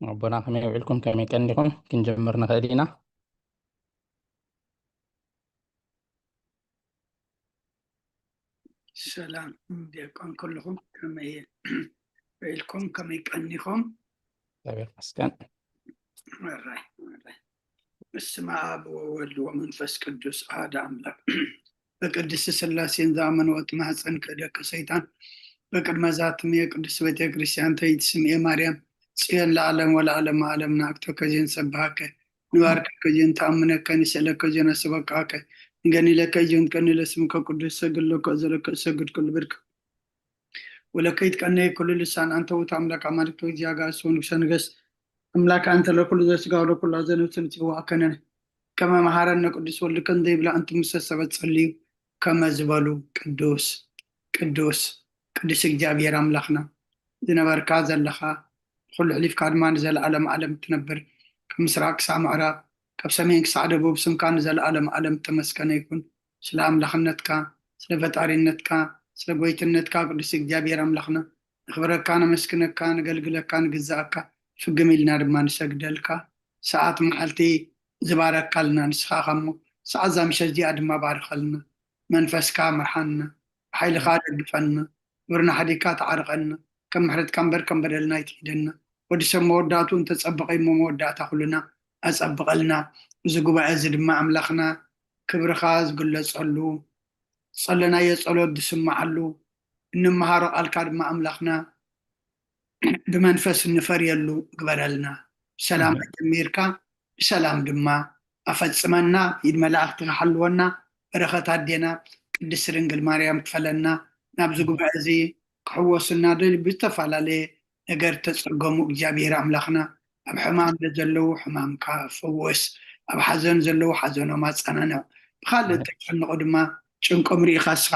ኣቦና ከመይ ውዒልኩም? ከመይ ቀኒኹም? ክንጀምር ንኽእል ኢና። ሰላም ዲያቆን ኩልኹም ከመይ ውዒልኩም? ከመይ ቀኒኹም? እግዚኣብሔር ይመስገን። ኣራይ ኣራይ። በስመ አብ ወወልድ ወመንፈስ ቅዱስ አሐደ አምላክ። በቅድስት ስላሴን ዘአመንወት ማህፀን ክእደከ ሰይጣን በቅድመ ዛትምየ ቅድስት ቤተ ክርስቲያን ተይት ስምኤ ማርያም ጽዮን ለዓለም ወለዓለም ዓለም ናእክተከ ዜን ሰብሃከ ንባርከከ ዜን ተአምነከ ንስእለከ ዜን አስበቃከ ንገኒለከ ዜን ቀኒለ ስምከ ቅዱስ ሰግድ ለከ ዘለከ እሰግድ ክልብድከ ወለከ ይትቀነይ ኩሉ ልሳን አንተ ውእቱ አምላክ አማልክት ወእግዚአ አጋእዝት ወንጉሰ ነገስት አምላክ አንተ ለኩሉ ዘስጋ ወለኩሉ ዘነፍስ ንጽዋዕ ከነነ ከመ መሐረነ ቅዱስ ወልድከ እንዘ ይብላ እንቱ ምሰ ሰበት ጸልዩ ከመ ዝበሉ ቅዱስ ቅዱስ ቅዱስ እግዚኣብሔር አምላክና ዝነበርካ ዘለኻ ኩሉ ሕሊፍካ ድማ ንዘለዓለም ዓለም እትነብር ካብ ምስራቅ ክሳዕ ምዕራብ ካብ ሰሜን ክሳዕ ደቡብ ስምካ ንዘለዓለም ዓለም እተመስገነ ይኹን። ስለ ኣምላኽነትካ፣ ስለ ፈጣሪነትካ፣ ስለ ጎይትነትካ ቅዱስ እግዚኣብሔር ኣምላኽና ነኽብረካ፣ ነመስግነካ፣ ነገልግለካ፣ ንግዛኣካ፣ ፍግም ኢልና ድማ ንሰግደልካ። ሰዓት መዓልቲ ዝባረካልና ንስኻ ኢኻ እሞ ሰዓት እዛ ምሸት እዚኣ ድማ ባርኸልና። መንፈስካ ምርሓና፣ ብሓይልኻ ደግፈና፣ ግብርና ሓዲግካ ተዓርቐና፣ ከም ምሕረትካ እምበር ከም በደልና ኣይትሒደና። ወዲ ሰብ መወዳእቱ እንተጸበቐ እሞ መወዳእታ ኩልና ኣጸብቐልና። እዚ ጉባኤ እዚ ድማ ኣምላኽና ክብርኻ ዝግለጸሉ፣ ዝጸለናዮ ጸሎት ዝስምዓሉ፣ እንመሃሮ ቃልካ ድማ ኣምላኽና ብመንፈስ እንፈርየሉ ግበረልና። ብሰላም ኣሜን። ኣጀሚርካ ብሰላም ድማ ኣፈጽመና። ኢድ መላእኽቲ ክሓልወና፣ በረኸት ኣዴና ቅድስቲ ድንግል ማርያም ክፈለና። ናብዚ ጉባኤ እዚ ክሕወሱና ደልዩ ብዝተፈላለየ ነገር ተጸገሙ እግዚኣብሔር ኣምላኽና ኣብ ሕማም ዘለዉ ሕማምካ ፈውስ፣ ኣብ ሓዘን ዘለዉ ሓዘኖም ኣጸናንዕ፣ ብኻልእ ተጨንቑ ድማ ጭንቆም ርኢኻ እስኻ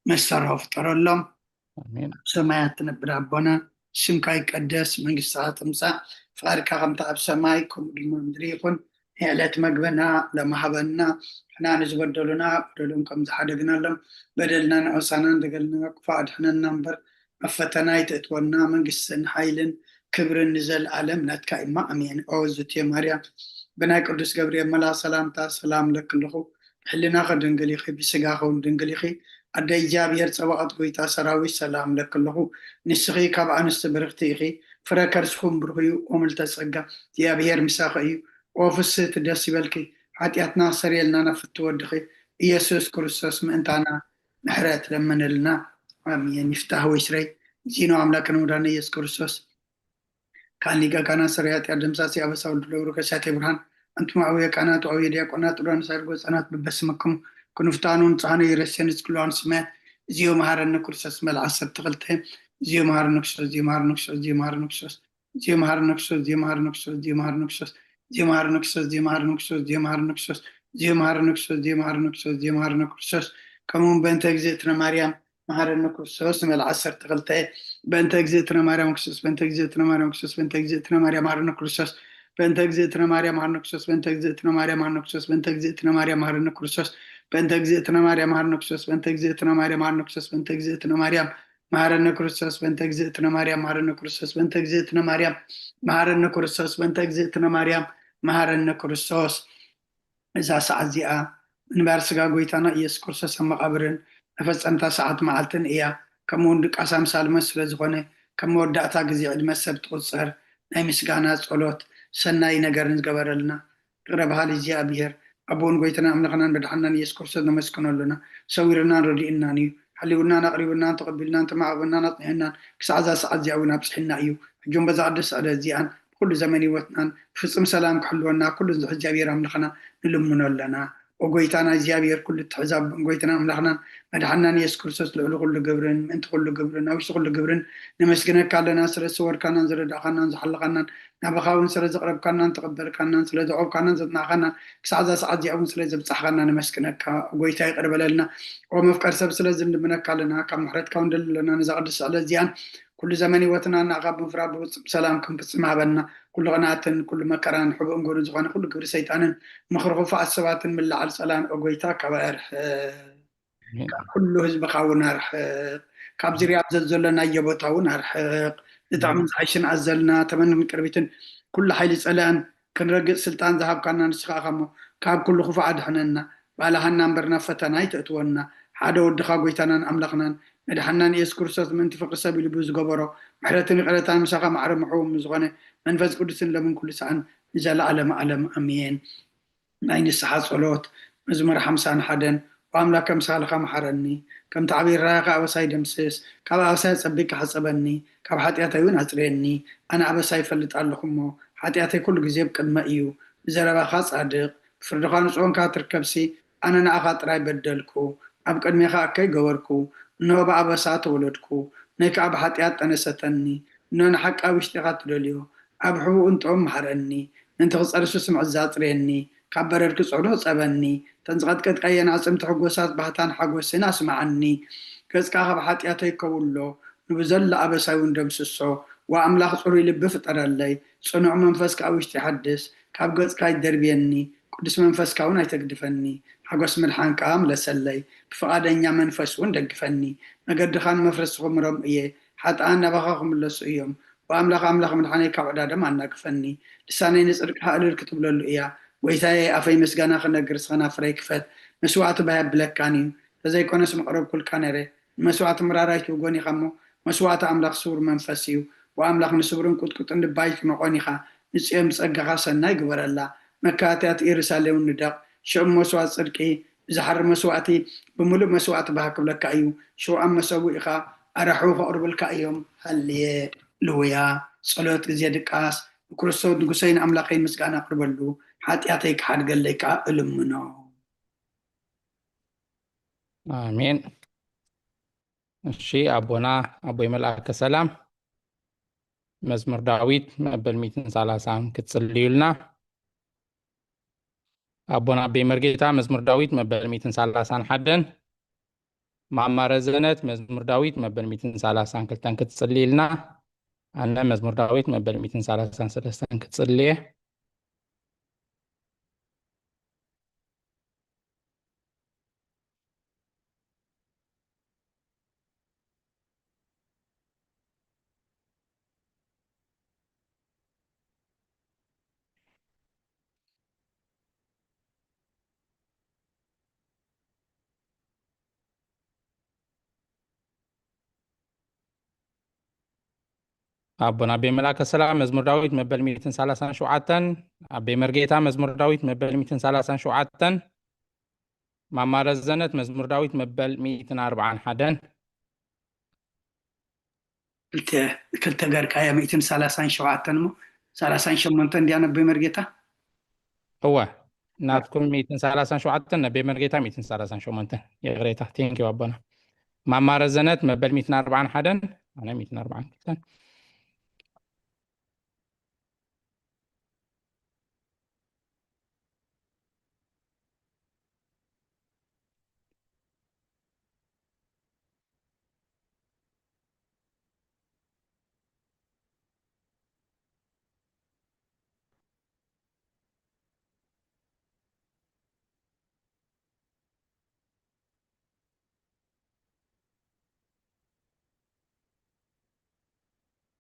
መሰረሆ ፍጠረሎም። ኣሜን። ኣብ ሰማያት ትነብር ኣቦና ስምካ ይቀደስ፣ መንግስትኻ ትምጻእ፣ ፍቓድካ ከምቲ ኣብ ሰማይ ከምኡ ድማ ምድሪ ይኹን። ንዕለት መግብና ሎሚ ሃበና፣ ንሕና ንዝበደሉና በደሎም ከም ዝሓደግናሎም በደልና ንዖሳና እንደገልና ክፉእ ኣድሕነና እምበር ኣብ ፈተና ኣይተእትወና፣ መንግስትን ሓይልን ክብርን ንዘለኣለም ናትካ እማ ኣሜን። ኦ ዝትየ ማርያም ብናይ ቅዱስ ገብርኤል መልኣ ሰላምታ ሰላም ለክልኹ ብሕልናኺ ድንግል ኢኺ ብስጋኺ እውን ድንግል ኢኺ ኣደ እግዚኣብሔር ጸባኦት ጎይታ ሰራዊት ሰላም ለክልኹ ንስኺ ካብ ኣንስቲ ብርኽቲ ኢኺ ፍረ ከርስኹም ብሩኽ እዩ ኦ ምልተ ጸጋ እግዚኣብሔር ምሳኺ እዩ ኦ ፍስህቲ ደስ ይበልኪ ሓጢኣትና ሰረየልና ናብ ፍትወድኺ ኢየሱስ ክርስቶስ ምእንታና ምሕረት ለምንልና። ኣሜን። ይፍታህ ወይ ስረይ ዚኖ ኣምላክን ሙዳነ ኢየሱስ ክርስቶስ ካን ሊቀ ካህናት ሰሪያት ያደምሳሲ ኣበሳ ወልድ ለብሩ ከሳቴ ብርሃን ኣንቱም ኣውየ ካህናት ወኣውየ ዲያቆናት ጥሩያን ሳድጎ ህጻናት በበስመኩም ክንፍታኑ ንጽሃነ ይረሴን ዝክልዋን ስማያት እዚዮ መሃረነ ክርስቶስ መልዓ ዓሰርተ ክልተ እዚዮ መሃረነ ክርስቶስ እዚዮ መሃረነ ክርስቶስ እዚዮ መሃረነ ክርስቶስ እዚዮ መሃረነ ክርስቶስ እዚዮ መሃረነ ክርስቶስ እዚዮ መሃረነ ክርስቶስ እዚዮ መሃረነ ክርስቶስ እዚዮ መሃረነ ክርስቶስ እዚዮ መሃረነ ክርስቶስ እዚዮ መሃረነ ክርስቶስ እዚዮ መሃረነ ክርስቶስ ከምኡ እውን በእንተ እግዝእትነ ማርያም መሃረነ ክርስቶስ ንመልዓ ዓሰርተ ክልተ በእንተ እግዝእትነ ማርያም ክርስቶስ በእንተ እግዝእትነ ማርያም ክርስቶስ በእንተ እግዝእትነ ማርያም መሃረነ ክርስቶስ በእንተ እግዝእትነ ማርያም መሃረነ ክርስቶስ በእንተ እግዝእትነ ማርያም መሃረነ ክርስቶስ በእንተ እግዝእትነ ማርያም መሃረነ ክርስቶስ በእንተ እግዝእትነ ማርያም መሃረነ ክርስቶስ በእንተ እግዝእትነ ማርያም መሃረነ ክርስቶስ በእንተ እግዝእትነ ማርያም መሃረነ ክርስቶስ በእንተ እግዝእትነ ማርያም መሃረነ ክርስቶስ በእንተ እግዝእትነ ማርያም መሃረነ ክርስቶስ በእንተ እግዝእትነ ማርያም መሃረነ ክርስቶስ እዛ ሰዓት እዚኣ ምንባር ስጋ ጎይታና ኢየሱስ ክርስቶስ ኣብ መቓብርን መፈጸምታ ሰዓት መዓልትን እያ። ከምኡ እውን ድቃስ ኣምሳል መስ ስለ ዝኾነ ከም መወዳእታ ግዜ ዕድመ ሰብ ትቑጸር ናይ ምስጋና ጸሎት ሰናይ ነገርን ዝገበረልና ይቕረ በሃሊ እግዚኣብሔር ኣቦን ጎይታና ኣምላኽናን መድሓናን ኢየሱስ ክርስቶስ ነመስግኖ ኣለና። ሰዊርናን ረዲእናን እዩ። ሓሊውናን ኣቕሪቡናን ተቐቢልናን ተማዕቑናን ኣጽኒሑናን ክሳዕ እዛ ሰዓት እዚኣ እውን ኣብጽሕና እዩ። ሕጆም በዛ ቅድስቲ ዕለት እዚኣን ብኩሉ ዘመን ህይወትናን ብፍጹም ሰላም ክሕልወና ኩሉ ዝሕ እግዚኣብሔር ኣምላኽና ንልምኖ ኣለና። ኦ ጎይታና እግዚኣብሔር ኩሉ ትሕዛብ ጎይታና ኣምላኽናን መድሓናን ኢየሱስ ክርስቶስ ልዕሊ ኩሉ ግብርን ምእንቲ ኩሉ ግብርን ኣብ ውሽጢ ኩሉ ግብርን ነመስግነካ ኣለና። ስለ ዝሰወርካናን ዝረዳእካናን ዝሓለኻናን ናባኻ እውን ስለ ዘቕረብካናን ተቐበልካናን ስለ ዘቆብካናን ዘጽናዕካናን ክሳዕ እዛ ሰዓት እዚኣ እውን ስለ ዘብጻሕካና ነመስግነካ። ኦ ጎይታ ይቕር በለልና። ኦ መፍቀር ሰብ ስለ ዝንልምነካ ኣለና። ካብ ምሕረትካ እውን ደሊ ኣለና። ነዛ ቅድስቲ ዕለት እዚኣን ኩሉ ዘመን ህይወትና ንኣኻ ብምፍራድ ብፍጹም ሰላም ክንፍጽም ሃበና። ኩሉ ቅንኣትን ኩሉ መከራን ሕቡእን ጎኑ ዝኾነ ኩሉ ግብሪ ሰይጣንን ምኽሪ ክፉኣት ሰባትን ምልዓል ጸላን ኦ ጎይታ ካባይ ኣርሕቕ። ካብ ኩሉ ህዝብኻ እውን ኣርሕቕ። ካብዚ ሪያድ ዘዘሎናዮ ቦታ እውን ኣርሕቕ። ዝጥዕምን ዝሓይሽን ኣዘልና፣ ተመንን ቅርቢትን ኩሉ ሓይሊ ጸላእን ክንረግጽ ስልጣን ዝሃብካና ንስኻ ኢኻ እሞ፣ ካብ ኩሉ ክፉእ ኣድሕነና። ባልሃና እምበር ናብ ፈተና ኣይተእትወና። ሓደ ወድኻ ጎይታናን ኣምላኽናን መድሓናን ኢየሱስ ክርስቶስ ምእንቲ ፍቕሪ ሰብ ኢሉ ብዝገበሮ ምሕረትን ይቕረታን ምሳኻ ማዕረ ምሕው ዝኾነ መንፈስ ቅዱስን ለምን ኩሉ ሰዓን ንዘለኣለም ኣለም ኣሜን። ናይ ንስሓ ጸሎት። መዝሙር ሓምሳን ሓደን። ኦ ኣምላክ ከም ሳልኻ መሓረኒ፣ ከምቲ ዓብዪ ራእይኻ ኣበሳይ ደምስስ፣ ካብ ኣበሳይ ኣጸቢቅካ ሕጸበኒ፣ ካብ ሓጢኣተይ እውን ኣጽርየኒ። ኣነ ኣበሳይ ይፈልጥ ኣለኹ እሞ፣ ሓጢኣተይ ኩሉ ግዜ ብቅድመ እዩ። ብዘረባኻ ጻድቕ፣ ብፍርድኻ ንጹህ ኮንካ ትርከብሲ፣ ኣነ ንኣኻ ጥራይ በደልኩ፣ ኣብ ቅድሜኻ እከይ ገበርኩ። እንሆ ብኣበሳ ተወለድኩ፣ ነይ ከኣ ብሓጢኣት ጠነሰተኒ። እንሆ ንሓቂ ኣብ ውሽጢኻ ትደልዮ፣ ኣብ ሕቡእ እንጥኦም መሓረኒ። ምእንቲ ክጸርሱ ስምዕት ዛጽርየኒ፣ ካብ በረድ ክጸዱ ሕጸበኒ። እተን ዝቐጥቀጥካየን ኣዕጽምቲ ሕጎሳት ባህታን ሓጎስን ኣስምዓኒ። ገጽካ ካብ ሓጢኣተይ ከውሎ፣ ንብዘሎ ኣበሳይ እውን ደምስሶ። ወኣምላኽ ጽሩይ ልቢ ፍጠረለይ፣ ጽኑዕ መንፈስ ከኣ ውሽጢ ሓድስ። ካብ ገጽካ ኣይትደርብየኒ፣ ቅዱስ መንፈስካ እውን ኣይተግድፈኒ። ሓጎስ ምድሓን ከኣ ምለሰለይ፣ ብፍቓደኛ መንፈስ እውን ደግፈኒ። መገድኻ ንመፍረሲ ክምሮም እየ፣ ሓጥኣን ናባኻ ክምለሱ እዮም። ወኣምላኽ ኣምላኽ ምድሓነይ ካብ ዕዳዶም ኣናግፈኒ። ልሳነይ ንጽድቅኻ እልል ክትብለሉ እያ። ጎይታየ፣ ኣፈይ ምስጋና ክነግር፣ ንስኻ ናፍረይ ክፈት። መስዋእቲ ባህ የብለካን እዩ፣ ተዘይኮነስ ምቐረብኩልካ ነይረ። ንመስዋእቲ ምራር ኣይትውጎን ኢኻ እሞ፣ መስዋእቲ ኣምላኽ ስውር መንፈስ እዩ። ወኣምላኽ ንስብርን ቁጥቁጥን ልባ ኣይትንቖን ኢኻ። ንጽዮን ብጸጋኻ ሰናይ ግበረላ። መካትያት ኢየሩሳሌም ንደቕ። ሽዑ መስዋእቲ ጽድቂ ብዝሓሪ መስዋእቲ፣ ብምሉእ መስዋእቲ ባህ ክብለካ እዩ። ሽዑ ኣብ መሰውኢኻ ኣራሕዉ ከቕርቡልካ እዮም። ሃሌ ሉያ። ጸሎት ግዜ ድቃስ። ንክርስቶስ ንጉሰይን ኣምላኸይን ምስጋና ኣቕርበሉ፣ ሓጢኣተይ ክሓድገለይ ከኣ እልምኖ። ኣሜን። እሺ፣ ኣቦና ኣቦይ መልኣከ ሰላም፣ መዝሙር ዳዊት መበል ሚእትን ሰላሳን ክትጽልዩልና። ኣቦና ኣቦይ መርጌታ፣ መዝሙር ዳዊት መበል ሚእትን ሰላሳን ሓደን። ማማ ረዘነት፣ መዝሙር ዳዊት መበል ሚእትን ሰላሳን ክልተን ክትጽልይልና። ኣነ መዝሙር ዳዊት መበል ሚእትን ሰላሳን ሰለስተን ክትጽልየ። ኣቦና ኣቤ መልኣከ ሰላም፣ መዝሙር ዳዊት መበል ሚእትን ሰላሳን ሸውዓተን። ኣቤ መርጌታ፣ መዝሙር ዳዊት መበል ሚእትን ሰላሳን ሸውዓተን። ማማ ረዘነት፣ መዝሙር ዳዊት መበል ሚእትን ኣርብዓን ሓደን። ክልተ፣ ክልተ ገርካያ፣ ሚእትን ሰላሳን ሸውዓተን እሞ፣ ሰላሳን ሸሞንተን እንድያ ኣቤ መርጌታ? እወ፣ ናትኩም ሚእትን ሰላሳን ሸውዓተን፣ ኣቤ መርጌታ ሚእትን ሰላሳን ሸሞንተን። ይቕሬታ፣ ቴንኪው ኣቦና። ማማ ረዘነት መበል ሚእትን ኣርብዓን ሓደን፣ ኣነ ሚእትን ኣርብዓን ክልተን።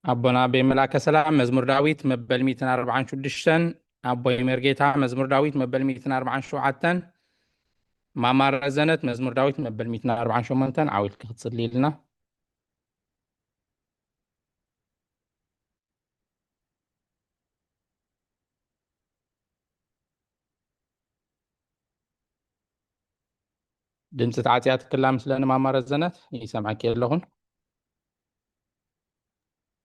ኣቦና ኣቤ መልኣከ ሰላም፣ መዝሙር ዳዊት መበል ሚእትን ኣርብዓን ሽዱሽተን። ኣቦይ መርጌታ፣ መዝሙር ዳዊት መበል ሚእትን ኣርብዓን ሸውዓተን። ማማ ረዘነት፣ መዝሙር ዳዊት መበል ሚእትን ኣርብዓን ሸሞንተን። ዓዊልኪ ክትጽልይልና። ድምፂ ተዓፅያ ትክላ ምስለኒ ማማ ረዘነት፣ ይሰምዐኪ ኣለኹን።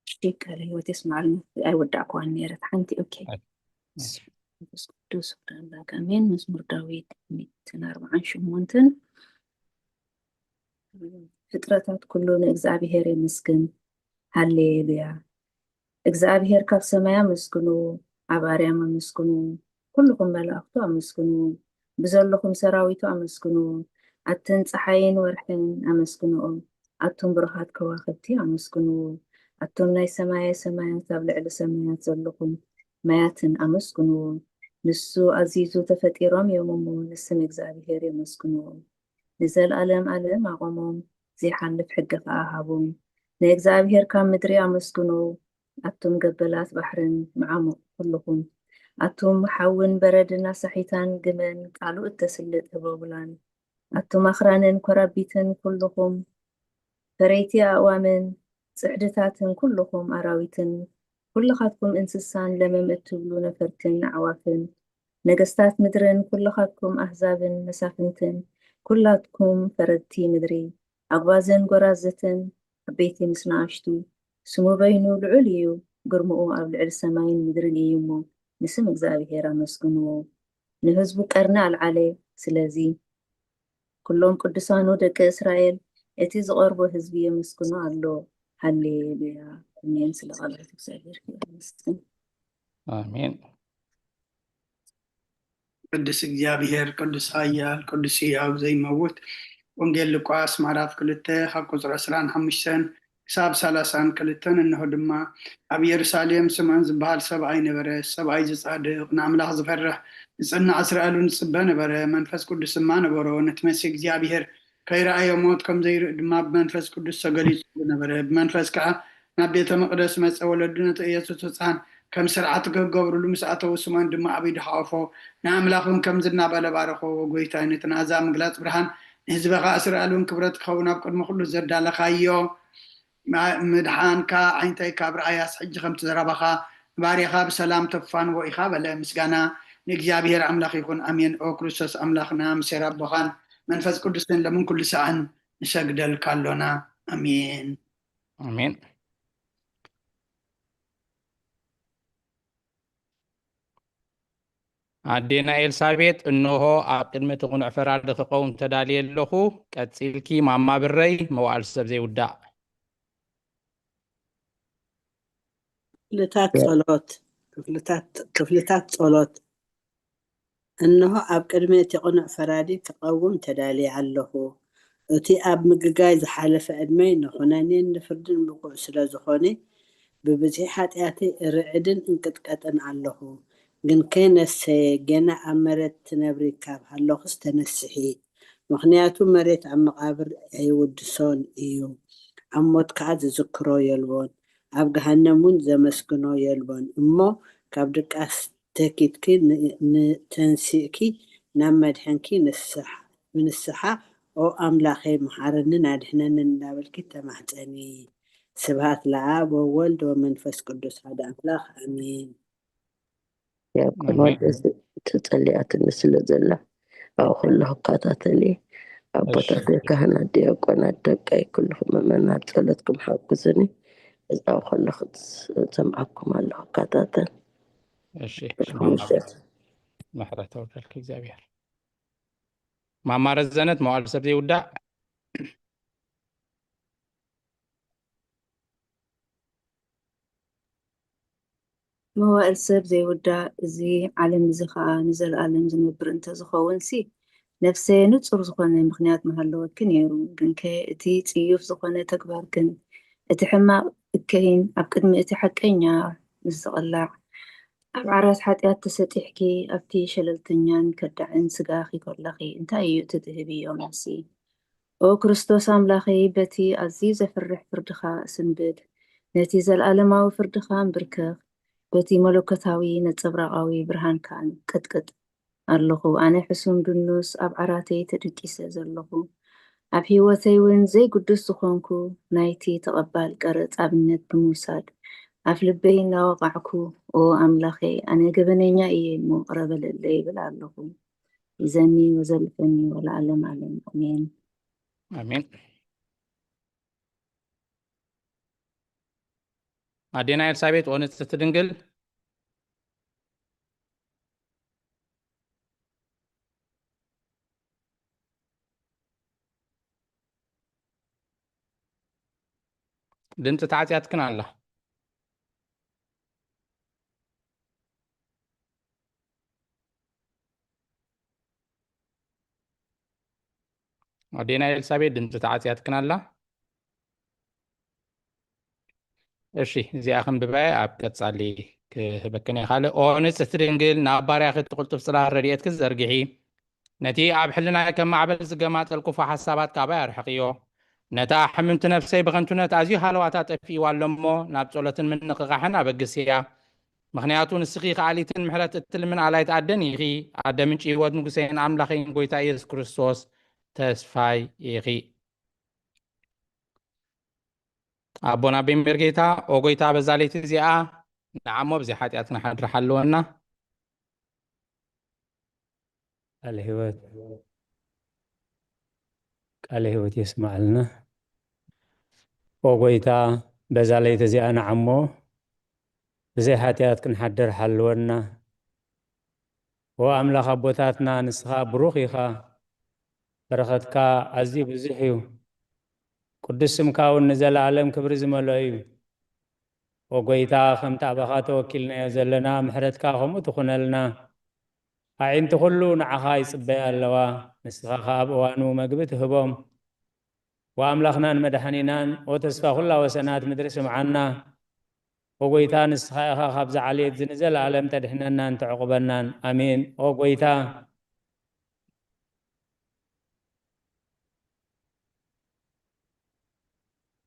እሺ፣ ቃለ ህይወት የስምዓልና። ኣይወዳእኩዋን ነይረት ሓንቲ። ኦኬ። ኣይ። መንፈስ ቅዱስ ወደ ኣምላክ ኣሜን። መዝሙር ዳዊት ሚእትን ኣርብዓን ሸሞንተን። ፍጥረታት ኩሉ ንእግዚኣብሔር የመስግን። ሃሌሉያ። እግዚኣብሔር ካብ ሰማይ ኣመስግኑ፣ ኣብ ኣርያም ኣመስግኑ፣ ኩልኹም መላእኽቱ ኣመስግኑ፣ ብዘለኹም ሰራዊቱ ኣመስግኑ። ኣትን ጸሓይን ወርሕን ኣመስግንኦ፣ ኣቱም ብሩኻት ከዋኽብቲ ኣመስግንዎ። ኣቱም ናይ ሰማየ ሰማያት ኣብ ልዕሊ ሰማያት ዘለኹም ማያትን ኣመስግንዎ። ንሱ ኣዚዙ ተፈጢሮም እዮም እሞ ንስም እግዚኣብሔር የመስግንዎ። ንዘለኣለም ኣለም ኣቖሞም፣ ዘይሓልፍ ሕጊ ኸኣ ሃቦም። ንእግዚኣብሔር ካብ ምድሪ ኣመስግኑ፣ ኣቱም ገበላት ባሕርን መዓሙቕ ኩልኹም፣ ኣቱም ሓውን በረድን ኣሳሒታን ግመን ቃሉ እተስልጥ ህቦብላን፣ ኣቱም ኣኽራንን ኮራቢትን ኩልኹም፣ ፈረይቲ ኣእዋምን ጽዕድታትን ኩልኹም ኣራዊትን፣ ኩልኻትኩም እንስሳን ለመም እትብሉ ነፈርትን ኣዕዋፍን፣ ነገስታት ምድርን ኩልኻትኩም ኣህዛብን መሳፍንትን፣ ኩላትኩም ፈረድቲ ምድሪ፣ ኣግባዝን ጎራዝትን፣ ዓበይቲ ምስ ንኣሽቱ፣ ስሙ በይኑ ልዑል እዩ፣ ግርምኡ ኣብ ልዕሊ ሰማይን ምድርን እዩ እሞ፣ ንስም እግዚኣብሔር ኣመስግንዎ። ንህዝቡ ቀርኒ ኣልዓለ። ስለዚ ኩሎም ቅዱሳኑ ደቂ እስራኤል፣ እቲ ዝቐርቦ ህዝቢ የመስግኖ ኣሎ። ሃሌሉያ። ኣሜን። ስለ ቃላት እግዚኣብሔር ይመስገን። ኣሜን። ቅዱስ እግዚኣብሔር፣ ቅዱስ ኃያል፣ ቅዱስ ሕያው ዘይመውት። ወንጌል ሉቃስ ምዕራፍ ክልተ ካብ ቁጽሪ ዕስራን ሓሙሽተን ክሳብ ሰላሳን ክልተን። እንሆ ድማ ኣብ ኢየሩሳሌም ስምዖን ዝበሃል ሰብኣይ ነበረ። ሰብኣይ ዝጻድቕ፣ ንኣምላኽ ዝፈርሕ፣ ዝጽናዕ እስራኤሉን ዝጽበ ነበረ። መንፈስ ቅዱስ ድማ ነበሮ። ነቲ መሲሕ እግዚኣብሔር ከይረኣዮ ሞት ከም ዘይርኢ ድማ ብመንፈስ ቅዱስ ተገሊጹ ነበረ። ብመንፈስ ከዓ ናብ ቤተ መቕደስ መጸ። ወለዱ ነቲ ኢየሱስ ህፃን ከም ስርዓት ክገብርሉ ምስ ኣተዉ፣ ስምዖን ድማ ኣብ ኢዱ ሓቆፎ፣ ንኣምላኽ እውን ከምዚ እናበለ ባረኾ፣ "ጎይታይ፣ ነቲ ናዛ ምግላጽ ብርሃን ንህዝበኻ እስራኤል እውን ክብረት ክኸውን ኣብ ቅድሚ ኩሉ ዘዳለኻዮ ማ-፣ ምድሓንካ ዓይንተይ ካብ ረኣያስ፣ ሕጂ ከምቲ ዘረባኻ ንባርያኻ ብሰላም ተፋንዎ ኢኻ" በለ። ምስጋና ንእግዚኣብሔር ኣምላኽ ይኹን፣ ኣሜን። ኦ ክርስቶስ ኣምላኽና፣ ምሴር ኣቦኻን መንፈስ ቅዱስን ለምን ኩሉ ሰዓን ንሰግደልካ ኣሎና። ኣሜን። ኣሜን። ኣዴና ኤልሳቤጥ፣ እንሆ ኣብ ቅድሚ እቲ ቅኑዕ ፈራዲ ክቐውም ተዳልየ ኣለኹ። ቀጺልኪ ማማ ብረይ፣ መዋዕል ሰብ ዘይውዳእ። ክፍልታት ጸሎት። ክፍልታት፣ ክፍልታት ጸሎት። እንሆ ኣብ ቅድሚ እቲ ቅኑዕ ፈራዲ ክቐውም ተዳልየ ኣለኹ። እቲ ኣብ ምግጋይ ዝሓለፈ ዕድመይ ንኹነኔን ንፍርድን ብቑዕ ስለ ዝኾነ፣ ብብዝሒ ሓጢኣተይ እርዕድን እንቅጥቀጥን ኣለኹ። ግንከ ነፍሰየ፣ ገና ኣብ መሬት ትነብሪ ካብ ሃለኹስ ተነስሒ። ምኽንያቱ መሬት ኣብ መቓብር ኣይውድሶን እዩ፣ ኣብ ሞት ከኣ ዝዝክሮ የልቦን፣ ኣብ ገሃነም እውን ዘመስግኖ የልቦን። እሞ ካብ ድቃስ ተኪትኪ ን-፣ ን-፣ ተንሲእኪ ናብ መድሕንኪ ንስሕ-፣ ብንስሓ "ኦ ኣምላኸይ፣ መሓረንን ኣድሕነንን" እንዳበልኪ ተማሕጸኒ። ስብሃት ለኣብ ወወልድ ወመንፈስ ቅዱስ ሓደ ኣምላኽ ኣሜን። ዲያቆን ኣሜን። ወደስ ተጸሊኣትኒ ስለ ዘላ ኣብኡ ከለኹ እከታተል እየ። ኣቦታተይ ካህናት፣ ዲያቆናት፣ ደቀይ፣ ኩልኹም ምእመናን ጸሎትኩም ሓግዙኒ። ኣብኡ ከለኹ ዝሰምዓኩም ኣለኹ፣ እከታተል። እሺ፣ እሺ፣ ብሩኽ ማማ ምሸት። ምሕረት ኣውርደልኪ እግዚኣብሔር። ማማ ረዘነት፣ መዋዕል ሰብ ዘይውዳእ። መዋእል ሰብ ዘይውዳእ፣ እዚ ዓለም እዚ ኸኣ ንዘለኣለም ዝነብር እንተዝኸውንሲ፣ ነፍሰየ ንጹር ዝኾነ ምኽንያት ምሃለወኪ ነይሩ። ግንከ እቲ ጽዩፍ ዝኾነ ተግባርክን እቲ ሕማቕ እከይን ኣብ ቅድሚ እቲ ሓቀኛ ምስ ዝቕላዕ፣ ኣብ ዓራት ሓጢኣት ተሰጢሕኪ ኣብቲ ሸለልተኛን ከዳዕን ስጋኺ ከለኺ፣ እንታይ እዩ እቲ ትህብዮ መልሲ? ኦ ክርስቶስ ኣምላኸይ፣ በቲ ኣዝዩ ዘፍርሕ ፍርድኻ ስንብድ፣ ነቲ ዘለኣለማዊ ፍርድኻ ኣንብርከኽ፣ በቲ መለኮታዊ ነጸብራቓዊ ብርሃንካ ቅጥቅጥ ኣለኹ። ኣነ ሕሱም ድኑስ ኣብ ዓራተይ ተደቂሰ ዘለኹ፣ ኣብ ህይወተይ እውን ዘይግዱስ ዝኾንኩ፣ ናይቲ ተቐባል ቀረጽ ኣብነት ብምውሳድ፣ ኣፍ ልበይ እናወቓዕኩ፣ ኦ ኣምላኸይ፣ ኣነ ገበነኛ እየ እሞ ቅረ በለለይ ይብል ኣለኹ። ሒዘኒ ወዘልፈኒ ወለዓለም ዓለም። ኣሜን። ኣሜን። ኣዴና ኤልሳቤጥ፣ ኦ ንጽሕቲ ድንግል። ድምፂ ተዓፅያትክን ኣላ። ኣዴና ኤልሳቤጥ፣ ድምፂ ተዓፅያትክን ኣላ። እሺ፣ እዚኣ ከንብባየ፣ ኣብ ቀጻሊ ክህበክን እየ። ካልእ፣ ኦ ንጽሕቲ ድንግል፣ ናብ ባርያኺ እቲ ቅልጡፍ ጽላል ረድኤትኪ ዘርግሒ፣ ነቲ ኣብ ሕልናይ ከም ማዕበል ዝገማጠል ክፉእ ሓሳባት ካባይ ኣርሕቕዮ። ነታ ሕምምቲ ነፍሰይ ብኸንቱነት ኣዝዩ ሃለዋታ ጠፊእዋ ኣሎ እሞ፣ ናብ ጸሎትን ምንቕቓሕን ኣበግስያ። ምኽንያቱ ንስኺ ከኣሊትን ምሕረት እትልምን ኣላይት ኣደን ኢኺ። ኣደ ምንጪ ህይወት ንጉሰይን ኣምላኸይን ጎይታ ኢየሱስ ክርስቶስ ተስፋይ ኢኺ። ኣቦና ቤሜር ጌታ፣ ኦ ጎይታ፣ በዛ ለይቲ እዚኣ ንዓሞ ብዘይ ሓጢኣት ክንሓድር ሓልወና። ቃለ ህይወት፣ ቃለ ህይወት የስምዓልና። ኦ ጎይታ፣ በዛ ለይቲ እዚኣ ንዓሞ ብዘይ ሓጢኣት ክንሓድር ሓልወና። ኦ ኣምላኽ ኣቦታትና፣ ንስኻ ብሩኽ ኢኻ። በረኸትካ ኣዝዩ ብዙሕ እዩ። ቅዱስ ስምካ እውን ንዘለኣለም ክብሪ ዝመልኦ እዩ። ኦ ጎይታ፣ ከምቲ ኣባኻ ተወኪልናዮ ዘለና፣ ምሕረትካ ከምኡ ትኹነልና። ኣዒንቲ ኩሉ ንዓኻ ይጽበያ ኣለዋ። ንስኻ ኸኣ ኣብ እዋኑ መግቢ ትህቦም። ወኣምላኽናን መድሓኒናን፣ ኦ ተስፋ ኩላ ወሰናት ምድሪ ስምዓና። ኦ ጎይታ፣ ንስኻ ኢኻ ካብዛ ዓሌት እዚ ንዘለኣለም ተድሕነናን ተዕቑበናን። ኣሜን። ኦ ጎይታ፣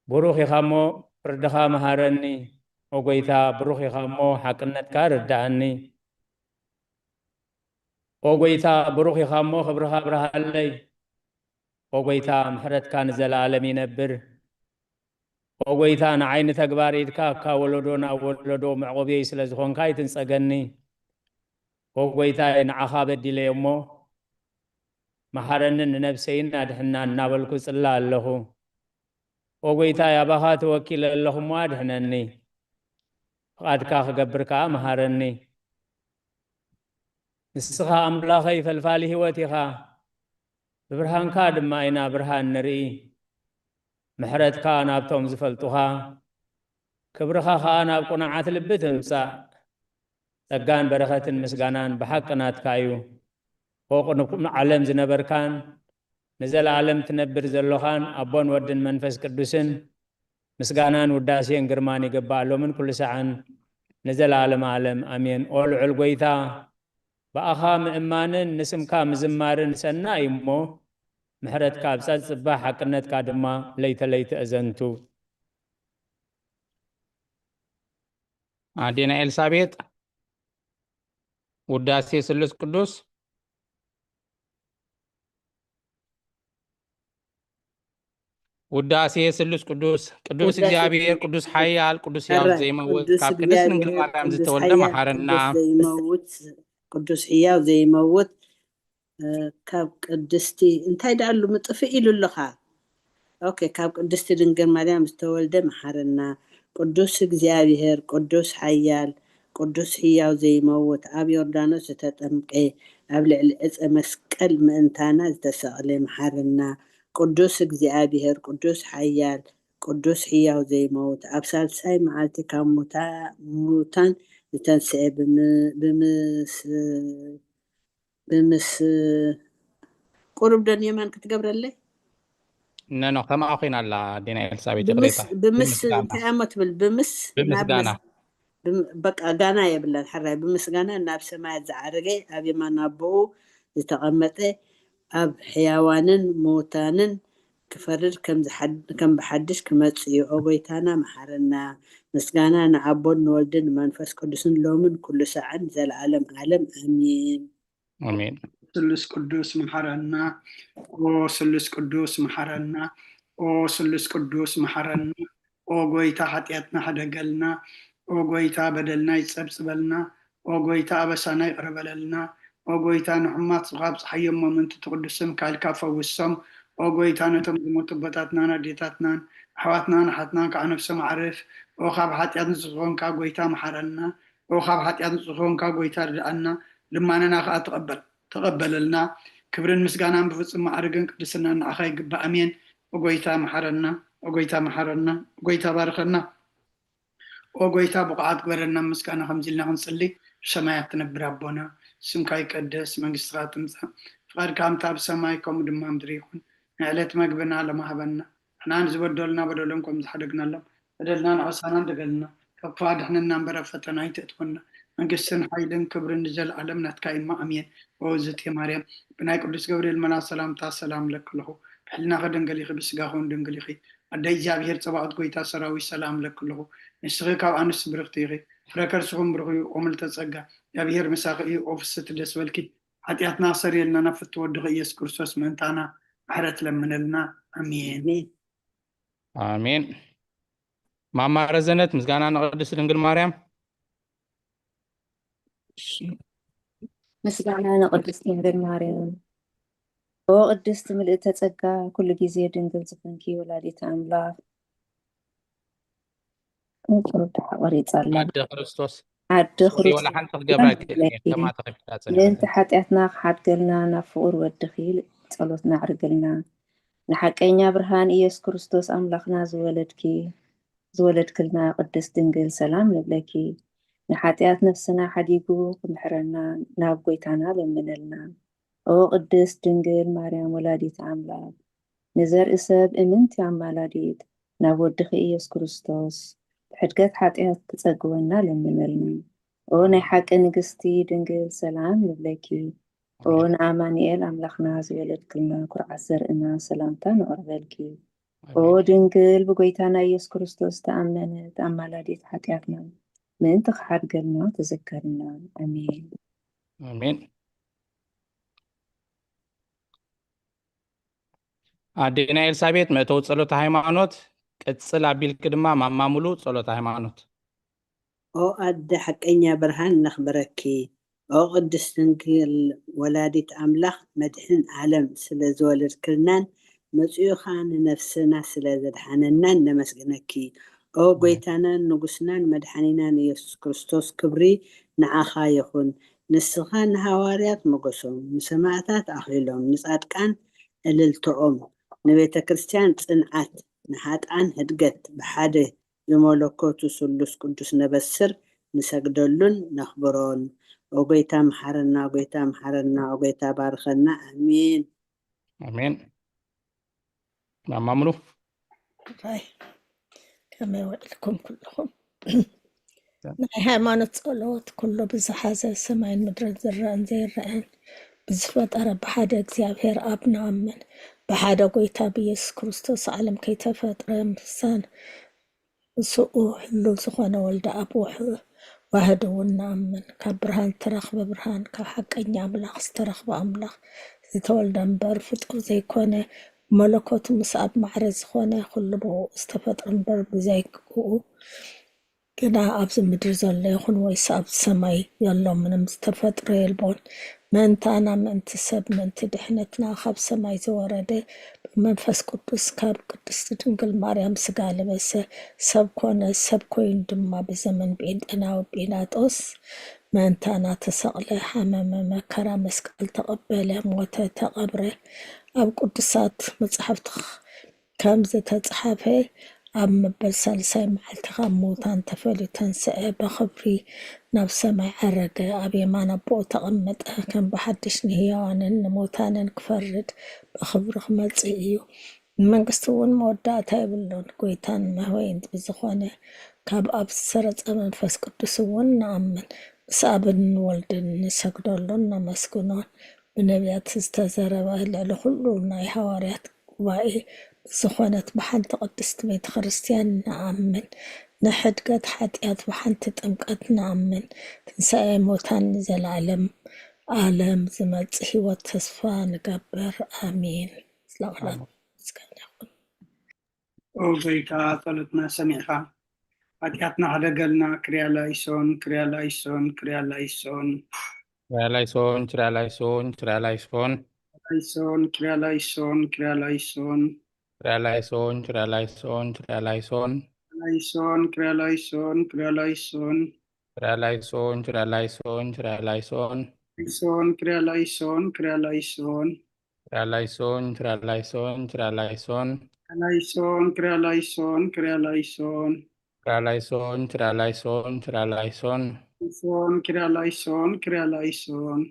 ብሩኽ ኢኻ እሞ ፍርድኻ መሃረኒ። ኦ ጎይታ፣ ብሩኽ ኢኻ እሞ ሓቅነትካ ርድኣኒ። ኦ ጎይታ፣ ብሩኽ ኢኻ እሞ ክብርኻ ኣብርሃለይ። ኦ ጎይታ፣ ምሕረትካ ንዘለኣለም ይነብር። ኦ ጎይታ፣ ንዓይ ንተግባር ኢድካ ካብ ወለዶ ናብ ወለዶ መዕቆብየይ ስለ ዝኾንካ ኣይትንጸገኒ። ኦ ጎይታየ፣ ንዓኻ በዲለዮ እሞ፣ መሓረንን ንነብሰይን ኣድሕናን እናበልኩ ጽላ ኣለኹ። ኦ ጎይታየ፣ ኣባኻ ተወኪለ ኣለኹ እሞ ኣድሕነኒ። ፍቓድካ ክገብር ከኣ መሃረኒ። ንስኻ ኣምላኸይ ፈልፋሊ ህይወት ኢኻ። ብብርሃንካ ድማ ኢና ብርሃን ንርኢ። ምሕረትካ ናብቶም ዝፈልጡኻ፣ ክብርኻ ኸኣ ናብ ቅኑዓት ልቢ ትምጻእ። ጸጋን በረኸትን ምስጋናን ብሓቂ ናትካ እዩ። ኦ ቅድሚ ዓለም ዝነበርካን ንዘለኣለም ትነብር ዘሎኻን ኣቦን ወድን መንፈስ ቅዱስን ምስጋናን ውዳሴን ግርማን ይግባእ ሎምን ኩሉ ሰዓን ንዘለኣለም ዓለም ኣሜን። ኦ ልዑል ጎይታ፣ ብኣኻ ምእማንን ንስምካ ምዝማርን ሰናይ እዩ እሞ፣ ምሕረትካ ኣብ ጸጽባ፣ ሓቅነትካ ድማ ለይተ ለይተ እዘንቱ። ኣዴና ኤልሳቤጥ፣ ውዳሴ ስሉስ ቅዱስ። ውዳሴ ስሉስ ቅዱስ። ቅዱስ ውዳሴ እግዚኣብሔር፣ ቅዱስ ሓያል፣ ቅዱስ ሕያው ሕራይ ዘይመውት፣ ቅዱስ ካብ ቅድስት ድንግል እግዚኣብሔር፣ ማርያም ቅዱስ ዝተወልደ ሓያል፣ መሓረና። ቅዱስ ዘይመውት፣ ቅዱስ ሕያው ዘይመውት፣ እ፣ ካብ ቅድስቲ፣ እንታይ ደኣሉ ምጥፍእ ኢሉ ኣለኻ? ኦኬ፣ ካብ ቅድስቲ ድንግል ማርያም ዝተወልደ መሓረና። ቅዱስ እግዚኣብሔር፣ ቅዱስ ሓያል፣ ቅዱስ ሕያው ዘይመውት፣ ኣብ ዮርዳኖስ ዝተጠምቀ፣ ኣብ ልዕሊ ዕፀ መስቀል ምእንታና ዝተሰቕለ መሓረና። ቅዱስ እግዚኣብሔር፣ ቅዱስ ሓያል፣ ቅዱስ ሕያው ዘይመውት፣ ኣብ ሳልሳይ መዓልቲ ካብ ሙታ-፣ ሙታን ዝተንስአ፣ ብም-፣ ብምስ-፣ ብምስ-፣ ቁሩብ ዶ ንየማን ክትገብረለይ? ነኖ፣ ከምኣ ኮይና ኣላ ኣዴና ኤልሳቤጥ፣ ብምስ-፣ ይቕሬታ። ብምስ-፣ ብምስጋና። እንታይ እሞ ትብል? ብምስ-፣ ናብ ብምስጋና። ምስ-፣ ብም-፣ በቃ፣ ጋና የብላን። ሕራይ፣ ብምስጋና ናብ ሰማያት ዝዓረገ፣ ኣብ የማን ኣቦኡ ዝተቐመጠ፣ ኣብ ሕያዋንን ምዉታንን ክፈርድ ከም ዝሓድ-፣ ከም ብሓድሽ ክመጽእ እዩ። ኦ ጎይታና፣ መሓረና። ምስጋና ንኣቦን ንወልድን ንመንፈስ ቅዱስን፣ ሎምን ኩሉ ሰዓን፣ ዘለዓለም ዓለም። ኣሜን። ኣሜን። ስሉስ ቅዱስ መሓረና። ኦ ስሉስ ቅዱስ መሓረና። ኦ ስሉስ ቅዱስ መሓረና። ኦ ጎይታ፣ ሓጢኣትና ሕደገልና። ኦ ጎይታ፣ በደልና ይጸብጽበልና። ኦ ጎይታ፣ ኣበሳና ይቕረ በለልና። ኦ ጎይታ፣ ንሕሙማት ስኻ ኣብጽሓዮም፣ እሞ ምእንቲ እቲ ቅዱስ ስምካ ኢልካ ፈውሶም። ኦ ጎይታ፣ ነቶም ዝሞቱ ኣቦታትናን ኣዴታትናን ኣሕዋትናን ኣሓትናን ከዓ ነፍሶም ኣዕርፍ። ኦ ካብ ሓጢኣት ንጹህ ዝኾንካ ጎይታ፣ መሓረና። ኦ ካብ ሓጢኣት ንጹህ ዝኾንካ ጎይታ፣ ርድኣና። ልማነና ከዓ ተቐበል-፣ ተቐበለልና። ክብርን ምስጋናን ብፍጹም ማዕርግን ቅድስናን ንዓኻ ይግባእ። ኣሜን። ኦ ጎይታ፣ መሓረና። ኦ ጎይታ፣ መሓረና። ኦ ጎይታ፣ ባርኸና። ኦ ጎይታ፣ ብቑዓት ግበረና ምስጋና ከምዚ ኢልና ክንጽሊ። ብሰማያት ትነብር ኣቦና፣ ስምካ ይቀደስ፣ መንግስትኻ ትምጻእ፣ ፍቓድካ ከምታ ኣብ ሰማይ ከምኡ ድማ ምድሪ ይኹን። ናይ ዕለት መግብና ሎሚ ሃበና፣ ንሕና ንዝበደሉና በደሎም ከም ዝሓደግናሎም፣ በደልና ንዓሳና እንደገልና፣ ካብ ክፉእ ኣድሕነና እምበር ኣብ ፈተና ኣይተእትወና። መንግስትን ሓይልን ክብርን ንዘለኣለም ናትካ እዩ እሞ፣ ኣሜን። ኦ እግዝእትየ ማርያም፣ ብናይ ቅዱስ ገብርኤል መልኣኽ ሰላምታ ሰላም እለኪ ኣለኹ። ብሕልና ከደንገል ኢኺ፣ ብስጋ ኹን ድንግል ኢኺ። ኣደ እግዚኣብሔር ጸባኦት ጎይታ ሰራዊት ሰላም ለኪ ኣለኹ። ንስኺ ካብ ኣንስቲ ብርኽቲ ኢኺ። ፍረ ከርስኹም ብሩኽ እዩ። ኦምልተ ጸጋ እግዚኣብሔር ምሳኺ እዩ። ኦፍስቲ ደስ በልኪ። ሓጢኣትና ክሰርየልና ናብ ፍትወ ወድኺ ኢየሱስ ክርስቶስ ምእንታና ምሕረት ለምነልና። ኣሜን። ኣሜን። ኣሜን። ማማ ረዘነት ምስጋና ንቅድስት ድንግል ማርያም። ምስጋና ንቅድስት ድንግል ማርያም። ኦ ቅድስት ምልእተ ጸጋ ኩሉ ግዜ ድንግል ዝኾንኪ ወላዲተ ኣምላኽ። ቁርዳ ቆሪጻ ኣላ። ኣደ ክርስቶስ ኣደ እቲ ወላ ክርስቶስ ሓንቲ ክገብራ ኣይክእልን እየ። ለኪ። ከማታ ከፊላ ጽኒሓ ምእንቲ ኣለና። ሓጢኣትና ክሓድገልና ናብ ፍቁር ወድኺ ጸሎትና ኣዕርግልና። ንሓቀኛ ብርሃን ኢየሱስ ክርስቶስ ኣምላኽና ዝወለድኪ ዝወለድክልና ቅድስት ድንግል ሰላም ንብለኪ። ንሓጢኣት ነፍስና ሓዲጉ ክምሕረና ናብ ጎይታና ለምነልና። ኦ ቅድስት ድንግል ማርያም ወላዲት ኣምላኽ ንዘርኢ ሰብ እምንቲ ኣማላዲት ናብ ወድኺ ኢየሱስ ክርስቶስ ብሕድገት ሓጢኣት ክጸግወና ለምነልና። ኦ ናይ ሓቂ ንግስቲ ድንግል ሰላም ንብለኪ። ኦ ንኣማኑኤል ኣምላኽና ዝወለድክልና ኩርዓት ዘርእና ሰላምታ ነቕርበልኪ። ኦ ድንግል ብጎይታና ኢየሱስ ክርስቶስ ተኣመነት ኣማላዲት ሓጢኣትና ምእንቲ ክሓድገልና ተዘከርና። ኣሜን። ኣሜን። ኣዴና ኤልሳቤጥ መእተዊ ጸሎተ ሃይማኖት፣ ቅጽል ኣቢልኪ ድማ ማማ ሙሉ ጸሎተ ሃይማኖት። ኦ ኣደ ሓቀኛ ብርሃን ነኽብረኪ። ኦ ቅድስት ድንግል ወላዲት ኣምላኽ መድሕን ዓለም ስለ ዝወለድክልናን መጺኡ ኸኣ ንነፍስና ስለ ዘድሓነናን ነመስግነኪ። ኦ ጎይታናን ንጉስናን መድሓኒናን ኢየሱስ ክርስቶስ ክብሪ ንዓኻ ይኹን። ንስኻ ንሃዋርያት ሞገሶም፣ ንሰማእታት ኣኽሊሎም፣ ንጻድቃን እልልተኦም፣ ንቤተ ክርስቲያን ጽንዓት፣ ንሃጥኣን ህድገት ብሓደ ዝመለኮቱ ስሉስ ቅዱስ ነበስር ንሰግደሉን ነኽብሮን። ኦ ጎይታ መሓረና፣ ጎይታ መሓረና፣ ኦ ጎይታ ባርኸና። ኣሜን። ኣሜን። ማማ ሙሉ ራይ ከመይ ውዕልኩም ኩልኹም? ናይ ሃይማኖት ጸሎት ኩሉ ብዝሓዘ ሰማይን ምድርን ዝረአን ዘይረአን ብዝፈጠረ ብሓደ እግዚኣብሔር ኣብ ንኣምን፣ ብሓደ ጎይታ ብኢየሱስ ክርስቶስ ዓለም ከይተፈጥረ ምሳን ምስኡ ህሉው ዝኾነ ወልደ ኣብ ውሕ- ዋህድ እውን ንኣምን። ካብ ብርሃን ዝተረኽበ ብርሃን፣ ካብ ሓቀኛ ኣምላኽ ዝተረኽበ ኣምላኽ፣ ዝተወልደ እምበር ፍጡር ዘይኮነ፣ መለኮቱ ምስ ኣብ ማዕረ ዝኾነ፣ ኩሉ ብኡ ዝተፈጥረ እምበር ብዘይብኡ ግና ኣብዚ ምድሪ ዘሎ ይኹን ወይስ ኣብ ሰማይ ዘሎ ምንም ዝተፈጥረ የልቦን። ምእንታና፣ ምእንቲ ሰብ፣ ምእንቲ ድሕነትና ካብ ሰማይ ዝወረደ ብመንፈስ ቅዱስ ካብ ቅድስቲ ድንግል ማርያም ስጋ ለበሰ፣ ሰብ ኮነ፣ ሰብ ኮይኑ ድማ ብዘመን ጴንጤናዊ ጲላጦስ ምእንታና ተሰቕለ፣ ሓመመ፣ መከራ መስቀል ተቐበለ፣ ሞተ፣ ተቐብረ። ኣብ ቅዱሳት መጻሕፍቲ ከም ዝተጻሕፈ ኣብ መበል ሳልሳይ መዓልቲ ካብ ምውታን ተፈልዩ ተንስአ፣ ብኽብሪ ናብ ሰማይ ዐረገ፣ ኣብ የማን ኣቦኡ ተቐመጠ፣ ከም ብሓድሽ ንህያዋንን ንሙታንን ክፈርድ ብኽብሪ ክመጽእ እዩ። ንመንግስቱ እውን መወዳእታ የብሉን። ጎይታን መህወይን ብዝኾነ ካብ ኣብ ዝሰረጸ መንፈስ ቅዱስ እውን ንኣምን፣ ምስ ኣብን ወልድን ንሰግደሉን ነመስግኖን። ብነቢያት ዝተዘረበ ልዕሊ ኩሉ ናይ ሃዋርያት ጉባኤ ብዝኾነት ብሓንቲ ቅድስቲ ቤተ ክርስቲያን ንኣምን። ንሕድገት ሓጢኣት ብሓንቲ ጥምቀት ንኣምን። ትንሳኤ ሙታን ንዘለዓለም ኣለም ዝመጽእ ህይወት ተስፋ ንገብር። ኣሜን። ስላቕላ ምስጋና ይኹን። ኦ ጎይታ ጸሎትና ሰሚዕኻ ሓጢኣትና ሕደገልና። ክርያ ላይሶን ክርያ ላይሶን ክርያ ላይሶን ትራላይሶን ትራላይሶን ትራላይሶን ላይሶን ክርያ ላይሶን ክርያ ላይሶን ትራላይሶን ትራላይሶን ትራላይሶን ላይሶን ክርያ ላይሶን ክርያ ላይሶን ትራላይሶን ትራላይሶን ትራላይሶን ላይሶን ክርያ ላይሶን ክርያ ላይሶን ትራላይሶን ትራላይሶን ትራላይሶን ላይሶን ክርያ ላይሶን ክርያ ላይሶን ትራላይሶን ትራላይሶን ትራላይሶን ላይሶን ክርያ ላይሶን ክርያ ላይሶን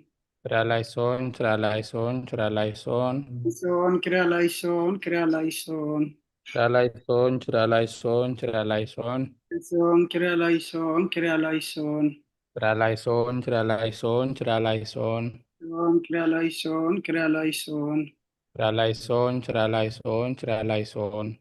ትራላይሶን ትራላይሶን ትራላይሶን ላይሶን ክርያ ላይሶን ክርያ ላይሶን ትራላይሶን ትራላይሶን ትራላይሶን ላይሶን ክርያ ላይሶን ክርያ ላይሶን ትራላይሶን ትራላይሶን ትራላይሶን ላይሶን ክርያ ላይሶን ክርያ ላይሶን Kralaison, kralaison, kralaison.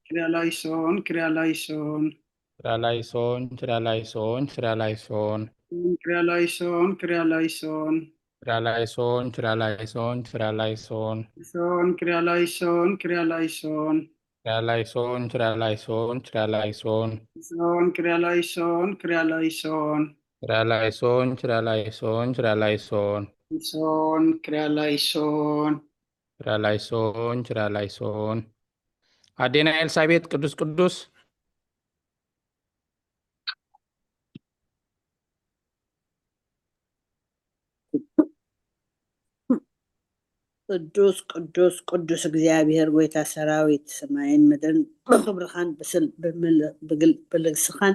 Kralaison, kralaison. Kralaison, kralaison, kralaison. Kralaison, kralaison. Kralaison, kralaison, kralaison. Son, kralaison, kralaison. Kralaison, kralaison, kralaison. Son, kralaison, kralaison. Kralaison, kralaison, kralaison. Son, kralaison. Krላይሶን፣ ክራላይሶን። ኣዴና ኤልሳቤጥ ቅዱስ ቅዱስ። ቅዱስ ቅዱስ ቅዱስ እግዚኣብሔር ጎይታ ሰራዊት፣ ሰማይን ምድርን ብኽብርኻን ብስል- ብምል- ብግል- ብልግስኻን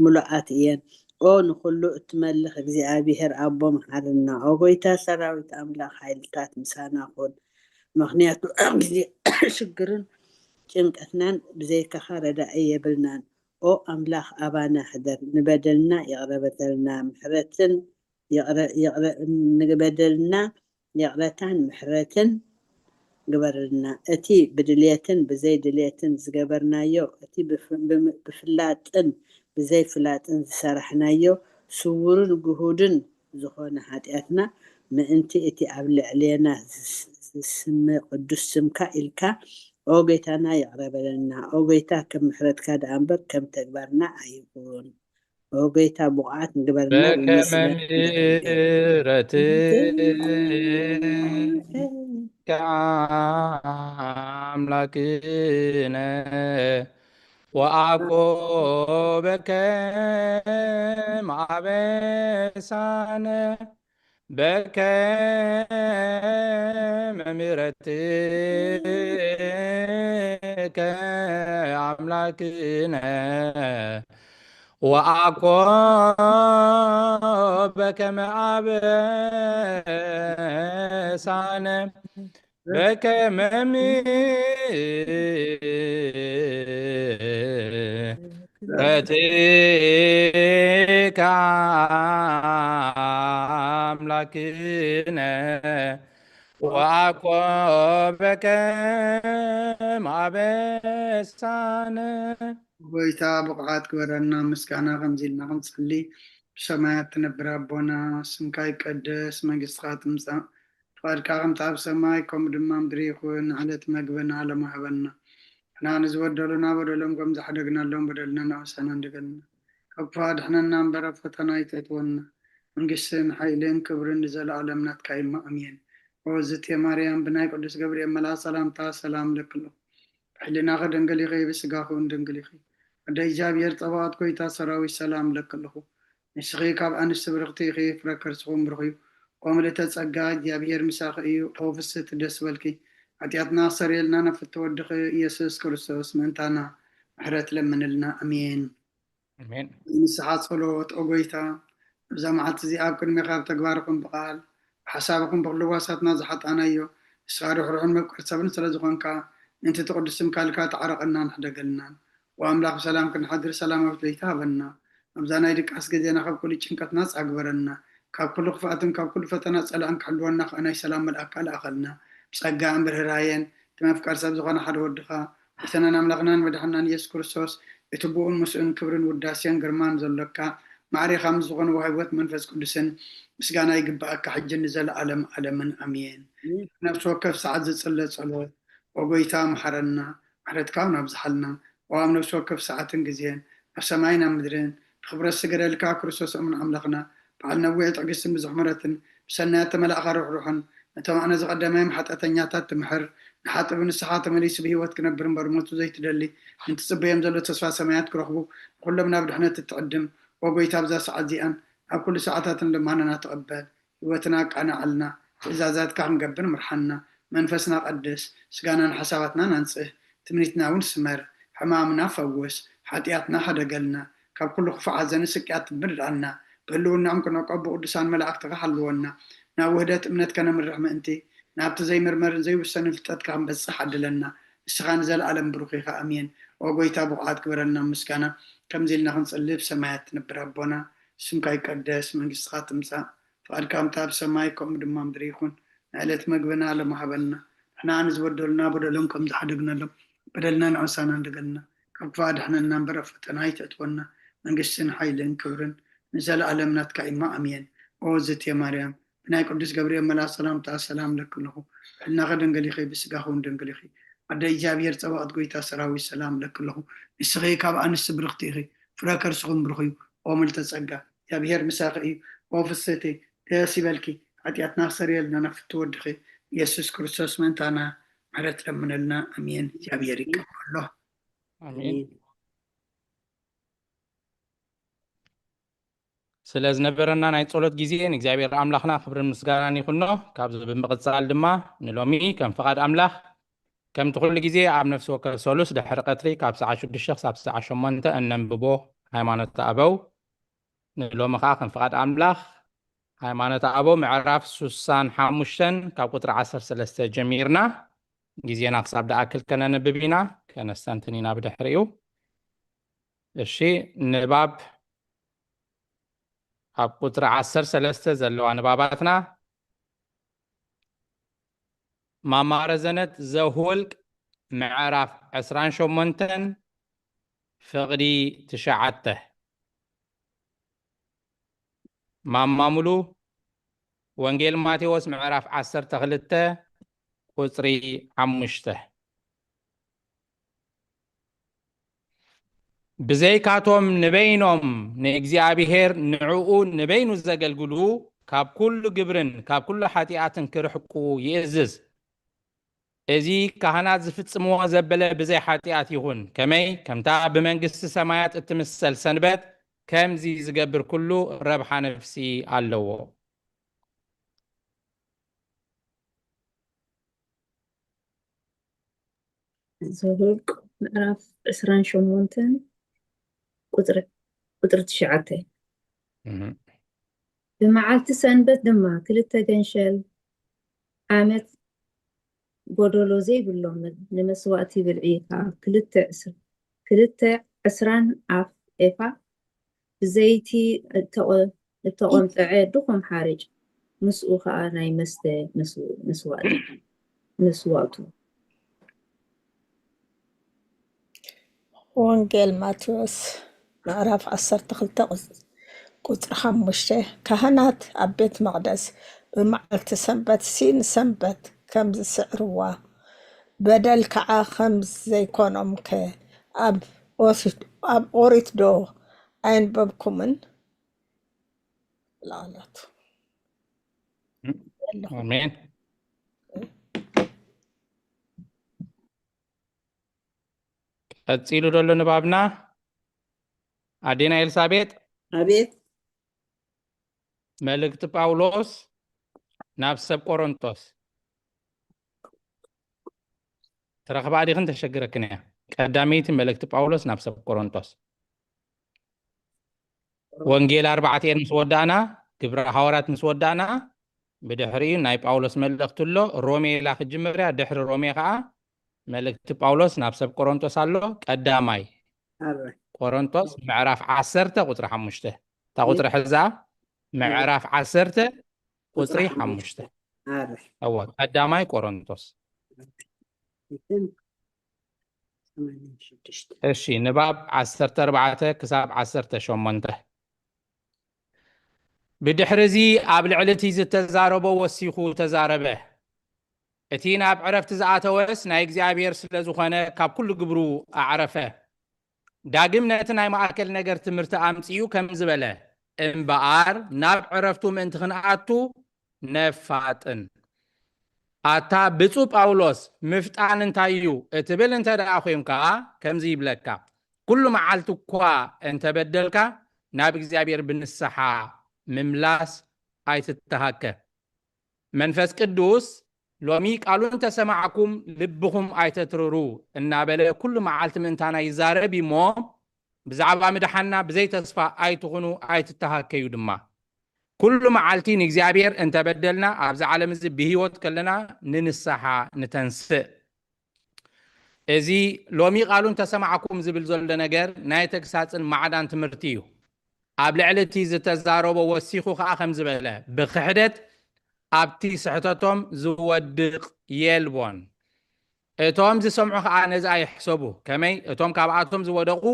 ምሉኣት እየን። ኦ ንኹሉ እትመልኽ እግዚኣብሔር ኣቦ፣ መሓርና። ኦ ጎይታ ሰራዊት ኣምላኽ፣ ሓይልታት ምሳና ኩን። ምኽንያቱ ኣብ ግዜ ሽግርን ጭንቀትናን ብዘይካኻ ረዳኢ የብልናን። ኦ ኣምላኽ ኣባና ሕደር፣ ንበደልና ይቕረ በለልና፣ ምሕረትን ይቕረ- ይቕረ- ንበደልና ይቕረታን ምሕረትን ግበረልና። እቲ ብድልየትን ብዘይ ድልየትን ዝገበርናዮ፣ እቲ ብፍ- ብም- ብፍላጥን ብዘይ ፍላጥን ዝሰራሕናዮ ስውርን ግሁድን ዝኾነ ሓጢኣትና ምእንቲ እቲ ኣብ ልዕሌና ዝስ- ዝስመ ቅዱስ ስምካ ኢልካ ኦ ጎይታና ይቕረ በለልና። ኦ ጎይታ ከም ምሕረትካ ደኣ እምበር ከም ተግባርና ኣይኹን። ኦ ጎይታ ብቑዓት ንግበርና በከመ ብመስገን ምሕረትከ ኣምላክነ ወኣኮ በከመ ኣበሳነ በከመ ምሕረትከ ኣምላክነ ወኣኮ በከመ ኣበሳነ በከመ ምሕረትከ ኣምላክነ ወኣኮ በከመ ኣበሳነ። ጎይታ ብቕዓት ግበረና ምስጋና ከምዚ ኢልና ክንጽሊ። ብሰማያት ትነብር ኣቦና፣ ስምካ ይቀደስ፣ መንግስትኻ ትምጻእ፣ ፍቓድካ ከምቲ ኣብ ሰማይ ከምኡ ድማ ምድሪ ይኹን። ዕለት መግብና ሎሚ ሃበና። ንሕና ንዝበደሉና በደሎም ከም ዝሓደግናሎም በደልና ንኣሳና እንደገልና፣ ካብ ክፉእ ኣድሕነና እምበር ኣብ ፈተና ኣይተእትወና። መንግስትን ሓይልን ክብርን ንዘለኣለም ናትካ እዩ። ኣሜን። ኦ ዝቴ ማርያም፣ ብናይ ቅዱስ ገብርኤል መልኣኽ ሰላምታ ሰላም እለኪ ኣለኹ። ብሕሊናኺ ድንግል ኢኺ፣ ብስጋኺ እውን ድንግል ኢኺ። ኣደ እግዚኣብሔር ጸባኦት፣ ጎይታ ሰራዊት፣ ሰላም እለኪ ኣለኹ። ንስኺ ካብ ኣንስቲ ብርኽቲ ኢኺ፣ ፍረ ከርስኺ እውን ብሩኽ እዩ። ኦ ምልእተ ጸጋ፣ እግዚኣብሔር ምሳኺ እዩ። ኦ ፍስሕቲ ደስ በልኪ፣ ሓጢኣትና ኣስተሰርየልና፣ ናብ ፍትወ ወድኺ ኢየሱስ ክርስቶስ ምእንታና ምሕረት ለምንልና። ኣሜን። ኣሜን። ንስሓ ጸሎት። ኦ ጎይታ፣ እዛ መዓልቲ እዚኣ ኣብ ቅድሜኻ ብተግባር ይኹን ብቓል ብሓሳብ ይኹን ብኹሉ ህዋሳትና ዝሓጣናዮ፣ ንስኻ ርሕሩሕን መፍቀር ሰብን ስለ ዝኾንካ፣ ምእንቲ እቲ ቅዱስ ስምካ ኢልካ ተዓረቐናን ሕደገልናን። ወኣምላኽ ብሰላም ክንሓድር ሰላማዊት ለይቲ ሃበና። ኣብዛ ናይ ድቃስ ግዜና ካብ ኩሉ ጭንቀት ናጻ ግበረና። ካብ ኩሉ ክፍኣትን ካብ ኩሉ ፈተና ጸላእን ክሕልወና ከኣ ናይ ሰላም መልኣካ ልኣኸልና። ብጸጋን ብርህራየን እቲ መፍቀር ሰብ ዝኾነ ሓደ ወድኻ፣ ጎይታናን ኣምላኽናን መድሓናን ኢየሱስ ክርስቶስ፣ እቲ ብኡን ምስኡን ክብርን ውዳሴን ግርማን ዘሎካ፣ ማዕሬኻ ምስ ዝኾነ ወሃቢ ህይወት መንፈስ ቅዱስን ምስጋና ይግብኣካ፣ ሕጂ ንዘለኣለም ኣለምን ኣሜን። ነፍሲ ወከፍ ሰዓት ዝጽለ ጸሎት። ኦ ጎይታ፣ መሓረና፣ ምሕረትካ እውን ኣብዝሓልና። ኦ ኣብ ነፍሲ ወከፍ ሰዓትን ግዜን፣ ኣብ ሰማይን ኣብ ምድርን፣ ብኽብረት ዝገደልካ ክርስቶስ እሙን ኣምላኽና፣ በዓል ነዊሕ ትዕግስትን ብዙሕ ምሕረትን፣ ብሰናያት ተመላእኻ ርሕሩሕን፣ ነቶም ኣነ ዝቐደመዮም ሓጢኣተኛታት ትምሕር፣ ንሓጥእ ብንስሓ ተመሊሱ ብህይወት ክነብር እምበር ሞቱ ዘይትደሊ፣ ንትጽበዮም ዘሎ ተስፋ ሰማያት ክረኽቡ፣ ንኹሎም ናብ ድሕነት እትዕድም፣ ኦ ጎይታ፣ ኣብዛ ሰዓት እዚኣን ኣብ ኩሉ ሰዓታትን ልማናና ተቐበል። ህይወትና ኣቃንዓልና፣ ትእዛዛትካ ክንገብር ምርሓና። መንፈስና ቀድስ፣ ስጋናን ሓሳባትናን ኣንጽህ፣ ትምኒትና እውን ስመር። ሕማምና ፈውስ፣ ሓጢኣትና ሓደገልና፣ ካብ ኩሉ ክፉእ ሓዘንን ስቅያትን ምድኣና። ብህልውናኦም ክንዕቆብ ብቅዱሳን መላእክትኻ ሓልወና። ናብ ውህደት እምነት ከነምርሕ ምእንቲ፣ ናብቲ ዘይምርመርን ዘይውሰንን ፍልጠትካ ክንበጽሕ ዓድለና። ንስኻ ንዘለኣለም ብሩኽ ኢኻ። ኣሜን። ኦ ጎይታ፣ ብቑዓት ግበረልና ምስጋና። ከምዚ ኢልና ክንጽሊ፣ ብሰማያት ትነብር ኣቦና፣ ስምካ ይቀደስ፣ መንግስትኻ ትምጻእ፣ ፍቓድካ ከምቲ ኣብ ሰማይ ከምኡ ድማ ምድሪ ይኹን። ንዕለት መግብና ሎሚ ሃበና። ንሕና ንዝበደሉና በደሎም ከም ዝሓደግናሎም በደልና ንዕሳና እንደገልና ካብ ክፋ ኣድሕነና እምበር ኣብ ፈተና ኣይተእትወና። መንግስትን ሓይልን ክብርን ንዘለኣለም ናትካ እማ ኣምየን። ኦ ዝቴ ማርያም ብናይ ቅዱስ ገብርኤል መልኣክ ሰላምታ ሰላም ለኪ ኣለኹ። ሕልናኸ ደንገሊኺ ብስጋኹ እውን ደንገሊኺ። ኣደ እግዚኣብሔር ጸባኦት ጎይታ ሰራዊት ሰላም ለኪ ኣለኹ። ንስኺ ካብ ኣንስቲ ብርኽቲ ኢኺ። ፍረ ከርስኹም ብሩኽ እዩ። ኦ ምልተ ጸጋ እግዚኣብሔር ምሳኺ እዩ። ኦ ፍስህቲ ደስ ይበልኪ። ሓጢኣትና ክሰርየልና ናብ ፍትው ወድኺ ኢየሱስ ክርስቶስ ምእንታና ምሕረት ለምነልና። ኣሜን። እግዚኣብሔር ይቀበሎ። ኣሜን። ስለ ዝነበረና ናይ ጸሎት ግዜ ንእግዚኣብሔር ኣምላኽና ክብርን ምስጋናን ይኹኖ። ካብዚ ብምቕጻል ድማ ንሎሚ ከም ፍቓድ ኣምላኽ ከምቲ ኩሉ ግዜ ኣብ ነፍሲ ወከፍ ሰሉስ ድሕሪ ቀትሪ ካብ ሰዓት ሽዱሽተ ክሳብ ሰዓት ሸሞንተ እነንብቦ ሃይማኖት ኣበው ንሎሚ ከዓ ከም ፍቓድ ኣምላኽ ሃይማኖት ኣበው ምዕራፍ ሱሳን ሓሙሽተን ካብ ቁፅሪ ዓሰርተ ሰለስተ ጀሚርና ግዜና ክሳብ ደኣክል ከነንብብ ኢና፣ ከነስተንትን ኢና ብድሕሪኡ። እሺ፣ ንባብ ኣብ ቁፅሪ ዓሰርተ ሰለስተ ዘለዋ ንባባትና ማማ ረዘነት ዘሁልቅ ምዕራፍ ዕስራን ሸሞንተን ፍቕዲ ትሽዓተ። ማማ ሙሉ ወንጌል ማቴዎስ ምዕራፍ ዓሰርተ ክልተ ቁፅሪ ሓሙሽተ። ብዘይካቶም ንበይኖም ንእግዚኣብሔር ንዕኡ ንበይኑ ዘገልግሉ ካብ ኩሉ ግብርን ካብ ኩሉ ሓጢኣትን ክርሕቁ ይእዝዝ። እዚ ካህናት ዝፍጽምዎ ዘበለ ብዘይ ሓጢኣት ይኹን፣ ከመይ ከምታ ብመንግስቲ ሰማያት እትምሰል ሰንበት ከምዚ ዝገብር ኩሉ ረብሓ ነፍሲ ኣለዎ። ዘኍልቁ ምዕራፍ ዕስራን ሸሞንተን ቁፅሪ ቁፅሪ ትሽዓተ። ብመዓልቲ ሰንበት ድማ ክልተ ገንሸል ዓመት ጎደሎ ዘይብሎምን ንመስዋእቲ ብልዒ ከዓ ክልተ ዕስ- ክልተ ዕስራን ኣፍ ኤፋ ብዘይቲ እተቖ- እተቖምጠዐ ድኹም ሓርጭ ምስኡ ከዓ ናይ መስተ መስው- መስዋእቲ መስዋእቱ። ወንጌል ማቴዎስ ምዕራፍ ዓሰርተ ክልተ ቁጽ- ቁጽሪ ሓሙሽተ። ካህናት ኣብ ቤት መቕደስ ብመዓልቲ ሰንበት ሲ ንሰንበት ከም ዝስዕርዋ በደል ከዓ ከም ዘይኮኖም ከ ኣብ ኦሪት- ኣብ ኦሪት ዶ ኣየንበብኩምን? ላላት ኣሜን። ቀጺሉ ዘሎ ንባብና ኣዴና ኤልሳቤጥ ኣቤት። መልእክቲ ጳውሎስ ናብ ሰብ ቆሮንቶስ ትረኽባ ዲኽን ተሸግረክን እያ። ቀዳመይቲ መልእክቲ ጳውሎስ ናብ ሰብ ቆሮንቶስ። ወንጌል ኣርባዕቲኤን ምስ ወዳእና፣ ግብረ ሃዋርያት ምስ ወዳእና፣ ብድሕሪኡ ናይ ጳውሎስ መልእኽቲ ኣሎ። ሮሜ ኢላ ክጅምር እያ። ድሕሪ ሮሜ ከዓ መልእክቲ ጳውሎስ ናብ ሰብ ቆሮንቶስ ኣሎ። ቀዳማይ ኣረ ቆሮንቶስ ምዕራፍ ዓሰርተ ቁፅሪ ሓሙሽተ። እታ ቁፅሪ ሕዛ ምዕራፍ ዓሰርተ ቁፅሪ ሓሙሽተ። ኣረ እወ፣ ቀዳማይ ቆሮንቶስ። ይትን ሰማንያን ሽዱሽተ እሺ፣ ንባብ ዓሰርተ ኣርባዕተ ክሳብ ዓሰርተ ሸሞንተ። ብድሕሪ እዚ ኣብ ልዕሊ እቲ ዝተዛረቦ ወሲኹ ተዛረበ። እቲ ናብ ዕረፍቲ ዝኣተወስ ናይ እግዚኣብሔር ስለ ዝኾነ ካብ ኩሉ ግብሩ ኣዕረፈ። ዳግም ነቲ ናይ ማእከል ነገር ትምህርቲ ኣምጺኡ ከም ዝበለ፣ እምበኣር ናብ ዕረፍቱ ምእንቲ ክንኣቱ ነፋጥን። ኣታ ብፁዕ ጳውሎስ፣ ምፍጣን እንታይ እዩ እትብል እንተ ደኣ ኾይንካ፣ ከምዚ ይብለካ፣ ኩሉ መዓልቲ እኳ እንተ በደልካ፣ ናብ እግዚኣብሔር ብንስሓ ምምላስ ኣይትተሃከ። መንፈስ ቅዱስ፣ ሎሚ ቃሉ እንተ ሰማዕኩም ልብኹም ኣይተትርሩ እናበለ ኩሉ መዓልቲ ምእንታና ይዛረብ እዩ እሞ፣ ብዛዕባ ምድሓንና ብዘይ ተስፋ ኣይትኹኑ፣ ኣይትተሃከዩ ድማ። ኩሉ መዓልቲ ንእግዚኣብሔር እንተ በደልና፣ ኣብዚ ዓለም እዚ ብህይወት ከለና ንንስሓ ንተንስእ። እዚ ሎሚ ቃሉ እንተሰማዕኩም ዝብል ዘሎ ነገር ናይ ተግሳጽን ማዕዳን ትምህርቲ እዩ። ኣብ ልዕሊ እቲ ዝተዛረቦ ወሲኹ ኸዓ ከም ዝበለ፣ ብኽሕደት ኣብቲ ስሕተቶም ዝወድቕ የልቦን። እቶም ዝሰምዑ ኸኣ ነዚ ኣይሕሰቡ። ከመይ? እቶም ካብኣቶም ዝወደቑ፣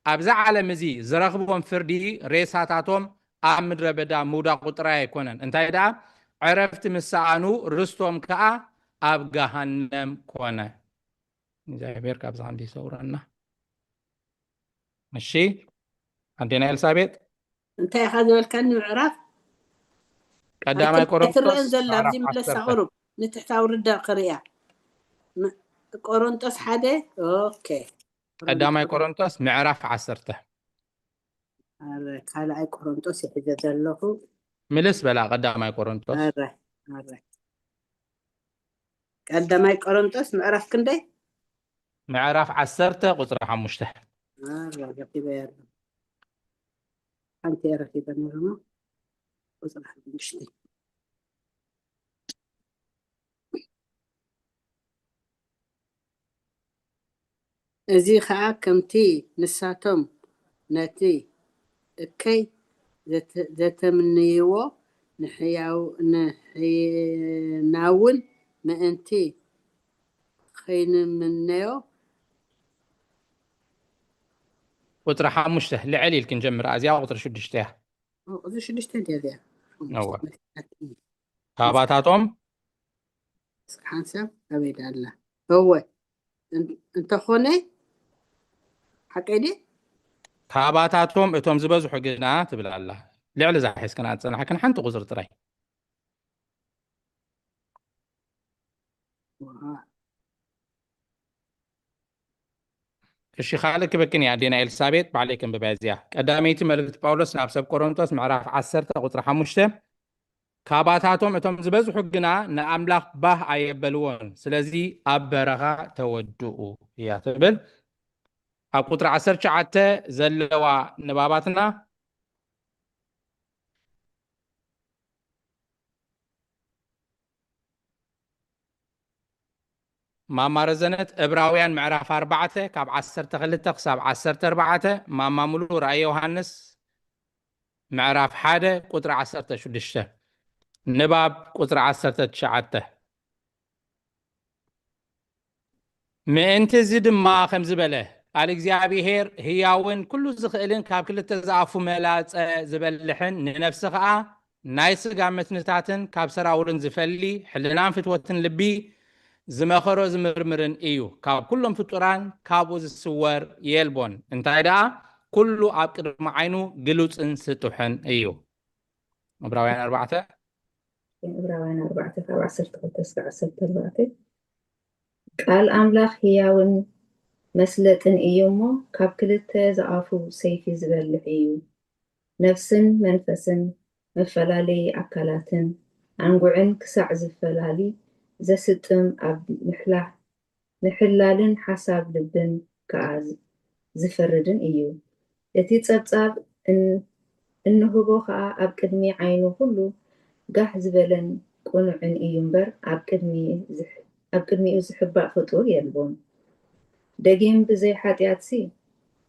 ኣብዚ ዓለም እዚ ዝረኽብዎም ፍርዲ፣ ሬሳታቶም ኣብ ምድረ በዳ ምውዳቑ ጥራይ ኣይኮነን። እንታይ ደኣ? ዕረፍቲ ምስ ሰኣኑ፣ ርስቶም ከኣ ኣብ ገሃነም ኮነ። እግዚኣብሔር ካብዚ ኸንዲ ይሰውረና። እሺ፣ ኣዴና ኤልሳቤጥ። እንታይ ኢኻ ዝበልካኒ? ምዕራፍ ቀዳማይ ኣይትር-፣ ኣይትረአን ቆሮንቶስ ዘሎ ኣብዚ ምዕራፍ መለሳ ዓሰርተ። ቁሩብ ንትሕቲ ኣውርዳ ክርእያ። ም-፣ ቆሮንቶስ ሓደ። ኦኬ። ቀዳማይ ቆሮንቶስ ምዕራፍ ዓሰርተ። ኣረ፣ ካልኣይ ቆሮንቶስ ይሕዘ ዘለኹ። ምልስ በላ ቀዳማይ ቆሮንቶስ። ኣረ፣ ኣረ። ቀዳማይ ቆሮንቶስ ምዕራፍ ክንደይ? ምዕራፍ ዓሰርተ ቁጽሪ ሓሙሽተ። ኣረ፣ ረኺበያ ኣለኹ። ሓንቲ እየ ረኺበ ነይሩ እሞ ቁጽሪ ሓሙሽተ። እዚ ኸኣ ከምቲ ንሳቶም ነቲ እከይ ዘተ-፣ ዘተምንይዎ ንሕያው-፣ ንሕናውን ምእንቲ ኸይንምነዮ። ቁጽሪ ሓሙሽተ ልዕል ኢልክን ጀምር። እዚኣ ቁጽሪ ሽዱሽተ እያ። ኦ፣ እዚ ሽዱሽተ እንድያ እዚኣ። እወ። ካባታቶም እስኪ ሓንሳብ ኣበይ ደኣ ኣላ? እወ። እን-፣ እንተኾነ ሓቀይ ድየ? ካባታቶም እቶም ዝበዝሑ ግና ትብል ኣላ። ልዕሊ እዛ ሒዝክና ዝጸናሕክን ሓንቲ ቁጽሪ ጥራይ። ወሃ። እሺ፣ ካልእ ክበክን እያ ኣዴና ኤልሳቤጥ፣ ባዕለይ ከንብባ እዚኣ። ቀዳመይቲ መልእክቲ ጳውሎስ ናብ ሰብ ቆሮንቶስ ምዕራፍ ዓሰርተ ቁጽሪ ሓሙሽተ። ካባታቶም እቶም ዝበዝሑ ግና ንኣምላኽ ባህ ኣየበልዎን፣ ስለዚ ኣብ በረኻ ተወድኡ እያ ትብል። ኣብ ቁጽሪ ዓሰርተ ትሽዓተ ዘለዋ ንባባትና ማማ ረዘነት፣ ዕብራውያን ምዕራፍ ኣርባዕተ ካብ ዓሰርተ ክልተ ክሳብ ዓሰርተ ኣርባዕተ፣ ማማ ሙሉ ራእይ ዮሃንስ ምዕራፍ ሓደ ቁጽሪ ዓሰርተ ሽዱሽተ፣ ንባብ ቁጽሪ ዓሰርተ ትሽዓተ። ምእንቲ እዚ ድማ ከምዚ በለ፣ ቃል እግዚኣብሄር ህያውን ኩሉ ዝኽእልን ካብ ክልተ ዝኣፉ መላጸ ዝበልሕን ንነፍሲ ኸኣ ናይ ስጋ መትንታትን ካብ ሰራውርን ዝፈሊ ሕልናን ፍትወትን ልቢ ዝመኸሮ ዝምርምርን እዩ። ካብ ኩሎም ፍጡራን ካብኡ ዝስወር የልቦን። እንታይ ደኣ ኩሉ ኣብ ቅድሚ ዓይኑ ግሉጽን ስጡሕን እዩ። ዕብራውያን ኣርባዕተ። ዕብራውያን ኣርባዕተ ካብ ዓሰርተ ክልተ እስከ ዓሰርተ ኣርባዕተ። ቃል ኣምላኽ ህያውን መስለጥን እዩ እሞ ካብ ክልተ ዝኣፉ ሰይፊ ዝበልሕ እዩ። ነፍስን መንፈስን መፈላለዪ ኣካላትን ኣንጉዕን ክሳዕ ዝፈላሊ ዘስጥም ኣብ ምሕላ-፣ ምሕላልን ሓሳብ ልብን ከኣ ዝ-፣ ዝፈርድን እዩ። እቲ ጸብጻብ እን-፣ እንህቦ ከኣ ኣብ ቅድሚ ዓይኑ ኩሉ ጋሕ ዝበለን ቅኑዕን እዩ እምበር ኣብ ቅድሚ ዝሕ-፣ ኣብ ቅድሚኡ ዝሕባእ ፍጡር የልቦን። ደጊም ብዘይ ሓጢኣትሲ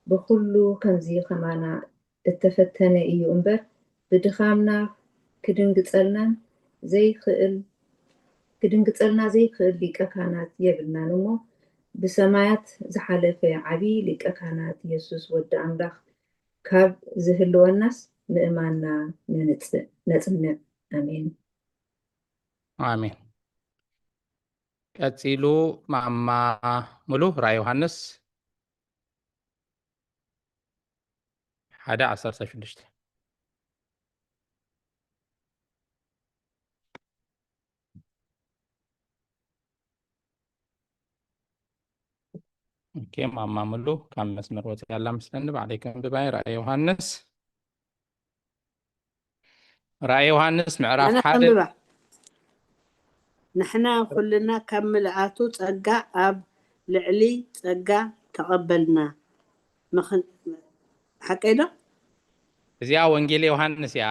ብኹሉ ከምዚ ከማና እተፈተነ እዩ እምበር ብድኻምና ክድንግጸልናን ዘይክእል፣ ክድንግጸልና ዘይክእል ሊቀ ካህናት የብልናን እሞ ብሰማያት ዝሓለፈ ዓቢ ሊቀ ካህናት የሱስ ወዲ ኣምላኽ ካብ ዝህልወናስ ምእማንና ነንጽ-፣ ነጽንዕ። ኣሜን። ኣሜን። ቀጺሉ ማማ ሙሉ ራእይ ዮሃንስ ሓደ ዓሰርተ ሽዱሽተ። ኦኬ፣ ማማ ሙሉ ካብ መስመር ወፂኣ ኣላ መስለኒ። ባዕለይ ከንብባ እየ። ራእይ ዮሃንስ፣ ራእይ ዮሃንስ ምዕራፍ ኣነ ሓደ። ከንብባ። ንሕና ኩልና ካብ ምልኣቱ ጸጋ ኣብ ልዕሊ ጸጋ ተቐበልና። ምኽን-፣ ሓቀይ ዶ? እዚኣ ወንጌል ዮሃንስ እያ፣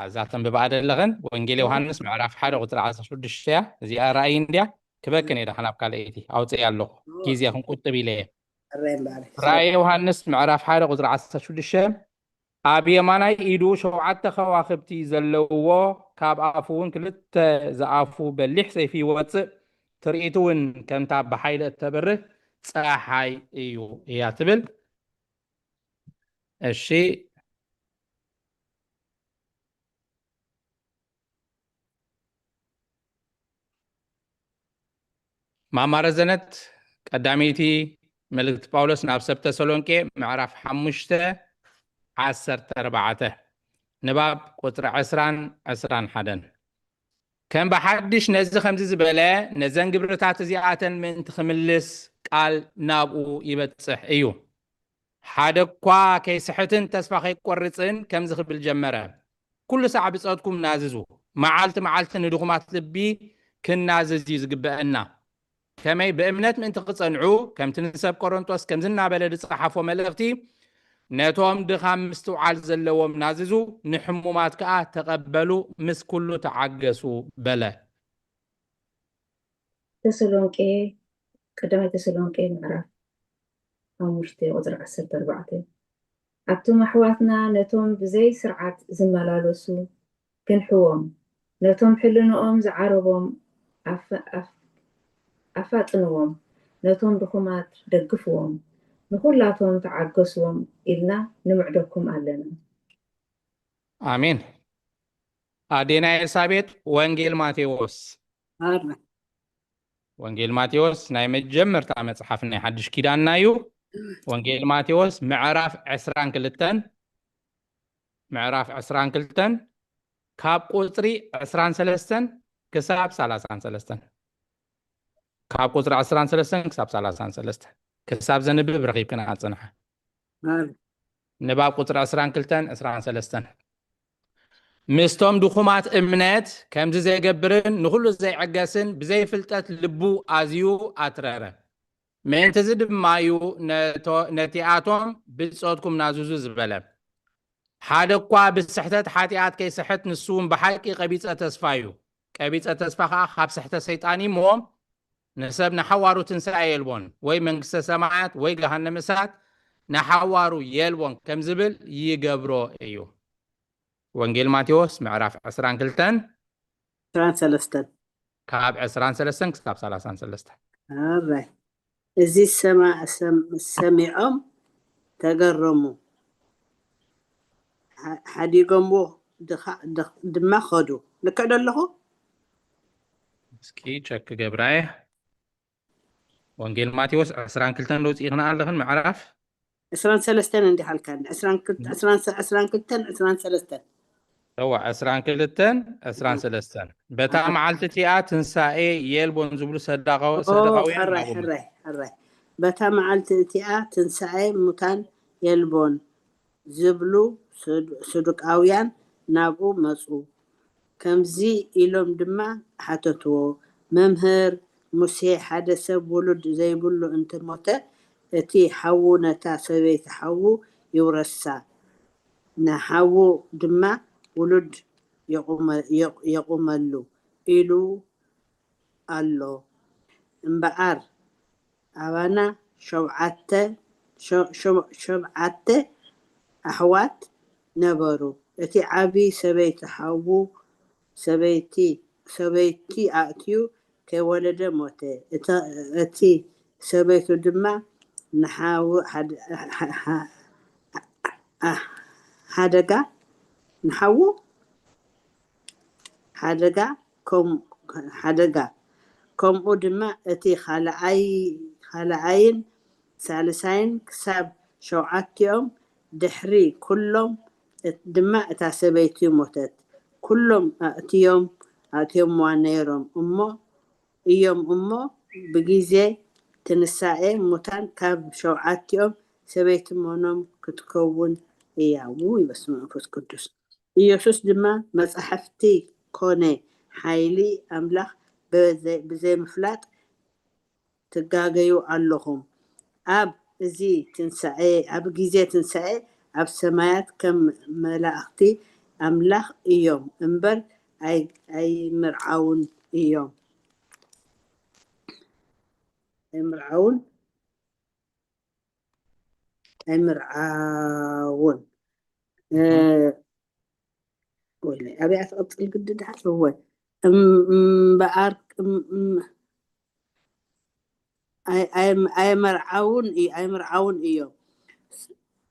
እዛ ተንብባ ዘለኽን። ወንጌል ዮሃንስ ምዕራፍ ሓደ ቁፅሪ ዓሰርተ ሽዱሽተ እያ። እዚኣ ራእይ እንድያ። ክበክን እየ ደሓን ኣብ ካልኣይቲ ኣውፅእ ኣለኹ። ግዜ ክንቁጥብ ኢለ እየ። እረ እምበኣር። ራእይ ዮሃንስ ምዕራፍ ሓደ ቁፅሪ ዓሰርተ ሽዱሽተ፣ ኣብ የማናይ ኢዱ ሸውዓተ ከዋኽብቲ ዘለውዎ፣ ካብ ኣፉ እውን ክልተ ዝኣፉ በሊሕ ሰይፊ ይወፅእ። ትርኢት እውን ከምታ ብሓይሊ እተብርህ ጸሓይ እዩ እያ ትብል። እሺ፣ ማማ ረዘነት፣ ቀዳመይቲ መልእክቲ ጳውሎስ ናብ ሰብ ተሰሎንቄ ምዕራፍ ሓሙሽተ ዓሰርተ ኣርባዕተ፣ ንባብ ቁጽሪ ዕስራን ዕስራን ሓደን። ከም ብሓድሽ ነዚ ከምዚ ዝበለ፣ ነዘን ግብርታት እዚኣተን ምእንቲ ክምልስ ቃል ናብኡ ይበጽሕ እዩ። ሓደ እኳ ከይስሕትን ተስፋ ከይቆርጽን ከምዚ ክብል ጀመረ፣ ኩሉ ሳዕ ብጸትኩም ናዝዙ። መዓልቲ መዓልቲ ንድኹማት ልቢ ክናዝዝ እዩ ዝግበአና። ከመይ ብእምነት ምእንቲ ክጸንዑ፣ ከምቲ ንሰብ ቆሮንጦስ ከምዚ እናበለ ዝጸሓፎ መልእኽቲ፣ ነቶም ድኻም ምስትውዓል ዘለዎም ናዝዙ፣ ንሕሙማት ከኣ ተቐበሉ፣ ምስ ኩሉ ተዓገሱ በለ። ተሰሎንቄ፣ ቀዳማይ ተሰሎንቄ ምዕራፍ ሓሙሽተ ቁጽሪ ዓሰርተ ኣርባዕተ። ኣቱም ኣሕዋትና፣ ነቶም ብዘይ ስርዓት ዝመላለሱ ክንሕዎም፣ ነቶም ሕልንኦም ዝዓረቦም ኣፋጥንዎም፣ ነቶም ድኹማት ደግፍዎም፣ ንኹላቶም ተዓገስዎም ኢልና ንምዕደኩም ኣለና። ኣሜን። ኣዴና ኤልሳቤጥ፣ ወንጌል ማቴዎስ። ወንጌል ማቴዎስ ናይ መጀመርታ መጽሓፍ ናይ ሓድሽ ኪዳንና እዩ። ወንጌል ማቴዎስ ምዕራፍ ዕስራን ክልተን፣ ምዕራፍ ዕስራን ክልተን፣ ካብ ቁጽሪ ዕስራን ሰለስተን ክሳብ ሰላሳን ሰለስተን። ካብ ቁጽሪ ዕስራን ሰለስተን ክሳብ ሰላሳን ሰለስተን። ክሳብ ዘንብብ ረኺብክን ኣጽንሐ። ንባብ ቁጽሪ ዕስራን ክልተን ዕስራን ሰለስተን። ምስቶም ድኹማት እምነት ከምዚ ዘይገብርን ንኹሉ ዘይዕገስን ብዘይ ፍልጠት ልቡ ኣዝዩ ኣትረረ። ምእንትዚ ድማ እዩ ነቶ-፣ ነቲኣቶም ብጾትኩም ናዝዙ ዝበለ። ሓደ እኳ ብስሕተት ሓጢኣት ከይስሕት፣ ንሱ እውን ብሓቂ ቀቢጸ ተስፋ እዩ። ቀቢጸ ተስፋ ኸኣ ካብ ስሕተት ሰይጣን እዩ እሞ፣ ንሰብ ንሓዋሩ ትንሳኤ የልቦን፣ ወይ መንግስተ ሰማያት ወይ ገሃነም እሳት ንሓዋሩ የልቦን ከም ዝብል ይገብሮ እዩ። ወንጌል ማቴዎስ ምዕራፍ ዕስራን ክልተን፣ ዕስራን ሰለስተን። ካብ ዕስራን ሰለስተን ክሳብ ሰላሳን ሰለስተን። ኣራይ። እዚ ሰማ-፣ ሰም-፣ ሰሚዖም ተገረሙ። ሓ-፣ ሓዲጎምዎ ድኻ-፣ ድኽ-፣ ድማ ኸዱ። ልክዕ ዶ ኣለኹ? እስኪ ቸክ ገብራየ። ወንጌል ማቴዎስ ዕስራን ክልተን ዶ ውፅኢኽና ኣለኽን ምዕራፍ? ዕስራን ሰለስተን እንዲኻ ኣልካኒ። ዕስራን ክልተ፣ ዕስራን ሰ-፣ ዕስራን ክልተን፣ ዕስራን ሰለስተን። እዋ፣ ዕስራን ክልተን፣ ዕስራን ሰለስተን። በታ መዓልቲ እቲኣ ትንሳኤ የልቦን ዝብሉ ሰዳቃው-፣ ኦ፣ ሰዳቃውያን ሕራይ፣ ናብኡ መጹ። ሕራይ፣ ሕራይ። በታ መዓልቲ እቲኣ ትንሳኤ ሙታን የልቦን ዝብሉ ሰዱ-፣ ሰዱቃውያን ናብኡ መጹ። ከምዚ ኢሎም ድማ ሓተትዎ፣ መምህር፣ ሙሴ ሓደ ሰብ ውሉድ ዘይብሉ እንተሞተ፣ እቲ ሓዉ ነታ ሰበይቲ ሓዉ ይውረሳ፣ ንሓዉ ድማ ውሉድ የቑመ-፣ የቕ-፣ የቑመሉ ኢሉ ኣሎ። እምበኣር፣ ኣባና ሸውዓተ፣ ሸ-፣ ሸ-፣ ሸብዓተ ኣሕዋት ነበሩ። እቲ ዓቢ ሰበይቲ ሓዉ፣ ሰበይቲ፣ ሰበይቲ ኣእትዩ ከይወለደ ሞተ። እተ-፣ እቲ ሰበይቱ ድማ ንሓዉ ሓደ-፣ ሓ-፣ ሓ-፣ ሓ-፣ ሓደጋ፣ ንሓዉ ሓደጋ፣ ከም-፣ ሓደጋ፣ ከምኡ ድማ እቲ ካልኣይ፣ ካልኣይን ሳልሳይን ክሳብ ሸውዓቲኦም፣ ድሕሪ ኩሎም እት-፣ ድማ እታ ሰበይቲ ሞተት። ኩሎም ኣእትዮም፣ ኣእትዮምዋ ነይሮም እሞ፣ እዮም እሞ፣ ብጊዜ ትንሳኤ ሙታን ካብ ሸውዓቲኦም ሰበይቲ መኖም ክትከውን እያ። ውይ፣ በስመ መንፈስ ቅዱስ። ኢየሱስ ድማ፣ መጻሕፍቲ ኮነ ሓይሊ ኣምላኽ ብዘይ-፣ ብዘይምፍላጥ ትጋገዩ ኣለኹም። ኣብ እዚ ትንሳኤ፣ ኣብ ግዜ ትንሳኤ ኣብ ሰማያት ከም መላእኽቲ ኣምላኽ እዮም እምበር ኣይ-፣ ኣይምርዓውን እዮም። ኣይምርዓውን፣ ኣይምርዓውን። እ፣ ወይለይ፣ ኣበይ ትቕጽል ግዲ ድሓር? እወ። እም-፣ እምበኣር፣ እም-፣ እም-፣ ኣይ- ኣይ- ኣይመርዓውን እይ- ኣይምርዓውን እዮም።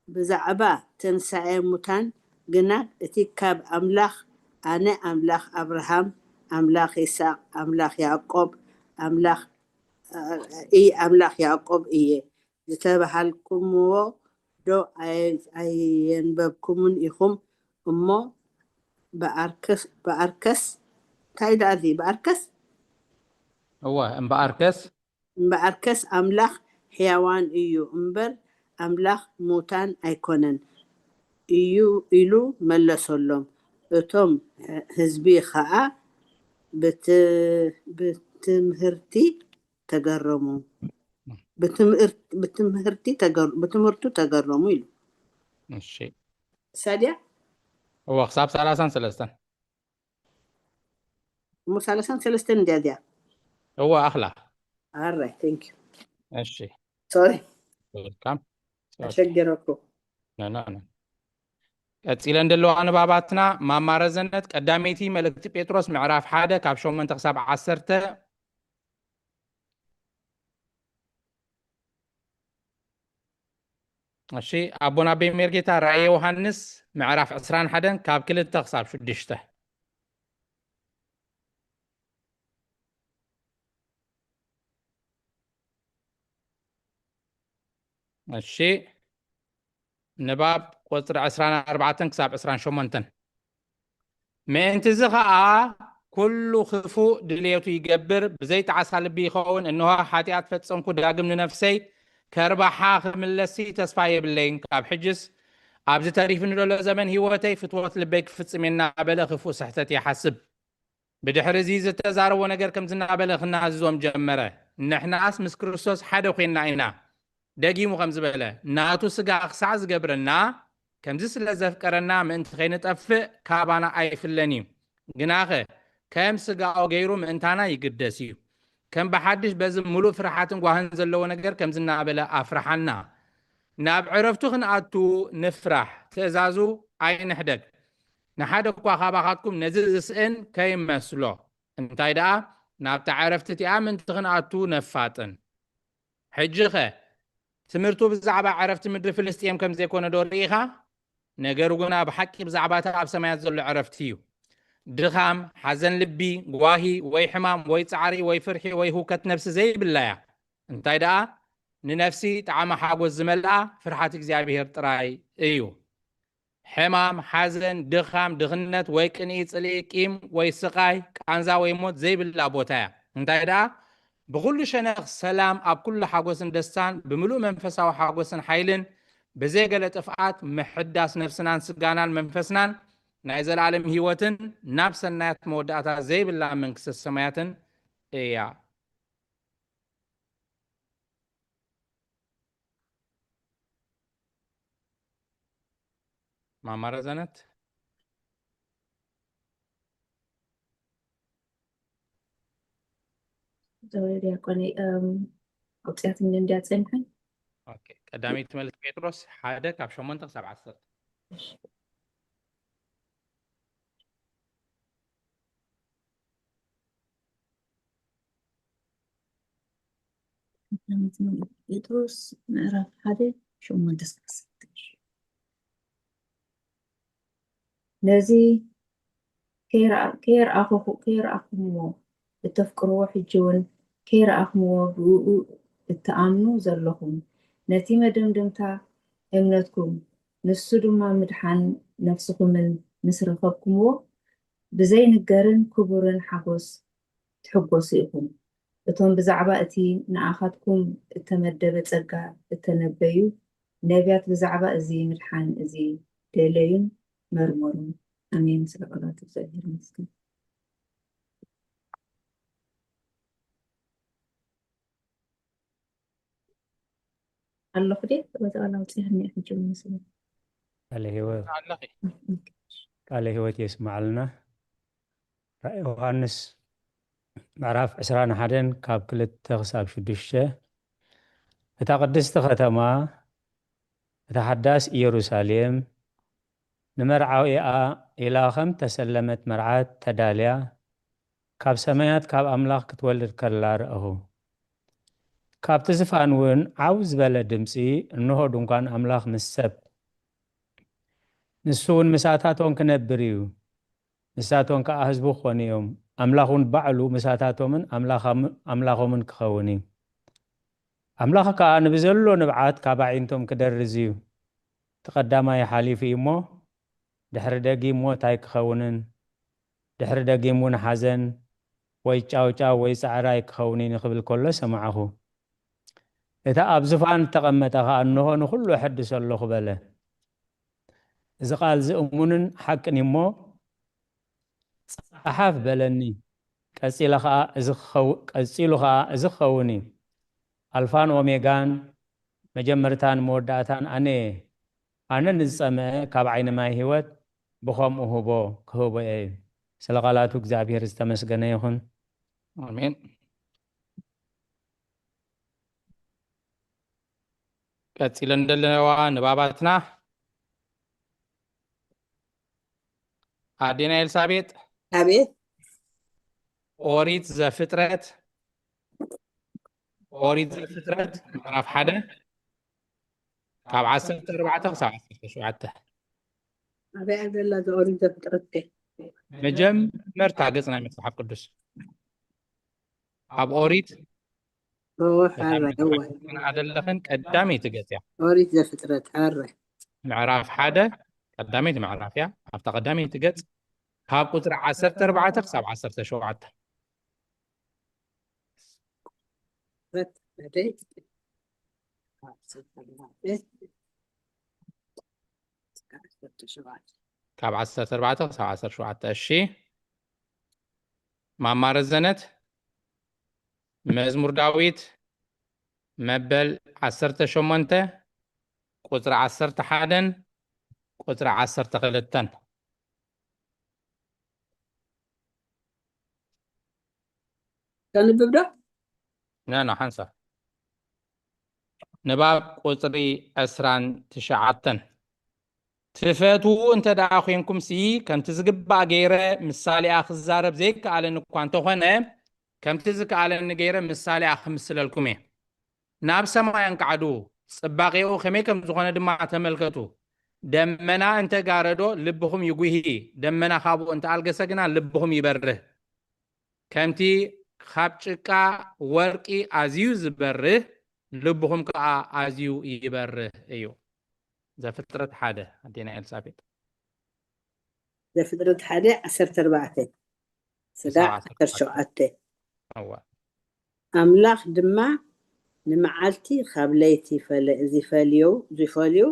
ብዛዕባ ትንሳኤ ሙታን ግና፣ እቲ ካብ ኣምላኽ፣ ኣነ ኣምላኽ ኣብርሃም፣ ኣምላኽ ይስሐቅ፣ ኣምላኽ ያዕቆብ፣ ኣምላኽ፣ እ፣ ኣምላኽ ያዕቆብ እየ ዝተባሃልኩምዎ ዶ ኣይ- ኣየንበብኩምን ኢኹም? እሞ ብኣርከስ፣ ብኣርከስ፣ እንታይ ደኣ እዚ? ብኣርከስ? እወ እምበኣርከስ እምበኣርከስ ኣምላኽ ሕያዋን እዩ እምበር፣ ኣምላኽ ሙታን ኣይኮነን እዩ ኢሉ መለሰሎም። እቶም ህዝቢ ኸኣ ብት- ብትምህርቲ ተገረሙ። ብትምህርት- ብትምህርቲ ተገር- ብትምህርቱ ተገረሙ ኢሉ። እሺ ሳድያ እወ ክሳብ ሰላሳን ሰለስተን እሞ ሰላሳን ሰለስተን እንድያ እዚኣ። እወ ኣኽላ ኣራይ ቴንክ ዩ። እሺ ሶሪ ዌልካም ኣሸገረኩ። ቀፂለን ዘለዋ ንባባትና ማማ ረዘነት ቀዳመይቲ መልእክቲ ጴጥሮስ ምዕራፍ ሓደ ካብ ሸሞንተ ክሳብ ዓሰርተ። እሺ ኣቦና ቤ ሜርጌታ ራእየ ዮሃንስ ምዕራፍ ዕስራን ሓደን ካብ ክልተ ክሳብ ሽዱሽተ። እሺ ንባብ ቁፅሪ ዕስራን ኣርባዕተን ክሳብ ዕስራን ሸሞንተን። ምእንቲ እዚ ኸኣ ኩሉ ክፉእ ድልየቱ ይገብር፣ ብዘይጠዓሳ ልቢ ይኸውን። እንሆ ሓጢኣት ፈጸምኩ፣ ዳግም ንነፍሰይ ከርባሓ ክምለስሲ ተስፋ የብለይን። ካብ ሕጅስ ኣብዚ ተሪፉኒ ዘሎ ዘመን ህይወተይ ፍትወት ልበይ ክፍጽም እናበለ ክፉእ ስሕተት ይሓስብ። ብድሕሪ እዚ ዝተዛረቦ ነገር ከምዚ እናበለ ክናዝዞም ጀመረ። ንሕናስ ምስ ክርስቶስ ሓደ ኮይንና ኢና። ደጊሙ ከምዚ በለ፣ ናቱ ስጋ ክሳዕ ዝገብረና ከምዚ ስለ ዘፍቀረና ምእንቲ ከይንጠፍእ ካባና ኣይፍለን እዩ። ግናኸ ከም ስጋኦ ገይሩ ምእንታና ይግደስ እዩ። ከም ብሓድሽ በዚ ምሉእ ፍርሓትን ጓህን ዘለዎ ነገር ከምዚ እናበለ ኣፍርሓና። ናብ ዕረፍቱ ክንኣቱ ንፍራሕ፣ ትእዛዙ ኣይንሕደግ። ንሓደ እኳ ካባኻትኩም ነዚ ዝስእን ከይመስሎ። እንታይ ደኣ ናብታ ዕረፍቲ እቲኣ ምእንቲ ክንኣቱ ነፋጥን። ሕጂ ኸ ትምህርቱ ብዛዕባ ዕረፍቲ ምድሪ ፍልስጥኤም ከም ዘይኮነ ዶ ርኢኻ? ነገሩ ግና ብሓቂ ብዛዕባ እቲ ኣብ ሰማያት ዘሎ ዕረፍቲ እዩ። ድኻም፣ ሓዘን ልቢ፣ ጓሂ ወይ ሕማም ወይ ጻዕሪ ወይ ፍርሒ ወይ ህውከት ነፍሲ ዘይብላ እያ። እንታይ ደኣ ንነፍሲ ጣዕሚ ሓጎስ ዝመልኣ ፍርሓት እግዚኣብሔር ጥራይ እዩ። ሕማም፣ ሓዘን፣ ድኻም፣ ድኽነት ወይ ቅንኢ፣ ጽልኢ፣ ቂም ወይ ስቓይ፣ ቃንዛ ወይ ሞት ዘይብላ ቦታ እያ። እንታይ ደኣ ብኹሉ ሸነኽ ሰላም፣ ኣብ ኩሉ ሓጎስን ደስታን፣ ብምሉእ መንፈሳዊ ሓጎስን ሓይልን፣ ብዘይገለ ጥፍኣት ምሕዳስ ነፍስናን ስጋናን መንፈስናን፣ ናይ ዘለኣለም ህይወትን ናብ ሰናያት መወዳእታ ዘይብላ መንግስተ ሰማያትን እያ። ማማ ረዘነት ዞሪ ዲያቆነይ እም፣ ኣውፅያትኒ እንድያ ፀኒሐን። ኦኬ፣ ቀዳመይቲ መልእክቲ ጴጥሮስ ሓደ ካብ ሸሞንተ ክሳብ ዓሰርተ። ቀዳመይቲ መልእክቲ ጴጥሮስ ምዕራፍ ሓደ ሸሞንተ እስካብ ዓሰርተ። ነዚ ከይረኣ- ከይረኣኹ- ከይረኣኹምዎ እተፍቅርዎ፣ ሕጂ እውን ከይረኣኹምዎ ብእኡ እትኣምኑ ዘለኹም፣ ነቲ መደምደምታ እምነትኩም፣ ንሱ ድማ ምድሓን ነፍስኹምን ምስ ረኸብኩምዎ፣ ብዘይንገርን ክቡርን ሓጎስ ትሕጎሱ ኢኹም። እቶም ብዛዕባ እቲ ንኣኻትኩም እተመደበ ጸጋ እተነበዩ ነብያት ብዛዕባ እዚ ምድሓን እዚ ደለዩን መርመሩን። ኣሜን። ስለ ቃላት እግዚኣብሔር ይመስገን። ኣለኹ ድየ? ወይ ቃል ኣውፂኣኒ ሕጂ መስለኒ። ቃለ ህይወት ኣለኺ ቃለ ህይወት የስማዓልና። ራእይ ዮሃንስ ምዕራፍ ዕስራን ሓደን ካብ ክልተ ክሳብ ሽዱሽተ። እታ ቅድስቲ ከተማ፣ እታ ሓዳስ ኢየሩሳሌም፣ ንመርዓዊኣ ኢላ ከም ተሰለመት መርዓት ተዳልያ፣ ካብ ሰማያት ካብ ኣምላኽ ክትወልድ ከላ ረኣኹ። ካብቲ ዝፋን እውን ዓው ዝበለ ድምፂ፣ እንሆ ድንኳን ኣምላኽ ምስ ሰብ፣ ንሱ እውን ምሳታቶም ክነብር እዩ፣ ንሳቶም ከዓ ህዝቡ ክኾኑ እዮም። ኣምላኽ እውን ባዕሉ ምሳታቶምን ኣምላኻም- ኣምላኾምን ክኸውን እዩ። ኣምላኽ ከዓ ንብዘሎ ንብዓት ካብ ኣዒንቶም ክደርዝ እዩ። እቲ ቀዳማይ ሓሊፉ እዩ እሞ፣ ድሕሪ ደጊም ሞት ኣይክኸውንን፣ ድሕሪ ደጊም እውን ሓዘን ወይ ጫውጫው ወይ ጻዕሪ ኣይክኸውን እዩ ክብል ከሎ ሰማዕኹ። እቲ ኣብ ዝፋን እተቐመጠ ኸኣ፣ እንሆ ንኹሉ እሐድሶ ኣለኹ በለ። እዚ ቃል እዚ እሙንን ሓቅን እዩ እሞ፣ ጸሓፍ በለኒ። ቀጺለ ኸኣ እዚ ክኸው- ቀጺሉ ኸኣ እዚ ክኸውን እዩ። ኣልፋን ኦሜጋን፣ መጀመርታን መወዳእታን ኣነ እየ። ኣነ ንዝጸምአ ካብ ዓይኒ ማይ ህይወት ብኸምኡ ህቦ ክህቦ እየ። ስለ ቃላቱ እግዚኣብሔር ዝተመስገነ ይኹን። ኣሜን። ቀጺለን ዘለዋ ንባባትና ኣዴና ኤልሳቤጥ፣ ኣቤት። ኦሪት ዘፍጥረት፣ ኦሪት ዘፍጥረት ምዕራፍ ሓደ ካብ ዓሰርተ ኣርባዕተ ክሳብ ዓሰርተ ሸውዓተ። ኣበይ ዘላ እዛ ኦሪት ዘፍጥረት ከ? መጀመርታ ገጽ ናይ መጽሓፍ ቅዱስ ኣብ ኦሪት ኦ፣ ሓራይ፣ እወ። ኣደለኽን ቀዳመይቲ ገጽ እያ። ኦሪት ዘፍጥረት፣ ሓራይ። ምዕራፍ ሓደ ቀዳመይቲ ምዕራፍ እያ። ኣብታ ቀዳመይቲ ገጽ ካብ ቁጽሪ ዓሰርተ ኣርባዕተ ክሳብ ዓሰርተ ሸውዓተ። በት፣ ሓደ፣ ዓሰርተ ኣርባዕተ፣ ዓሰርተ ሸውዓተ። ካብ ዓሰርተ ኣርባዕተ ክሳብ ዓሰርተ ሸውዓተ። እሺ፣ ማማ ረዘነት፣ መዝሙር ዳዊት መበል ዓሰርተ ሸሞንተ፣ ቁጽሪ ዓሰርተ ሓደን ቁጽሪ ዓሰርተ ክልተን። ከንብብ ዶ? ና፣ ና፣ ሓንሳብ። ንባብ ቁጽሪ ዕስራን ትሽዓተን። ትፈትዉ እንተ ደኣ ኾንኩምሲ፣ ከምቲ ዝግባእ ገይረ ምሳሌኣ ክዛረብ ዘይከኣለኒ እኳ እንተኾነ፣ ከምቲ ዝከኣለኒ ገይረ ምሳሌኣ ክምስለልኩም እየ። ናብ ሰማይ ኣንቃዕዱ፣ ጽባቄኡ ከመይ ከም ዝኾነ ድማ ተመልከቱ። ደመና እንተ ጋረዶ ልብኹም ይጉሂ፣ ደመና ካብኡ እንተ ኣልገሰ ግና ልብኹም ይበርህ። ከምቲ ካብ ጭቃ ወርቂ ኣዝዩ ዝበርህ፣ ልብኹም ከኣ ኣዝዩ ይበርህ እዩ። ዘፍጥረት ሓደ፣ ኣዴና ኤልሳቤጥ። ዘፍጥረት ሓደ፣ ዓሰርተ ኣርባዕተ፣ ስጋ ክሳብ ዓሰርተ ዓሰርተ ሸውዓተ። እወ። ኣምላኽ ድማ ንመዓልቲ ካብ ለይቲ ፈለ-፣ ዝፈልዩ፣ ዝፈልዩ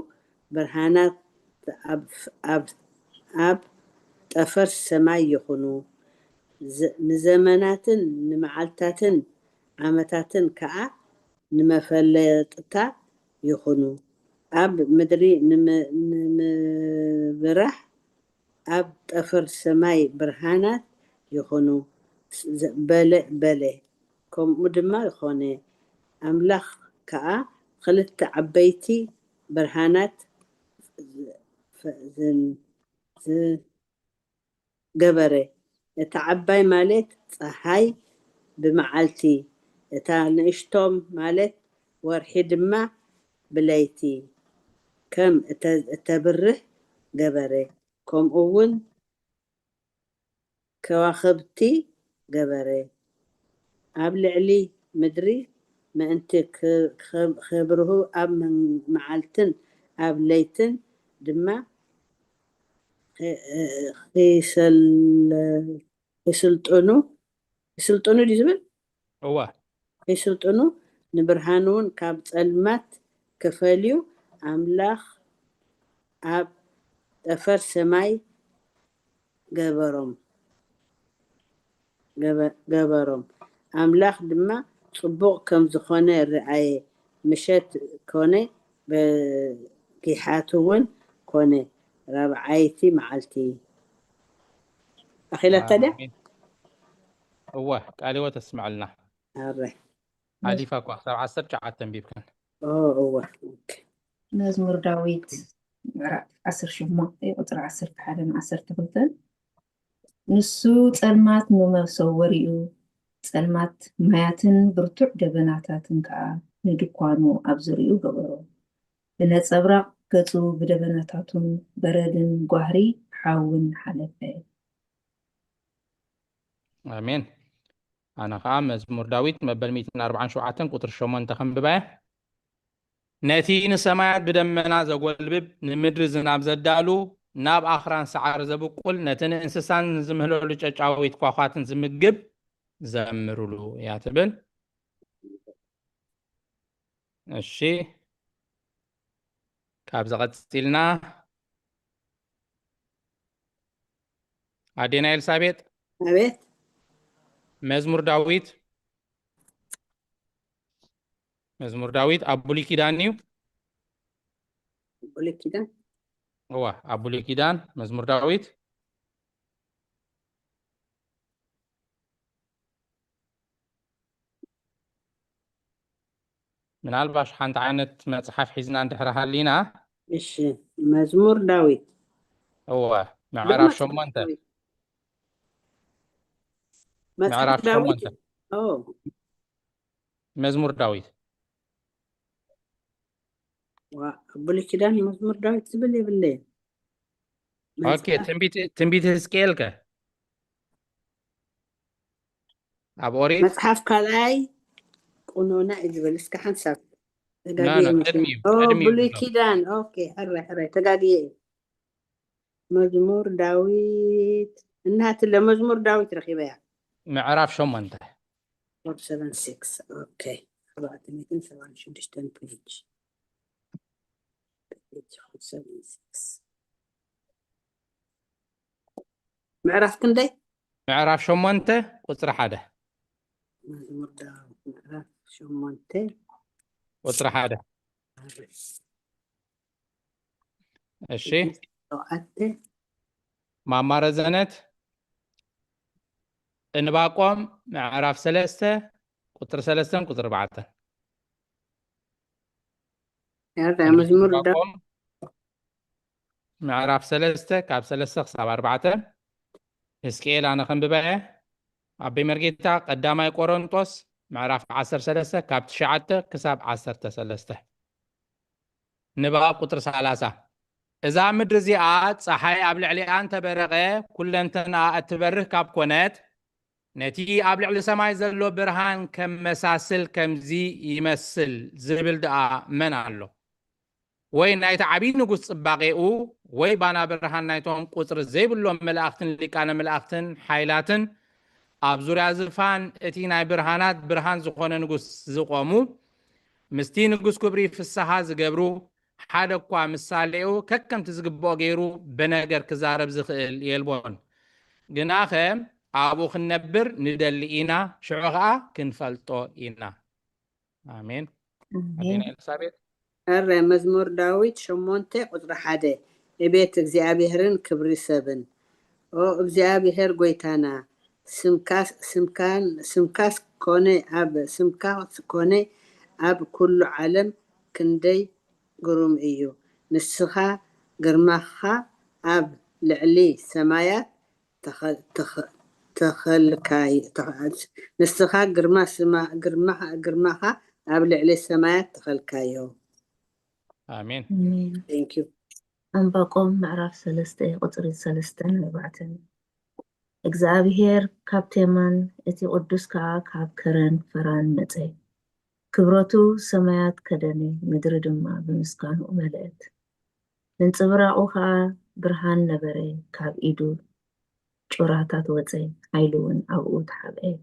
ብርሃናት ኣብ፣ ኣብ፣ ኣብ ጠፈር ሰማይ ይኹኑ፣ ዘ-፣ ንዘመናትን ንመዓልታትን ዓመታትን ከኣ ንመፈለጥታ ይኹኑ፣ ኣብ ምድሪ ንመ-፣ ንምብራህ ኣብ ጠፈር ሰማይ ብርሃናት ይኹኑ፣ ዘ-፣ በለ፣ በለ። ከምኡ ድማ ኾነ። ኣምላኽ ከኣ ክልተ ዓበይቲ ብርሃናት ፈ-፣ ዘን-፣ ዘ-፣ ገበረ። እታ ዓባይ ማለት ጸሓይ ብመዓልቲ፣ እታ ንእሽቶም ማለት ወርሒ ድማ ብለይቲ ከም እተ-፣ እተብርህ ገበረ። ከምኡ እውን ከዋኽብቲ ገበረ። ኣብ ልዕሊ ምድሪ ምእንቲ ክ-፣ ክ-፣ ከብርሁ፣ ኣብ መን-፣ መዓልትን ኣብ ለይትን ድማ ኺ-፣ ኺሰል-፣ ኺስልጥኑ፣ ኺስልጥኑ ድዩ ዝብል? እወ። ኺስልጥኑ፣ ንብርሃን እውን ካብ ጸልማት ክፈልዩ ኣምላኽ ኣብ ጠፈር ሰማይ ገበሮም፣ ገበ-፣ ገበሮም። ኣምላኽ ድማ ጽቡቕ ከም ዝኾነ ረኣየ። ምሸት ኮነ፣ በጊሓት እውን ኮነ፣ ራብዓይቲ መዓልቲ። ኣኺላታ ድያ? ኣሜን። እወ፣ ቃለ ሕይወት ኣስምዐልና። ኣረ። ሓሊፋ እኳ ክሳብ ዓሰርተ ትሽዓተ ኣንቢብክን። ኦ፣ እወ። ኦኬ። መዝሙር ዳዊት ምዕራፍ ዓሰርተ ሸሞንተ ቁጽሪ ዓሰርተ ሓደ ን ዓሰርተ ክልተን። ንሱ ጸልማት ንመሰወሪኡ፣ ጸልማት ማያትን ብርቱዕ ደበናታትን ከኣ ንድኳኑ ኣብ ዙርያኡ ገበሮ። ብነጸብራቕ ገጹ ብደበናታቱን በረድን ጓህሪ ሓውን ሓለፈ። ኣሜን። ኣነ ኸዓ መዝሙር ዳዊት መበል ሚእትን ኣርባዓን ሸውዓተን ቁጽሪ ሸሞንተ ከንብባ እየ። ነቲ ንሰማያት ብደመና ዘጎልብብ፣ ንምድሪ ዝናብ ዘዳሉ፣ ናብ ኣኽራን ሳዕሪ ዘብቁል፣ ነቲ ንእንስሳን ዝምህለሉ ጨጫዊት ኳዃትን ዝምግብ ዘምሩሉ እያ ትብል። እሺ፣ ካብዚ ቀጺልና ኣዴና ኤልሳቤጥ፣ ኣቤት። መዝሙር ዳዊት፣ መዝሙር ዳዊት ኣብ ብሉይ ኪዳን እዩ። ብሉይ ኪዳን እዋ፣ ኣብ ብሉይ ኪዳን መዝሙር ዳዊት። ምናልባሽ ሓንቲ ዓይነት መጽሓፍ ሒዝና እንድሕር ሃሊና። እሺ፣ መዝሙር ዳዊት እወ፣ ምዕራፍ ሸሞንተ። ምዕራፍ ሸሞንተ። መዝሙር ዳዊት። ብሉይ ኪዳን መዝሙር ዳዊት ዝብል የብለይን። ኦኬ፣ ትንቢት ህዝቅኤል ከ ኣብ ኦሪት መጽሓፍ ካልኣይ ቁኖና እዩ ዝብል። እስከ ሓንሳብ ቅድሚ እዩ። ብሉይ ኪዳን። ኦኬ፣ ሕራይ ሕራይ፣ ተጋግየ እዩ። መዝሙር ዳዊት እናትለ መዝሙር ዳዊት ረኺበያ። ምዕራፍ ሸሞንተ። ኦኬ፣ ኣርባዕተ ሚእትን ሰብዓን ሽዱሽተን ፔጅ። ምዕራፍ ክንደይ? ምዕራፍ ሸሞንተ ቁጽሪ ሓደ። መዝሙር ዳዊት ምዕራፍ ሸሞንተ ቁጽሪ ሓደ። እሺ፣ ሸውዓተ። ማማ ረዘነት፣ እንባቆም ምዕራፍ ሰለስተ ቁጽሪ ሰለስተን ቁጽሪ ኣርባዕተን። መዝሙር ምዕራፍ ሰለስተ ካብ ሰለስተ ክሳብ ኣርባዕተ። ህዝቅኤል ኣነ ከንብባ እየ። ኣቦይ መርጌታ፣ ቀዳማይ ቆሮንጦስ ምዕራፍ ዓሰርተ ሰለስተ ካብ ትሽዓተ ክሳብ ዓሰርተ ሰለስተ። ንባብ ቁጽሪ ሰላሳ። እዛ ምድሪ እዚኣ ጸሓይ ኣብ ልዕሊኣ እንተበረቐ፣ ኩለንተናኣ እትበርህ ካብ ኮነት፣ ነቲ ኣብ ልዕሊ ሰማይ ዘሎ ብርሃን ከመሳስል ከምዚ ይመስል ዝብል ደኣ መን ኣሎ? ወይ ናይቲ ዓብዪ ንጉስ ጽባቄኡ፣ ወይ ባና ብርሃን ናይቶም ቁጽሪ ዘይብሎም መላእኽትን ሊቃነ መላእኽትን ሓይላትን፣ ኣብ ዙርያ ዝፋን እቲ ናይ ብርሃናት ብርሃን ዝኾነ ንጉስ ዝቖሙ፣ ምስቲ ንጉስ ክብሪ ፍስሓ ዝገብሩ፣ ሓደ እኳ ምሳሌኡ ከከምቲ ዝግብኦ ገይሩ ብነገር ክዛረብ ዝኽእል የልቦን። ግናኸ ኣብኡ ክንነብር ንደሊ ኢና፣ ሽዑ ኸኣ ክንፈልጦ ኢና። ኣሜን። ኣሜን። ኣዴና ኤልሳቤጥ። እረ መዝሙር ዳዊት ሸሞንተ ቁጽሪ ሓደ። እቤት እግዚኣብሔርን ክብሪ ሰብን። ኦ እግዚኣብሔር ጎይታና፣ ስምካስ-፣ ስምካን-፣ ስምካስ ኮነ ኣብ፣ ስምካስ ኮነ ኣብ ኩሉ ዓለም ክንደይ ግሩም እዩ። ንስኻ ግርማኻ ኣብ ልዕሊ ሰማያት ተኸ-፣ ተኸ-፣ ተኸልካይ-፣ ተኸ-፣ ንስኻ ግርማ ስማ-፣ ግርማኻ፣ ግርማኻ ኣብ ልዕሊ ሰማያት ተኸልካዮ። ኣሜን። ኣሜን። Thank you። ዕንባቆም ምዕራፍ ሰለስተ ቁጽሪ ሰለስተን ኣርባዕተን። እግዚኣብሔር ካብ ቴማን እቲ ቅዱስ ከኣ ካብ ከረን ፈራን መጸ። ክብረቱ ሰማያት ከደነ፣ ምድሪ ድማ ብምስጋንኡ መለአት። ምንጽብራቑ ከኣ ብርሃን ነበረ፣ ካብ ኢዱ ጩራታት ወጸ፣ ሓይሉ እውን ኣብኡ ተሓብአ።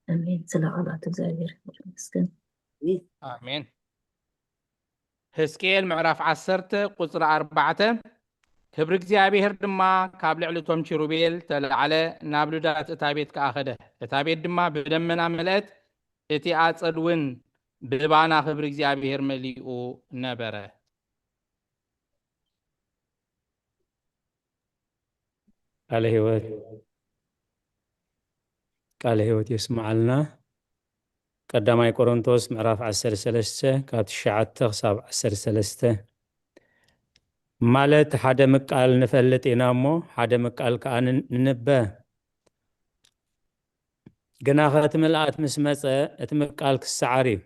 ኣሜን። ስለ ቃላት እግዚኣብሔር ይመስገን። ኣሜን። ሕዝቅኤል ምዕራፍ ዓሰርተ ቁጽሪ ኣርባዕተ። ክብሪ እግዚኣብሔር ድማ ካብ ልዕሊ እቶም ኪሩቤል ተላዕለ፣ ናብ ልዳት እታ ቤት ከኣ ኸደ። እታ ቤት ድማ ብደመና መለአት፣ እቲ ኣጸድ እውን ብባና ክብሪ እግዚኣብሔር መሊኡ ነበረ። ቃለ ህይወት፣ ቃለ ህይወት የስምዓልና። ቀዳማይ ቆሮንቶስ ምዕራፍ ዓሰርተ ሰለስተ ካብ ትሽዓተ ክሳብ ዓሰርተ ሰለስተ። ማለት ሓደ ምቃል ንፈልጥ ኢና እሞ ሓደ ምቃል ከኣ ን-፣ ንንበ። ግናኸ እቲ ምልኣት ምስ መጸ፣ እቲ ምቃል ክሰዓር እዩ።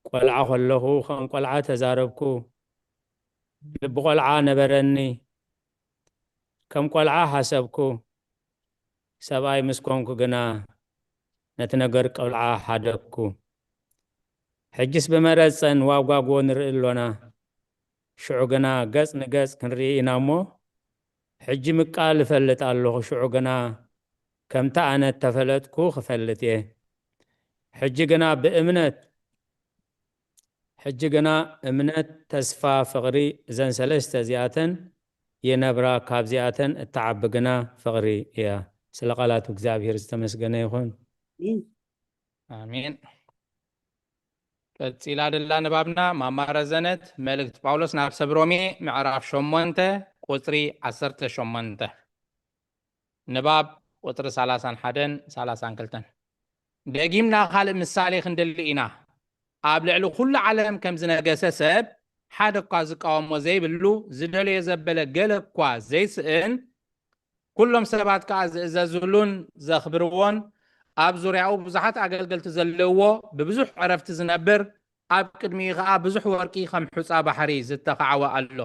ቆልዓ ከለኹ ከም ቆልዓ ተዛረብኩ፣ ልቢ ቆልዓ ነበረኒ፣ ከም ቆልዓ ሓሰብኩ። ሰብኣይ ምስ ኮንኩ ግና ነቲ ነገር ቆልዓ ሓደግኩ። ሕጅስ ብመረጸን ዋጓጎ ንርኢ ኣሎና። ሽዑ ግና ገጽ ንገጽ ክንርኢ ኢና እሞ፣ ሕጂ ምቃል እፈልጥ ኣለኹ፣ ሽዑ ግና ከምቲ ኣነ እተፈለጥኩ ክፈልጥ እየ። ሕጂ ግና ብእምነት፣ ሕጂ ግና እምነት፣ ተስፋ፣ ፍቕሪ፣ እዘን ሰለስተ እዚኣተን ይነብራ፣ ካብዚኣተን እትዓቢ ግና ፍቕሪ እያ። ስለ ቃላቱ እግዚኣብሔር ዝተመስገነ ይኹን። ኣሜን። ኣሜን። ቀጺላ ደላ ንባብና ማማ ረዘነት መልእክቲ ጳውሎስ ናብ ሰብ ሮሜ ምዕራፍ ሸሞንተ ቁጽሪ ዓሰርተ ሸሞንተ። ንባብ ቁጽሪ ሰላሳን ሓደን ሰላሳን ክልተን። ደጊምና ካልእ ምሳሌ ክንደሊ ኢና። ኣብ ልዕሊ ኩሉ ዓለም ከም ዝነገሰ ሰብ ሓደ እኳ ዝቃወሞ ዘይብሉ፣ ዝደለዮ ዘበለ ገለ እኳ ዘይስእን፣ ኩሎም ሰባት ከኣ ዝእዘዝሉን ዘኽብርዎን፣ ኣብ ዙርያኡ ብዙሓት ኣገልገልቲ ዘለውዎ፣ ብብዙሕ ዕረፍቲ ዝነብር፣ ኣብ ቅድሚኡ ከኣ ብዙሕ ወርቂ ከም ሑጻ ባሕሪ ዝተኻዕወ ኣሎ።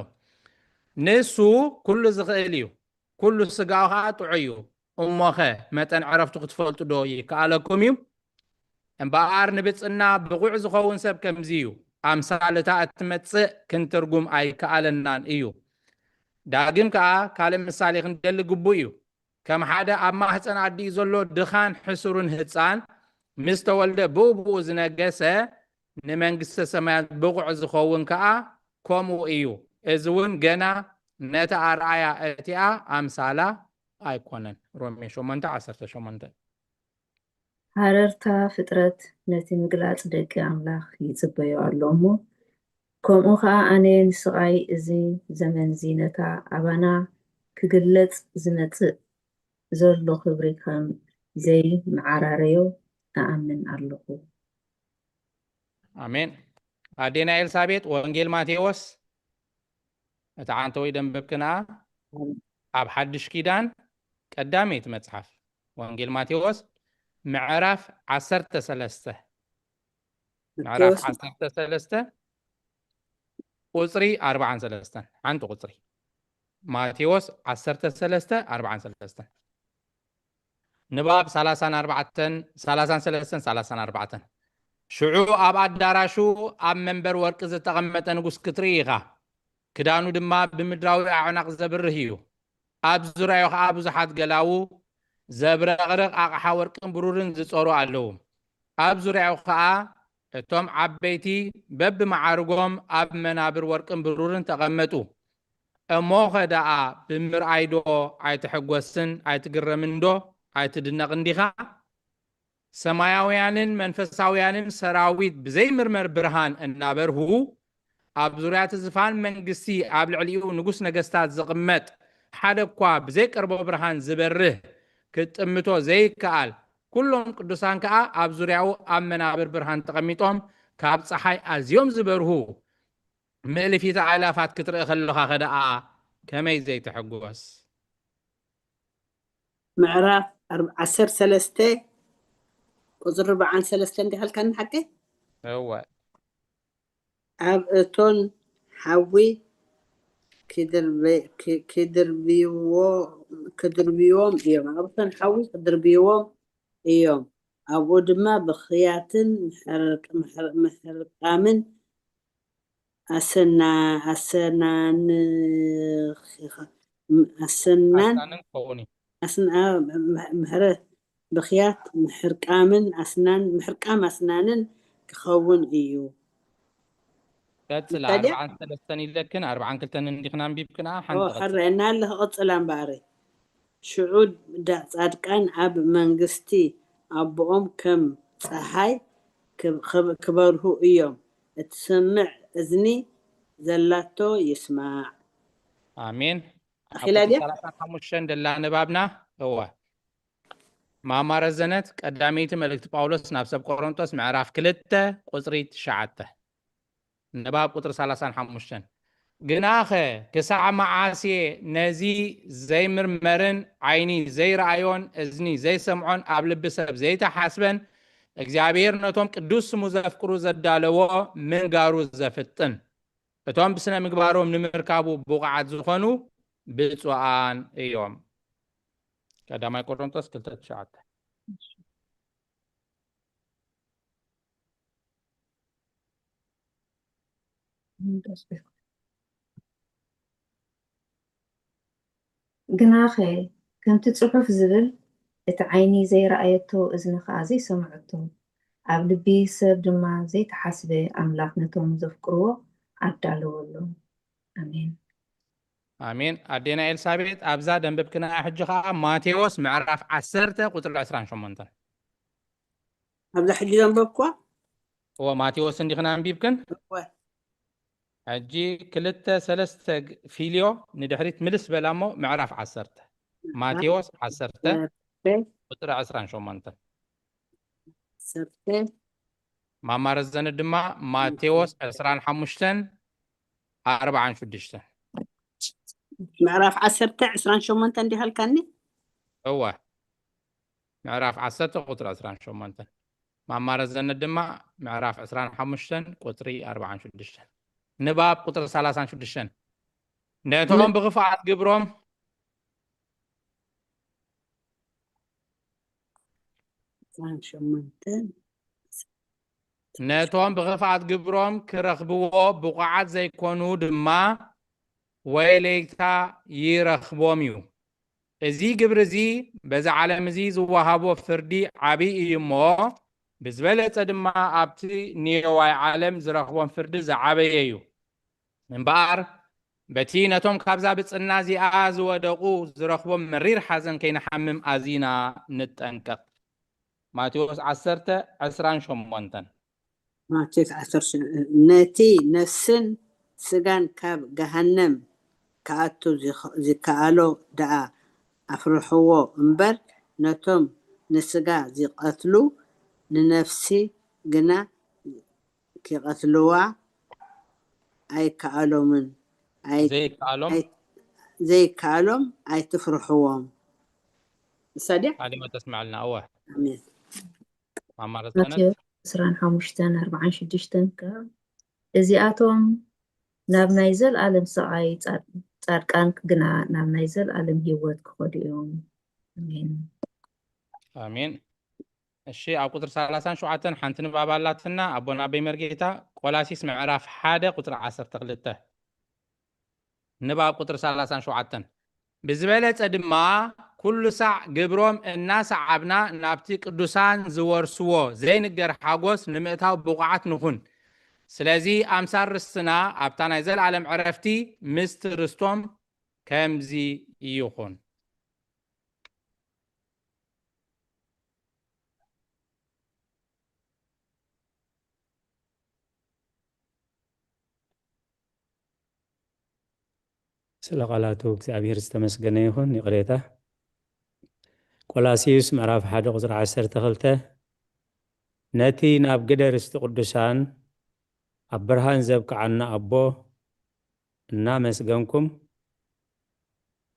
ንሱ ኩሉ ዝኽእል እዩ፣ ኩሉ ስጋኡ ከኣ ጥዑይ እዩ። እሞኸ መጠን ዕረፍቱ ክትፈልጡ ዶ ይከኣለኩም እዩ? እምበኣር ንብጽና ብቑዕ ዝኸውን ሰብ ከምዚ እዩ። ኣምሳል እታ እትመጽእ ክንትርጉም ኣይከኣለናን እዩ። ዳግም ከኣ ካልእ ምሳሌ ክንደሊ ግቡእ እዩ። ከም ሓደ ኣብ ማህፀን ኣዲኡ ዘሎ ድኻን ሕሱርን ህፃን ምስ ተወልደ ብኡ ብኡ ዝነገሰ ንመንግስተ ሰማያት ብቑዕ ዝኸውን ከኣ ከምኡ እዩ። እዚ እውን ገና ነታ ኣርኣያ እቲኣ ኣምሳላ ኣይኮነን። ሮሜ ሸሞንተ ዓሰርተ ሸሞንተ። ሃረርታ ፍጥረት ነቲ ምግላጽ ደቂ ኣምላኽ ይጽበዮ ኣሎ እሞ፣ ከምኡ ኸኣ ኣነ ንስቓይ እዚ ዘመንዚ ነታ ኣባና ክግለጽ ዝመጽእ ዘሎ ክብሪ ከም ዘይመዓራረዮ እኣምን ኣለኹ። ኣሜን። ኣዴና ኤልሳቤጥ፣ ወንጌል ማቴዎስ እታ ዓንተወይ ደንበብክና ኣብ ሓድሽ ኪዳን ቀዳመይቲ መጽሓፍ ወንጌል ማቴዎስ ምዕራፍ ዓሰርተ ሰለስተ፣ ምዕራፍ ዓሰርተ ሰለስተ ቁጽሪ ኣርባዓን ሰለስተን፣ ሓንቲ ቁጽሪ። ማቴዎስ ዓሰርተ ሰለስተ ኣርባዓን ሰለስተን። ንባብ ሰላሳን ኣርባዕተን፣ ሰላሳን ሰለስተን፣ ሰላሳን ኣርባዕተን። ሽዑ ኣብ ኣዳራሹ ኣብ መንበር ወርቂ ዝተቐመጠ ንጉስ ክትርኢ ኢኻ። ክዳኑ ድማ ብምድራዊ ኣዕናቕ ዘብርህ እዩ። ኣብ ዙርያኡ ኸዓ ብዙሓት ገላዉ ዘብረቕርቕ ኣቕሓ ወርቅን ብሩርን ዝጸሩ ኣለዉ። ኣብ ዙርያኡ ኸዓ እቶም ዓበይቲ በብመዓርጎም ኣብ መናብር ወርቅን ብሩርን ተቐመጡ። እሞኸ ደኣ ብምርኣይ ዶ ኣይትሕጎስን ኣይትግረምን ዶ ኣይትድነቕን ዲኻ? ሰማያውያንን መንፈሳውያንን ሰራዊት ብዘይምርመር ብርሃን እናበርሁ፣ ኣብ ዙርያ እቲ ዝፋን መንግስቲ ኣብ ልዕሊኡ ንጉስ ነገስታት ዝቕመጥ ሓደ እኳ ብዘይቀርቦ ብርሃን ዝበርህ ክጥምቶ ዘይከኣል፣ ኩሎም ቅዱሳን ከኣ ኣብ ዙርያኡ ኣብ መናብር ብርሃን ተቐሚጦም ካብ ጸሓይ ኣዝዮም ዝበርሁ ምእልፊት ኣእላፋት ክትርኢ ከለኻ ከደኣ ከመይ ዘይትሕጎስ? ምዕራፍ ዓሰርተ ሰለስተ ቁፅሪ ኣርባዓን ሰለስተን እንዲኻ ኢልካኒ ሓቀይ? እወ። ኣብ እቶን ሓዊ ክድርብይዎ ክድርብይዎም እዮም። ኣብ እቶን ሓዊ ክድርብይዎም እዮም። ኣብኡ ድማ ብኽያትን ምሕርቃምን ኣሰና ኣሰናን ኣሰናን ኣስናንን ክኸውን እዩ። ኣስና ምሕረ ብኽያት ምሕርቃምን ኣስናን ምሕርቃም ኣስናንን ክኸውን እዩ። ቀጽላ። ኣርባዓን ሰለስተን ኢለክን ኣርባዓን ክልተን እንዲኽና ኣንቢብክና ሓንቲ ቀጽላ። ሕረ እናለ ክቕጽላ እምበኣረይ ሽዑ ዳ ጻድቃን ኣብ መንግስቲ ኣቦኦም ከም ጸሓይ ክበርሁ እዮም። እትሰምዕ እዝኒ ዘላቶ ይስማዕ። ኣሜን። ኣኺላ ድያ? ሰላሳን ሓሙሽተን ደላ ንባብና። እወ። ማማ ረዘነት ቀዳመይቲ መልእክቲ ጳውሎስ ናብ ሰብ ቆሮንቶስ ምዕራፍ ክልተ ቁጽሪ ትሽዓተ። ንባብ ቁጽሪ ሰላሳን ሓሙሽተን። ግናኸ ክሳዕ መዓስ እየ ነዚ ዘይምርመርን ዓይኒ ዘይረኣዮን እዝኒ ዘይሰምዖን ኣብ ልቢ ሰብ ዘይተሓስበን እግዚኣብሔር ነቶም ቅዱስ ስሙ ዘፍቅሩ ዘዳለዎ ምንጋሩ ዘፍጥን? እቶም ብስነ ምግባሮም ንምርካቡ ብቑዓት ዝኾኑ ብፁዓን እዮም። ቀዳማይ ቆሮንቶስ ክልተ ትሽዓተ። ግናኸ ከምቲ ጽሑፍ ዝብል፣ እቲ ዓይኒ ዘይረኣየቶ፣ እዝኒ ኸኣ ዘይሰምዐቶ፣ ኣብ ልቢ ሰብ ድማ ዘይተሓስበ ኣምላኽ ነቶም ዘፍቅርዎ ኣዳለወሎም። ኣሜን። ኣሜን። ኣዴና ኤልሳቤጥ ኣብዛ ደንበብክና ሕጂ ኸዓ ማቴዎስ ምዕራፍ ዓሰርተ ቁፅሪ ዕስራን ሸሞንተን። ኣብዛ ሕጂ ዘንበብኳ እዎ ማቴዎስ እንዲኽና ኣንቢብክን እወ። ሕጂ ክልተ ሰለስተ ግ- ፊልዮ ንድሕሪት ምልስ በላ እሞ ምዕራፍ ዓሰርተ ማቴዎስ ዓሰርተ ቁፅሪ ዕስራን ሸሞንተን። ዓሰርተ ማማረዘነ ድማ ማቴዎስ ዕስራን ሓሙሽተን ኣርባዓን ሽዱሽተን። ምዕራፍ ዓሰርተ ዕስራን ሸሞንተን እንዲህ ኣልካኒ። እወ ምዕራፍ ዓሰርተ ቁፅሪ ዕስራን ሸሞንተን። ማማረዘነ ድማ ምዕራፍ ዕስራን ሓሙሽተን ቁፅሪ ኣርባዓን ሽዱሽተን። ንባብ ቁፅሪ ሰላሳን ሽዱሽተን። ነቶም ብኽፍኣት ግብሮም ዕስራን ሸሞንተን ነቶም ብኽፍኣት ግብሮም ክረኽብዎ ብቑዓት ዘይኮኑ ድማ ወይለይታ ይረኽቦም እዩ። እዚ ግብሪ እዚ በዚ ዓለም እዚ ዝወሃቦ ፍርዲ ዓብዪ እዩ እሞ ብዝበለጸ ድማ ኣብቲ ንየዋይ ዓለም ዝረኽቦም ፍርዲ ዝዓበየ እዩ። እምበኣር በቲ ነቶም ካብዛ ብጽና እዚኣ ዝወደቑ ዝረኽቦም መሪር ሓዘን ከይንሓምም ኣዚና ንጠንቀቕ። ማቴዎስ ዓሰርተ ዕስራን ሸሞንተን። ማቴዎስ ዓሰርተ ነቲ ነፍስን ስጋን ካብ ገሃነም ክኣቱ ዝኸ- ዝከኣሎ ደኣ ኣፍርሕዎ እምበር ነቶም ንስጋ ዝቐትሉ ንነፍሲ ግና ክቐትልዋ ኣይከኣሎምን። ኣይ- ዘይከኣሎም ኣይ- ዘይከኣሎም ኣይትፍርሕዎም። እሳ ድያ? ሓሊማ ተስምዐልና። እወ ኣሜን። ማማረዘነት ማቴዎስ ዕስራን ሓሙሽተን ኣርባዓን ሽዱሽተን ከ እዚኣቶም ናብ ናይ ዘለኣለም ስቓይ ጻድ- ጻድቃን ግና ናብ ናይ ዘለኣለም ህይወት ክኸዱ እዮም። ኣሜን። ኣሜን። እሺ ኣብ ቁፅሪ ሰላሳን ሸውዓተን ሓንቲ ንባብ ኣላትና ኣቦና ኣበይ መርጌታ ቆላሲስ ምዕራፍ ሓደ ቁፅሪ ዓሰርተ ክልተ። ንባብ ቁፅሪ ሰላሳን ሸውዓተን። ብዝበለፀ ድማ ኩሉ ሳዕ ግብሮም እናሰዓብና ናብቲ ቅዱሳን ዝወርስዎ ዘይንገር ሓጎስ ንምእታው ብቑዓት ንኹን። ስለዚ ኣምሳል ርስትና ኣብታ ናይ ዘለኣለም ዕረፍቲ ምስቲ ርስቶም ከምዚ ይኹን። ስለ ቃላቱ እግዚኣብሔር ዝተመስገነ ይኹን። ይቕሬታ። ቆላሲዩስ ምዕራፍ ሓደ ቁፅሪ ዓሰርተ ክልተ ነቲ ናብ ግደ ርስቲ ቅዱሳን ኣብ ብርሃን ዘብቅዓና ኣቦ እናመስገንኩም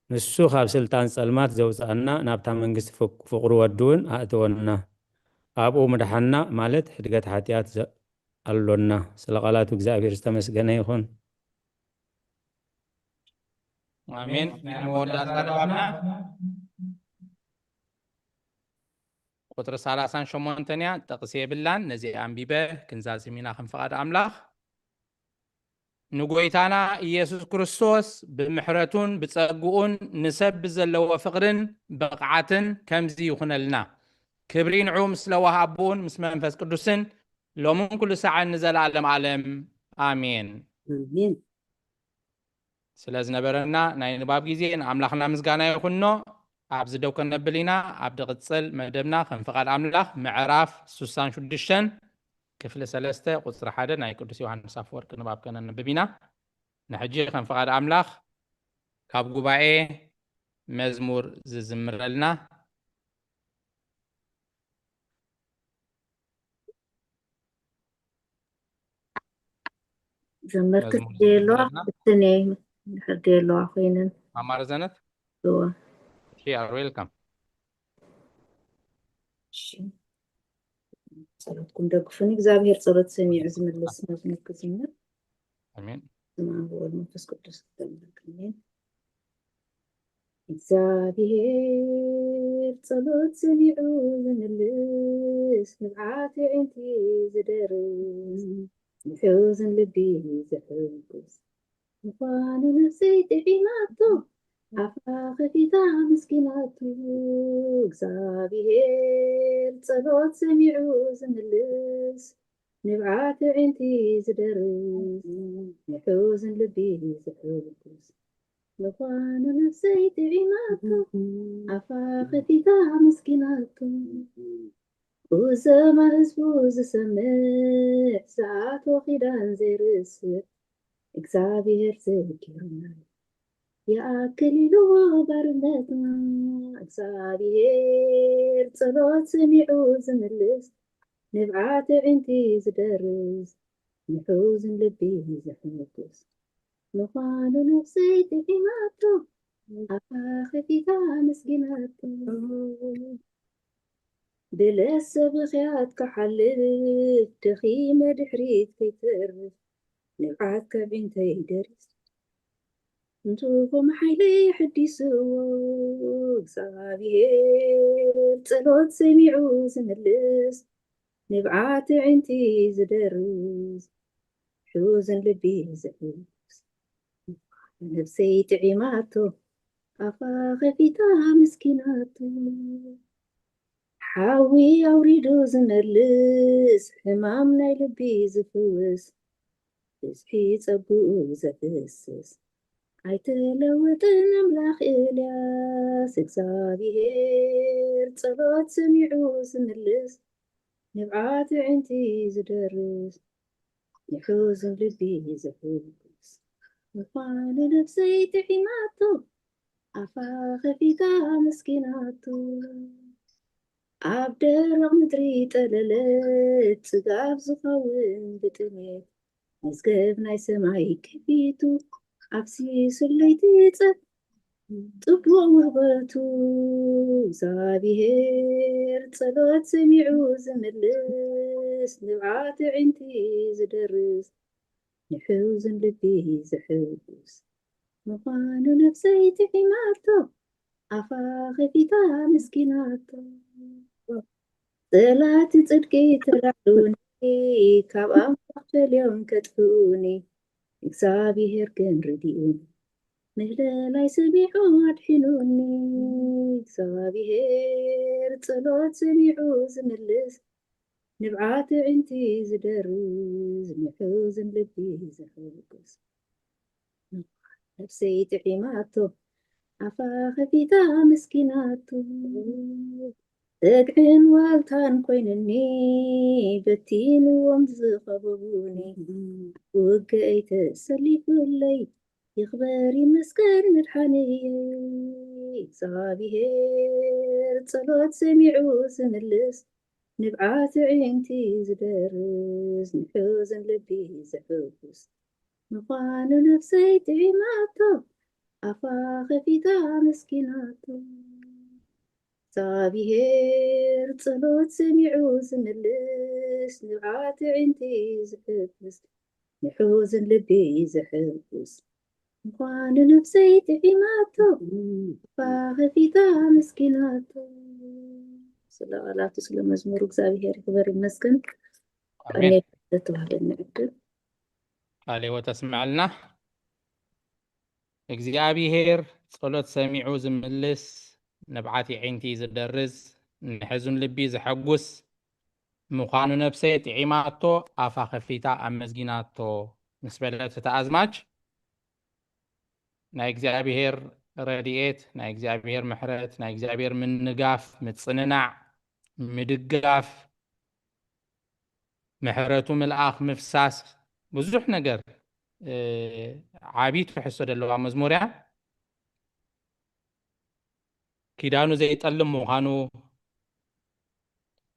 ንሱ ካብ ስልጣን ጸልማት ዘውፅኣና ናብታ መንግስቲ ፍቅ- ፍቕሩ ወዱ እውን ኣእተወና። ኣብኡ ምድሓና ማለት ሕድገት ሓጢኣት ዘ- ኣሎና። ስለ ቃላቱ እግዚኣብሔር ዝተመስገነ ይኹን። ኣሜን። ናይ መወዳእታ ንባብና ቁፅሪ ሰላሳን ሸሞንተን እያ፣ ጥቕሲ የብላን። ነዚ ኣንቢበ ክንዛዝም ኢና ከም ፍቓድ ኣምላኽ። ንጎይታና ኢየሱስ ክርስቶስ ብምሕረቱን ብጸግኡን ንሰብ ብዘለዎ ፍቕርን ብቕዓትን ከምዚ ይኹነልና። ክብሪ ንዑ ምስ ለዋህ ኣቦኡን ምስ መንፈስ ቅዱስን ሎምን ኩሉ ሳዕን ንዘለኣለም ዓለም ኣሜን። ኣሜን። ስለ ዝነበረና ናይ ንባብ ግዜ ንኣምላኽና ምስጋና ይኹኖ። ኣብዚ ደው ከነብል ኢና። ኣብ ድቕጽል መደብና ከም ፍቓድ ኣምላኽ ምዕራፍ ስሳን ሽዱሽተን ክፍሊ ሰለስተ ቁጽሪ ሓደ ናይ ቅዱስ ዮሃንስ ኣፈወርቂ ንባብ ከነንብብ ኢና። ንሕጂ ከም ፍቓድ ኣምላኽ ካብ ጉባኤ መዝሙር ዝዝምረልና ዘመርቲ መዝሙር ደየለዋ ዘምረልና። ክትኔ እንድሕር ደየለዋ ኮይነን ማማ ረዘነት እዋ። you are welcome። እሺ። ጸሎትኩም ደግፉኒ። እግዚኣብሔር ጸሎት ሰሚዑ ዝምልስ መዝሙር ክዝምር። ኣሜን። ስመ ኣብ ወወልድ መንፈስ ቅዱስ ክዘምር። ኣሜን። እግዚኣብሔር ጸሎት ሰሚዑ ዝምልስ፣ ንብዓት ኣዒንቲ ዝደርስ፣ ንሕዙን ልቢ ዘሕጉስ ምዃኑ ነፍሰይ ጥዒማቶ፣ ኣፋ ከፊታ ኣመስጊናቶ። እግዚኣብሔር ጸሎት ሰሚዑ ዝምልስ፣ ንብዓት ኣዒንቲ ዝደርስ፣ ንሕዙን ልቢ ዘሕጉስ ምዃኑ ነፍሰይ ጥዒማቶ፣ ኣፋ ከፊታ ኣመስጊናቶ። ቁዘማ ህዝቡ ዝሰምዕ፣ ዝኣትዎ ኪዳን ዘይርስዕ፣ እግዚኣብሔር ዘኪሩና ይኣክል ኢልዎ ባርነትና። እግዚኣብሔር ጸሎት ሰሚዑ ዝምልስ፣ ንብዓት ኣዒንቲ ዝደርስ፣ ንሕዙን ልቢ ዘሕጉስ ምዃኑ ነፍሰይ ጥዒማቶ፣ ኣፋ ከፊታ ኣመስጊናቶ። ብለሰ ብኽያት ክሓልፍ፣ ደኺመ ድሕሪት ከይተርፍ፣ ንብዓት ካብ ኣዒንተይ ደርስ። ንትርጉም ሓይለይ ኣሐዲስዎ፣ እግዚኣብሔር ጸሎት ሰሚዑ ዝምልስ፣ ንብዓት ኣዒንቲ ዝደርስ፣ ሕዙን ልቢ ዘሕጉስ፣ ነፍሰይ ጥዒማቶ፣ ኣፋ ከፊታ ኣመስጊናቶ። ሓዊ ኣውሪዱ ዝመልስ፣ ሕማም ናይ ልቢ ዝፍውስ፣ ብዝሒ ጸግኡ ዘፍስስ፣ ኣይተለወጠን ኣምላኽ ኤልያስ። እግዚኣብሔር ጸሎት ሰሚዑ ዝምልስ፣ ንብዓት ኣዒንቲ ዝደርስ፣ ንሕዙን ልቢ ዘሕጉስ ምዃኑ ነፍሰይ ጥዒማቶ፣ ኣፋ ከፊታ ኣመስጊናቶ። ኣብ ደረቕ ምድሪ ጠለለት፣ ጽጋብ ዝኸውን ብጥሜት፣ መዝገብ ናይ ሰማይ ከፊቱ፣ ኣብሲሱለይ ትጸብ ጽቡቕ ውህበቱ። እግዚኣብሔር ጸሎት ሰሚዑ ዝምልስ፣ ንብዓት ኣዒንቲ ዝደርስ፣ ንሕዙን ልቢ ዘሕጉስ ምዃኑ ነፍሰይ ጥዒማቶ፣ ኣፋ ከፊታ ኣመስጊናቶ። ጸላእቲ ጽድቂ ተላዕሉኒ፣ ካብ ኣምላኽ ፈልዮም ከጥፍኡኒ፣ እግዚኣብሔር ግን ረዲኡኒ፣ ምህለላይ ሰሚዑ ኣድሒኑኒ። እግዚኣብሔር ጸሎት ሰሚዑ ዝምልስ፣ ንብዓት ኣዒንቲ ዝደርስ፣ ንሕዙን ልቢ ዘሕጉስ፣ ነፍሰይ ጥዒማቶ፣ ኣፋ ከፊታ ኣመስጊናቶ። ጸግዕን ዋልታን ኮይኑኒ፣ በቲንዎም ዝኸበቡኒ፣ ውግአይ ተሰሊፉለይ፣ ይኽበር ይመስገን መድሓኒየይ። እግዚኣብሔር ጸሎት ሰሚዑ ዝምልስ፣ ንብዓት ኣዒንቲ ዝደርስ፣ ንሕዙን ልቢ ዘሕጉስ ምዃኑ ነፍሰይ ጥዒማቶ፣ ኣፋ ከፊታ ኣመስጊናቶ። እግዚኣብሔር ጸሎት ሰሚዑ ዝምልስ፣ ንብዓት ኣዒንቲ ዝሕጉስ፣ ንሕዙን ልቢ ዘሕጉስ ምዃኑ ነፍሰይ ጥዒማቶ፣ ኣፋ ከፊታ ኣመስጊናቶ። ስለ ቃላቱ ስለ መዝሙሩ እግዚኣብሔር ይኽበር ይመስገን። ኣሜን። ቀኔ ዝተዋህበኒ ዕድል። ቃለ ሕይወት ኣስምዐልና። እግዚኣብሔር ጸሎት ሰሚዑ ዝምልስ፣ ንብዓት ኣዒንቲ ዝደርስ፣ ንሕዙን ልቢ ዘሐጉስ ምዃኑ ነፍሰይ ጥዒማቶ፣ ኣፋ ከፊታ ኣመስጊናቶ ምስ በለት እታ ኣዝማች፣ ናይ እግዚኣብሔር ረድኤት፣ ናይ እግዚኣብሔር ምሕረት፣ ናይ እግዚኣብሔር ምንጋፍ፣ ምጽንናዕ፣ ምድጋፍ፣ ምሕረቱ ምልኣኽ፣ ምፍሳስ፣ ብዙሕ ነገር፣ እ፣ ዓቢ ትሕዝቶ ዘለዋ መዝሙር እያ። ኪዳኑ ዘይጠልም ምዃኑ፣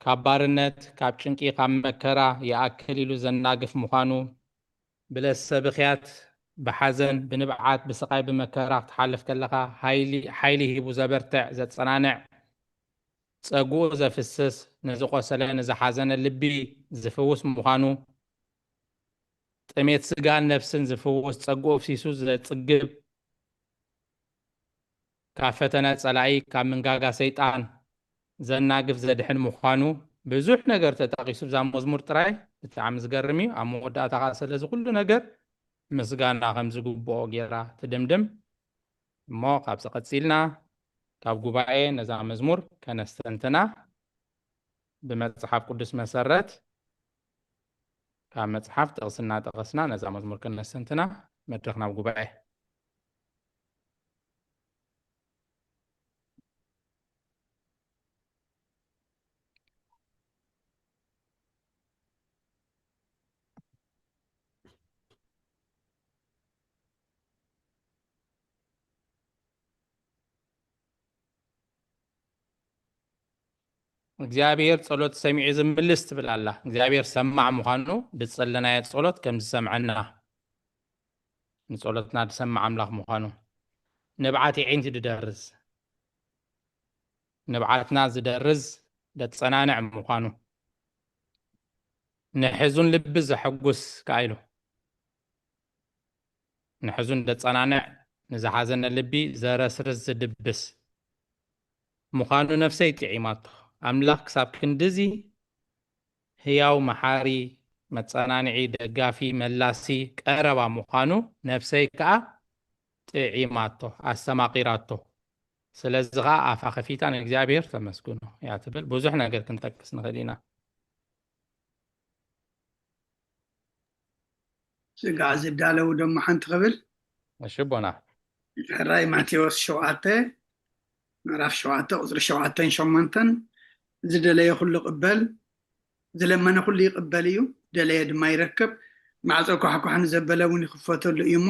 ካብ ባርነት፣ ካብ ጭንቂ፣ ካብ መከራ ይኣክል ኢሉ ዘናግፍ ምዃኑ፣ ብለሰ ብኽያት፣ ብሓዘን፣ ብንብዓት፣ ብስቓይ፣ ብመከራ ክትሓልፍ ከለኻ፣ ሓይሊ፣ ሓይሊ ሂቡ ዘበርትዕ፣ ዘጸናንዕ፣ ጸግኡ ዘፍስስ፣ ንዝቖሰለ፣ ንዝሓዘነ ልቢ ዝፍውስ ምዃኑ፣ ጥሜት ስጋን ነፍስን ዝፍውስ፣ ጸግኡ ኣፍሲሱ ዘጽግብ፣ ካብ ፈተነ ጸላኢ፣ ካብ መንጋጋ ሰይጣን ዘናግፍ፣ ዘድሕን ምዃኑ ብዙሕ ነገር ተጠቒሱ እዛ መዝሙር ጥራይ። ብጣዕሚ ዝገርም እዩ። ኣብ መወዳእታ ኸኣ ስለዚ ኩሉ ነገር ምስጋና ከም ዝግብኦ ጌራ ትድምድም። እሞ ካብዚ ቀጺልና ካብ ጉባኤ ነዛ መዝሙር ከነስተንትና፣ ብመጽሓፍ ቅዱስ መሰረት ካብ መጽሓፍ ጥቕሲ እናጠቐስና ነዛ መዝሙር ከነስተንትና፣ መድረኽ ናብ ጉባኤ። እግዚኣብሔር ጸሎት ሰሚዑ ዝምልስ ትብል ኣላ። እግዚኣብሔር ሰማዕ ምዃኑ፣ ድጸለናዮ ጸሎት ከም ዝሰምዐና፣ ንጸሎትና ዝሰምዕ ኣምላኽ ምዃኑ፣ ንብዓት የዒንቲ ዝደርዝ፣ ንብዓትና ዝደርዝ፣ ዘጸናንዕ ምዃኑ፣ ንሕዙን ልቢ ዘሐጉስ ከኣ ኢሉ። ንሕዙን ዘጸናንዕ፣ ንዝሓዘነ ልቢ ዘረስርስ ዝድብስ ምዃኑ ነፍሰይ ጥዒማቶ። ኣምላኽ ክሳብ ክንድዚ ህያው፣ መሓሪ፣ መጸናንዒ፣ ደጋፊ፣ መላሲ፣ ቀረባ ምዃኑ ነፍሰይ ከኣ ጥዒማቶ፣ ኣስተማቒራቶ። ስለዚ ኸኣ ኣፋ ከፊታ ንእግዚኣብሔር ተመስግኖ እያ ትብል። ብዙሕ ነገር ክንጠቅስ ንኽእል ኢና። ስጋዕ ዝዳለው ደሞ ሓንቲ ክብል። እሺ ኣቦና። ሕራይ ማቴዎስ ሸውዓተ፣ ምዕራፍ ሸውዓተ፣ ቁጽሪ ሸውዓተን ሸሞንተን፣ "ዝደለየ ኩሉ ይቕበል፣ ዝለመነ ኩሉ ይቕበል እዩ፣ ደለየ ድማ ይረክብ፣ ማዕጾ ኳሕኳሕ ንዘበለ እውን ይኽፈተሉ እዩ እሞ፣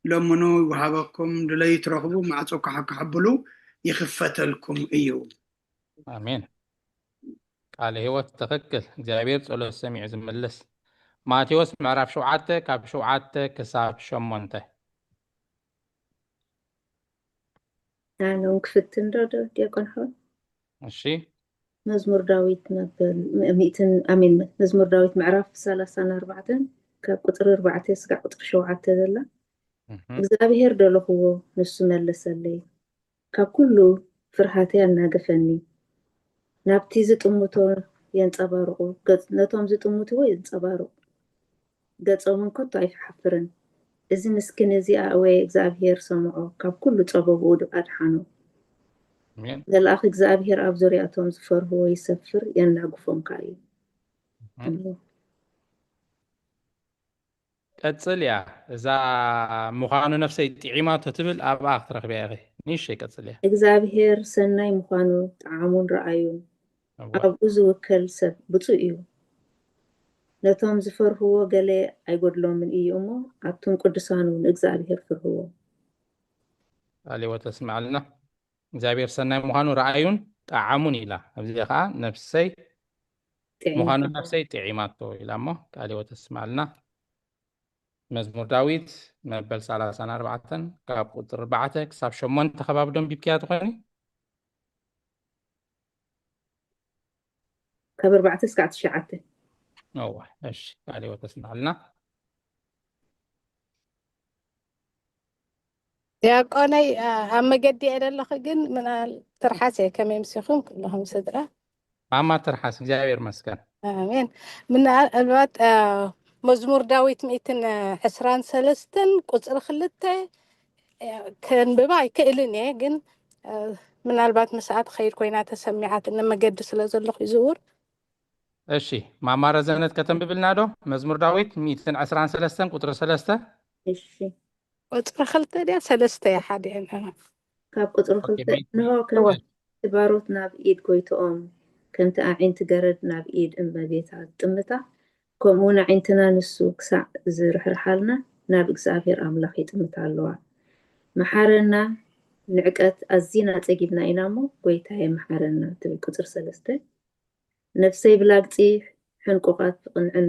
ለምኑ ይወሃበኩም፣ ድለዩ ትረኽቡ፣ ማዕጾ ኳሕኳሕ ኣብሉ፣ ይኽፈተልኩም እዩ።" ኣሜን። ቃለ ህይወት ትኽክል። እግዚኣብሔር ጸሎት ሰሚዑ ዝምልስ። ማቴዎስ ምዕራፍ ሸውዓተ ካብ ሸውዓተ ክሳብ ሸሞንተ። ኣነ እውን ክፍትን ዶ፣ ዶ፣ ዲያቆን ሓወይ? እሺ። መዝሙር ዳዊት መበል ም-፣ ሚእትን፣ ኣሜን። መዝሙር ዳዊት ምዕራፍ ሰላሳን ኣርባዕተን ካብ ቁጽሪ ኣርባዕተ ስጋዕ ቁጽሪ ሸውዓተ ዘላ። እህ። "እግዚኣብሔር ደለኽዎ፣ ንሱ መለሰለይ፣ ካብ ኩሉ ፍርሃተይ ኣናገፈኒ። ናብቲ ዝጥምቶ የንጸባርቑ፣ ገጽ-፣ ነቶም ዝጥምትዎ የንጸባርቑ፣ ገጾምን ከቶ ኣይሓፍርን። እዚ ምስኪን እዚ ኣእወየ እግዚኣብሔር ሰምዖ፣ ካብ ኩሉ ጸበብኡ ድ-፣ ኣድሓኖ። ኣሜን። መልኣኽ እግዚኣብሔር ኣብ ዙርያቶም ዝፈርህዎ ይሰፍር፣ የናግፎም ከኣ እዩ።" ኣሜን። ኣሜን። ቀጽል እያ። እዛ ምዃኑ ነፍሰይ ጥዒማቶ ትብል ኣብኣ ክትረኽብያ ኢኺ። ንእሽተይ ቀጽል እያ። "እግዚኣብሔር ሰናይ ምዃኑ ጠዓሙን ረኣዩን፣ እወ። ኣብኡ ዝውከል ሰብ ብፁዕ እዩ። ነቶም ዝፈርህዎ ገለ ኣይጎድሎምን እዩ እሞ፣ ኣቱም ቅዱሳኑ ንእግዚኣብሔር ፍርህዎ።" ቃለ ህይወት ተስምዓልና። "እግዚኣብሔር ሰናይ ምዃኑ ረኣዩን ጠዓሙን" ኢላ። ኣብዚ ኸኣ ነፍሰይ ጥዒማቶ። "ምዃኑ ነፍሰይ ጥዒማቶ" ኢላ እሞ ቃለ ህይወት ተስምዓልና። መዝሙር ዳዊት መበል ሰላሳን ኣርባዕተን ካብ ቁጽሪ ኣርባዕተ ክሳብ ሸሞንተ ከባቢ ዶ ኣንቢብክያ ትኾኒ? ካብ ኣርባዕተ እስካዕ ትሽዓተ። እወ፣ እሺ፣ ቃለ ህይወት ተስምዓልና። ዲያቆነይ፣ ኣ-፣ ኣብ መገዲ እየ ዘለኹ፣ ግን ምናል ትርሓስ እየ፣ ከመይ ምሲኹም ኩልኹም ስድራ? ማማ ትርሓስ፣ እግዚኣብሔር ይመስገን። ኣሜን። ምናልባት፣ ኣ፣ መዝሙር ዳዊት ሚእትን ዕስራን ሰለስተን ቁጽሪ ክልተ፣ እ፣ ከንብባ ኣይክእልን እየ፣ ግን፣ እ፣ ምናልባት ምስኣ ትኸይድ ኮይና ተሰሚዓትኒ፣ መገዲ ስለ ዘለኹ ይዝውር። እሺ፣ ማማ ረዘነት ከተንብብልና ዶ? መዝሙር ዳዊት ሚእትን ዕስራን ሰለስተን ቁጽሪ ሰለስተ። እሺ። ቁጽሪ ክልተ ድያ ሰለስተ እያ ሓዲአን። ካብ ቁጽሪ ኦኬ፣ ክልተ፣ ሚእቲ። "እንሆ ከምቲ ባሮት ናብ ኢድ ጎይትኦም፣ ከምቲ ኣዒንቲ ገረድ ናብ ኢድ እመቤታ ዝጥምታ፣ ከምኡ እውን ኣዒንትና ንሱ ክሳዕ ዝርሕርሓልና ናብ እግዚኣብሔር ኣምላኽ ይጥምታ ኣለዋ። መሓረና፣ ንዕቀት ኣዚና ጸጊብና ኢና እሞ፣ ጎይታየ መሓረና" ትብል ቁጽሪ ሰለስተ። "ነፍሰይ ብላግጺ ሕንቁቓት ብቕንዕን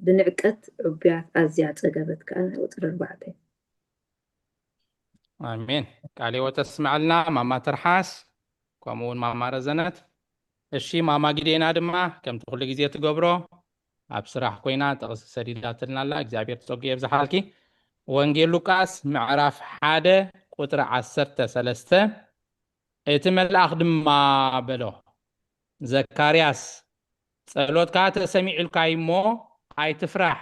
ብንዕቀት ዕቡያት ኣዝያ ጸገበት ከኣ ናይ ቁጽሪ ኣርባዕተ። ኣሜን። ቃለ ሕይወት ተስምዐልና ማማ ትርሓስ፣ ከምኡ እውን ማማ ረዘነት። እሺ፣ ማማ ጊዴና ድማ ከምቲ ኩሉ ግዜ ትገብሮ ኣብ ስራሕ ኮይና ጥቕሲ ሰዲዳትልና ኣላ። እግዚኣብሔር ጸጉ የብዝሓልኪ። ወንጌል ሉቃስ ምዕራፍ ሓደ ቁጽሪ ዓሰርተ ሰለስተ፣ እቲ መልኣኽ ድማ በሎ፣ ዘካርያስ፣ ጸሎትካ ተሰሚዑልካ እሞ ኣይትፍራሕ።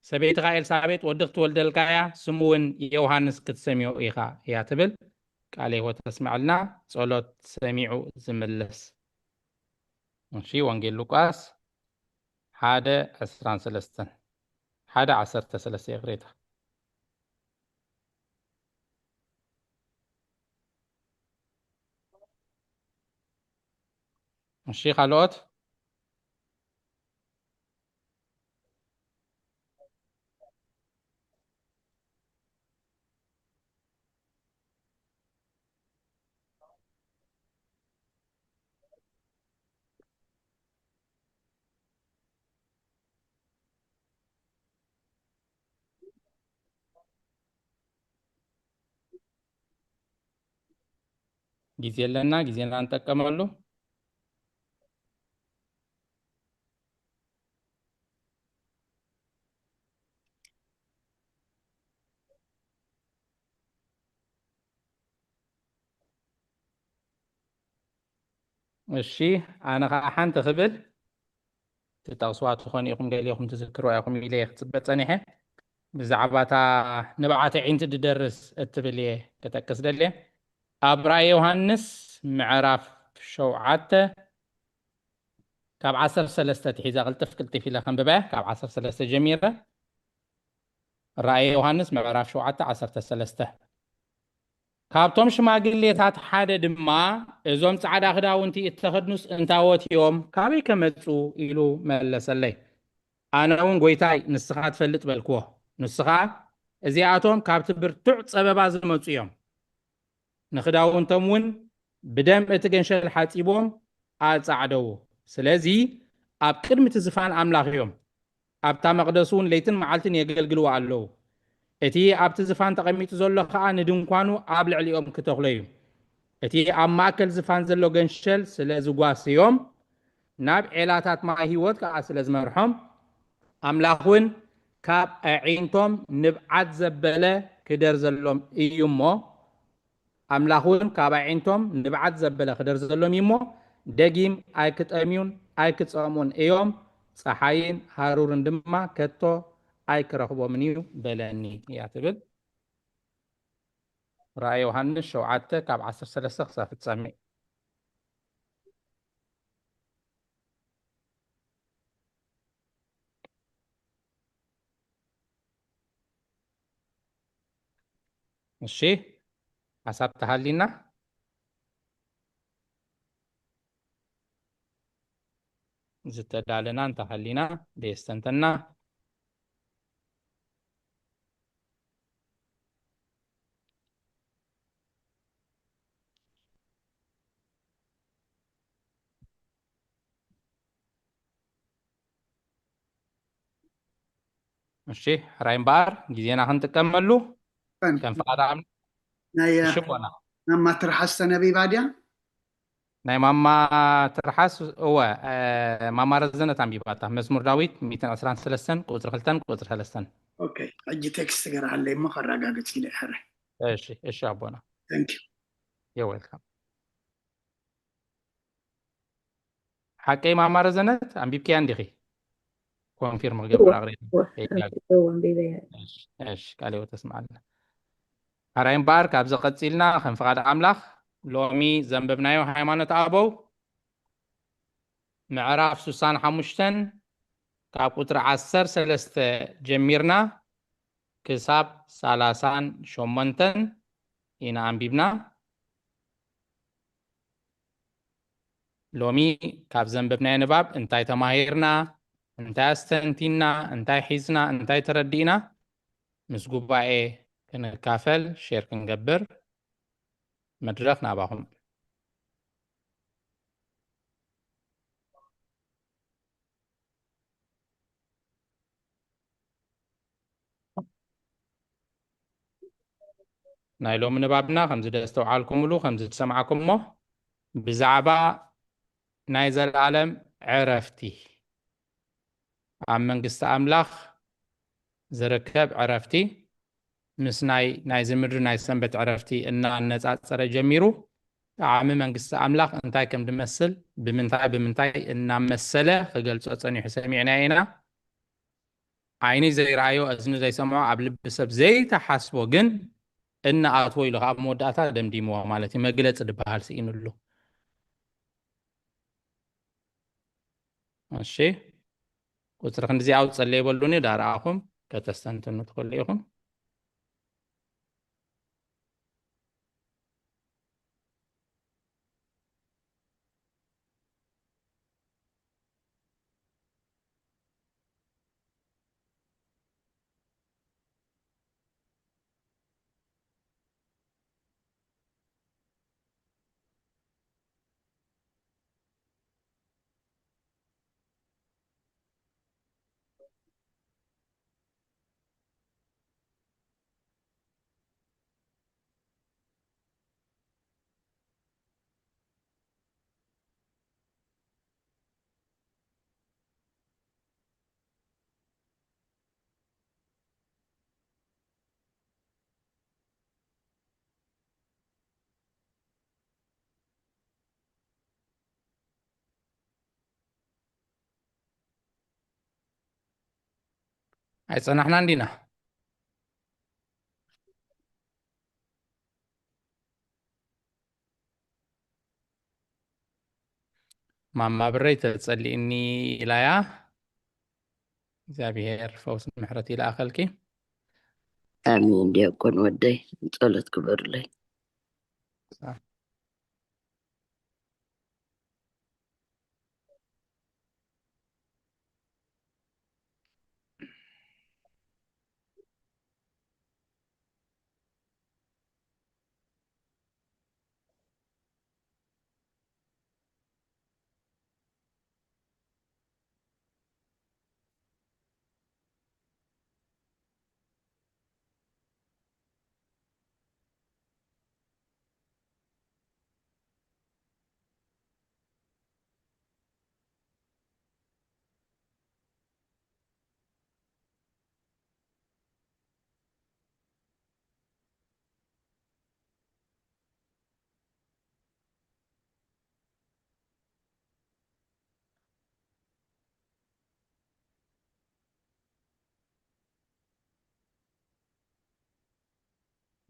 ሰበይትኻ ኤልሳቤጥ ወዲ ክትወልደልካ እያ፣ ስሙ እውን ዮሃንስ ክትሰምዮ ኢኻ እያ ትብል። ቃለ ሕይወት ተስምዐልና። ጸሎት ሰሚዑ ዝምልስ። እሺ፣ ወንጌል ሉቃስ ሓደ ዕስራን ሰለስተን፣ ሓደ ዓሰርተ ሰለስተ፣ ይቕሬታ። እሺ፣ ካልኦት? ግዜ ኣለና፣ ግዜና ንጠቀመሉ። እሺ፣ ኣነ ኸዓ ሓንቲ ክብል ትጠቕስዋ ትኾኑ ኢኹም፣ ገሊኹም ትዝክርዋ ኢኹም ኢለ እየ ክጽበ ጸኒሐ። ብዛዕባ እታ ንብዓት ኣዒንቲ ድደርስ እትብል እየ ክጠቅስ ደልየ። ኣብ ራእይ ዮሃንስ ምዕራፍ ሸውዓተ ካብ ዓሰርተ ሰለስተ ትሒዛ፣ ቅልጥፍ ቅልጥፍ ኢለ ከንብበ፣ ካብ ዓሰርተ ሰለስተ ጀሚረ። ራእይ ዮሃንስ ምዕራፍ ሸውዓተ ዓሰርተ ሰለስተ። ካብቶም ሽማግሌታት ሓደ ድማ፣ "እዞም ጻዕዳ ክዳውንቲ እተኸድኑስ እንታዎት እዮም? ካበይ ከመጹ?" ኢሉ መለሰለይ። ኣነ እውን፣ "ጐይታይ፣ ንስኻ ትፈልጥ" በልክዎ። ንሱ ኸኣ፣ "እዚኣቶም ካብቲ ብርቱዕ ጸበባ ዝመጹ እዮም። ንኽዳውንቶም እውን ብደም እቲ ገንሸል ሓጺቦም ኣጻዕደዉ። ስለዚ ኣብ ቅድሚ እቲ ዝፋን ኣምላኽ እዮም። ኣብታ መቕደስ እውን ለይትን መዓልትን የገልግልዋ ኣለዉ። እቲ ኣብቲ ዝፋን ተቐሚጡ ዘሎ ኸኣ ንድንኳኑ ኣብ ልዕሊኦም ክተኽሎ እዩ። እቲ ኣብ ማእከል ዝፋን ዘሎ ገንሸል ስለ ዝጓስዮም፣ ናብ ዔላታት ማይ ህይወት ከኣ ስለ ዝመርሖም፣ ኣምላኽ እውን ካብ ኣዒንቶም ንብዓት ዘበለ ክደርዘሎም እዩ እሞ፣ ኣምላኽ እውን ካብ ኣዒንቶም ንብዓት ዘበለ ክደርዘሎም እዩ እሞ፣ ደጊም ኣይክጠምዩን ኣይክጸምኡን እዮም፣ ጸሓይን ሃሩርን ድማ ከቶ ኣይክረኽቦምን እዩ" በለኒ እያ ትብል። ራእይ ዮሃንስ ሸውዓተ ካብ ዓሰርተ ሰለስተ ክሳብ ፍጻሜ። እሺ፣ ሓሳብ ተሃሊና፣ ዝተዳለና እንተሃሊና፣ ደየስተንተና። እሺ፣ ሕራይ እምበኣር ግዜና ክንጥቀመሉ ከም ፍቓድ ኣም-፣ ናይ እሺ፣ ኣቦና። ማማ ትርሓስ ተነቢባ ድያ? ናይ ማማ ትርሓስ፣ እወ፣ እ፣ ማማ ረዘነት ኣንቢባታ። መዝሙር ዳዊት ሚእትን ዕስራን ሰለስተን ቁጽሪ ክልተን ቁጽሪ ሰለስተን። ኦኬ፣ ሕጂ ቴክስት ገርሃለይ እሞ ከረጋግጽ ኢለ፣ ሕራይ። እሺ፣ እሺ ኣቦና። Thank you። You're welcome። ሓቀይ ማማ ረዘነት፣ ኣንቢብክያ እንዲኺ? ኮንፊርም ክገብር እወ፣ ኣቕሪብ። እወ፣ ከይጋግ-፣ ኣንቢበ፣ ኣንቢበያ። እሺ፣ እሺ፣ ቃለ ሕይወት ተስምዓልና። ሕራይ እምበኣር፣ ካብዚ ቀጺልና ከም ፍቓድ ኣምላኽ ሎሚ ዘንበብናዮ ሃይማኖት ኣበው ምዕራፍ ሱሳን ሓሙሽተን ካብ ቁጽሪ ዓሰርተ ሰለስተ ጀሚርና ክሳብ ሰላሳን ሸሞንተን ኢና ኣንቢብና። ሎሚ ካብ ዘንበብናዮ ንባብ እንታይ ተማሂርና? እንታይ ኣስተንቲና? እንታይ ሒዝና? እንታይ ተረዲእና? ምስ ጉባኤ ክንካፈል፣ ሼር ክንገብር፣ መድረኽ ናባኹም። ናይ ሎሚ ንባብና ከምዚ ደስተውዓልኩምሉ፣ ከምዚ ዝሰማዕኩሞ፣ ብዛዕባ ናይ ዘለኣለም ዕረፍቲ፣ ኣብ መንግስቲ ኣምላኽ ዝርከብ ዕረፍቲ፣ ምስ ናይ፣ ናይዚ ምድሪ ናይ ሰንበት ዕረፍቲ እናነጻጸረ ጀሚሩ፣ ጣዕሚ መንግስቲ ኣምላኽ እንታይ ከም ዝመስል፣ ብምንታይ ብምንታይ እናመሰለ ክገልጾ ጸኒሑ ሰሚዕና ኢና። ዓይኒ ዘይረኣዮ፣ እዝኒ ዘይሰምዖ፣ ኣብ ልቢ ሰብ ዘይተሓስቦ ግን እናኣትዎ ኢሉ፣ ካብ መወዳእታ ደምዲምዎ ማለት እዩ። መግለጺ ዝበሃል ስኢኑሉ። እሺ፣ ቁጽሪ ክንድዚ ኣውጽእ በሉኒ፣ ዳርኣኹም ከተስተንትኑ ትኽእሉ ኢኹም። ኣይጸናሕናን ዲና? ማማ ብረይ ተጸሊእኒ ኢላያ። እግዚኣብሔር ፈውስ ምሕረት ይልኣኸልኪ። ኣሜን። ዲያቆን ወደይ ጸሎት ክበርለይ።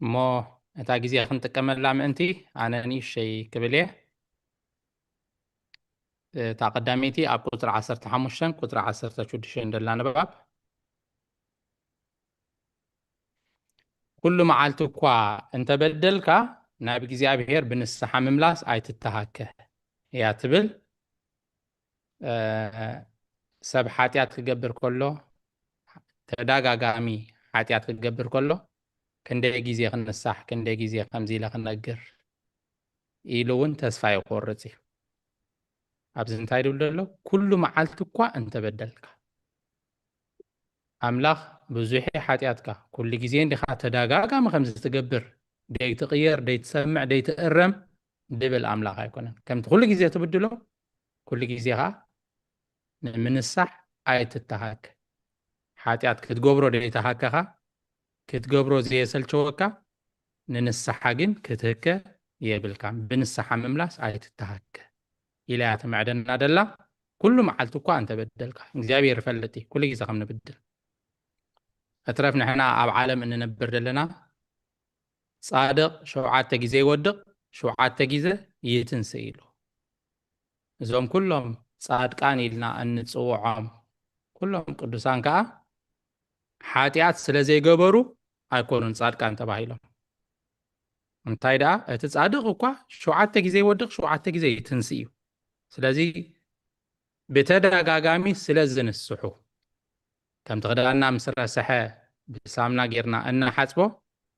እሞ እታ ግዜ ክንጥቀመላ ምእንቲ ኣነ ንእሽተይ ክብል እየ። እታ ቀዳመይቲ ኣብ ቁጽሪ ዓሰርተ ሓሙሽተን ቁጽሪ ዓሰርተ ሽዱሽተን ደላ ንባብ። ኩሉ መዓልቲ እኳ እንተበደልካ ናብ እግዚኣብሔር ብንስሓ ምምላስ ኣይትተሃከ እያ ትብል። ሰብ ሓጢኣት ክገብር ከሎ፣ ተዳጋጋሚ ሓጢኣት ክገብር ከሎ ክንደይ ግዜ ክንሳሕ፣ ክንደይ ግዜ ከምዚ ኢለ ክነግር ኢሉ እውን ተስፋ ይቆርጽ እዩ። ኣብዚ እንታይ ድብል ዘሎ? ኩሉ መዓልቲ እኳ እንተበደልካ ኣምላኽ ብዙሕ ሓጢኣትካ ኩሉ ግዜ እንዲኻ ተዳጋጋሚ ከምዚ ትገብር፣ ደይትቕየር፣ ደይትሰምዕ፣ ደይትእረም ድብል ኣምላኽ ኣይኮነን። ከምቲ ኩሉ ግዜ ትብድሎ ኩሉ ግዜ ኸዓ ንምንሳሕ ኣይትተሃክ። ሓጢኣት ክትገብሮ ደይተሃከኻ፣ ክትገብሮ ዘየሰልቸወካ፣ ንንስሓ ግን ክትህከ የብልካን። ብንስሓ ምምላስ ኣይትተሃከ ኢላ እያ ትምዕደና ደላ። ኩሉ መዓልቲ እኳ እንተበደልካ፣ እግዚኣብሔር ይፈልጥ እዩ ኩሉ ግዜ ከም ንብድል። እትረፍ ንሕና ኣብ ዓለም እንነብር ዘለና ጻድቕ ሸውዓተ ግዜ ይወድቕ፣ ሸውዓተ ግዜ ይትንስእ ኢሉ። እዞም ኩሎም ጻድቃን ኢልና እንጽውዖም ኩሎም ቅዱሳን ከኣ ሓጢኣት ስለ ዘይገበሩ ኣይኮኑን ጻድቃን ተባሂሎም። እንታይ ደኣ እቲ ጻድቕ እኳ ሸውዓተ ግዜ ይወድቕ፣ ሸውዓተ ግዜ ይትንስእ እዩ። ስለዚ ብተደጋጋሚ ስለ ዝንስሑ፣ ከምቲ ክዳንና ምስ ረስሐ ብሳምና ጌርና እናሓጽቦ፣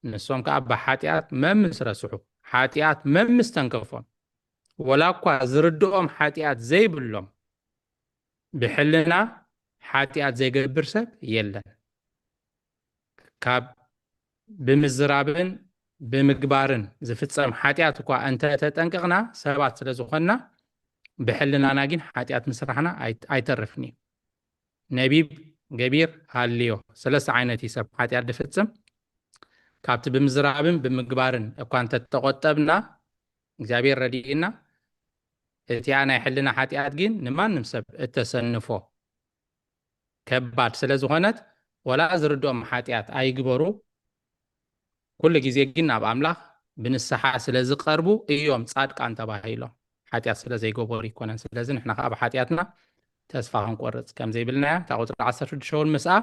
ንሶም ከኣ ብሓጢኣት መምስ ረስሑ፣ ሓጢኣት መምስ ተንከፎም፣ ወላ እኳ ዝርድኦም ሓጢኣት ዘይብሎም፣ ብሕልና ሓጢኣት ዘይገብር ሰብ የለን። ካብ ብምዝራብን ብምግባርን ዝፍጸም ሓጢኣት እኳ እንተተጠንቀቕና፣ ሰባት ስለ ዝኾንና፣ ብሕልናና ግን ሓጢኣት ምስራሕና ኣይ-፣ ኣይተርፍን እዩ። ነቢብ፣ ገቢር፣ ሃልዮ። ሰለስተ ዓይነት እዩ ሰብ ሓጢኣት ዝፍጽም። ካብቲ ብምዝራብን ብምግባርን እኳ እንተተቖጠብና፣ እግዚኣብሔር ረድኢና፣ እቲኣ ናይ ሕልና ሓጢኣት ግን ንማንም ሰብ እተሰንፎ ከባድ ስለ ዝኾነት፣ ወላ ዝርድኦም ሓጢኣት ኣይግበሩ፣ ኩሉ ግዜ ግን ናብ ኣምላኽ ብንስሓ ስለ ዝቐርቡ እዮም ጻድቃን ተባሂሎም። ሓጢኣት ስለ ዘይገበሩ ኣይኮነን። ስለዚ ንሕና ከኣ ብሓጢኣትና ተስፋ ክንቆርጽ ከም ዘይብልና እያ። እታ ቁጽሪ ዓሰርተ ሽዱሽተ እውን ምስኣ፣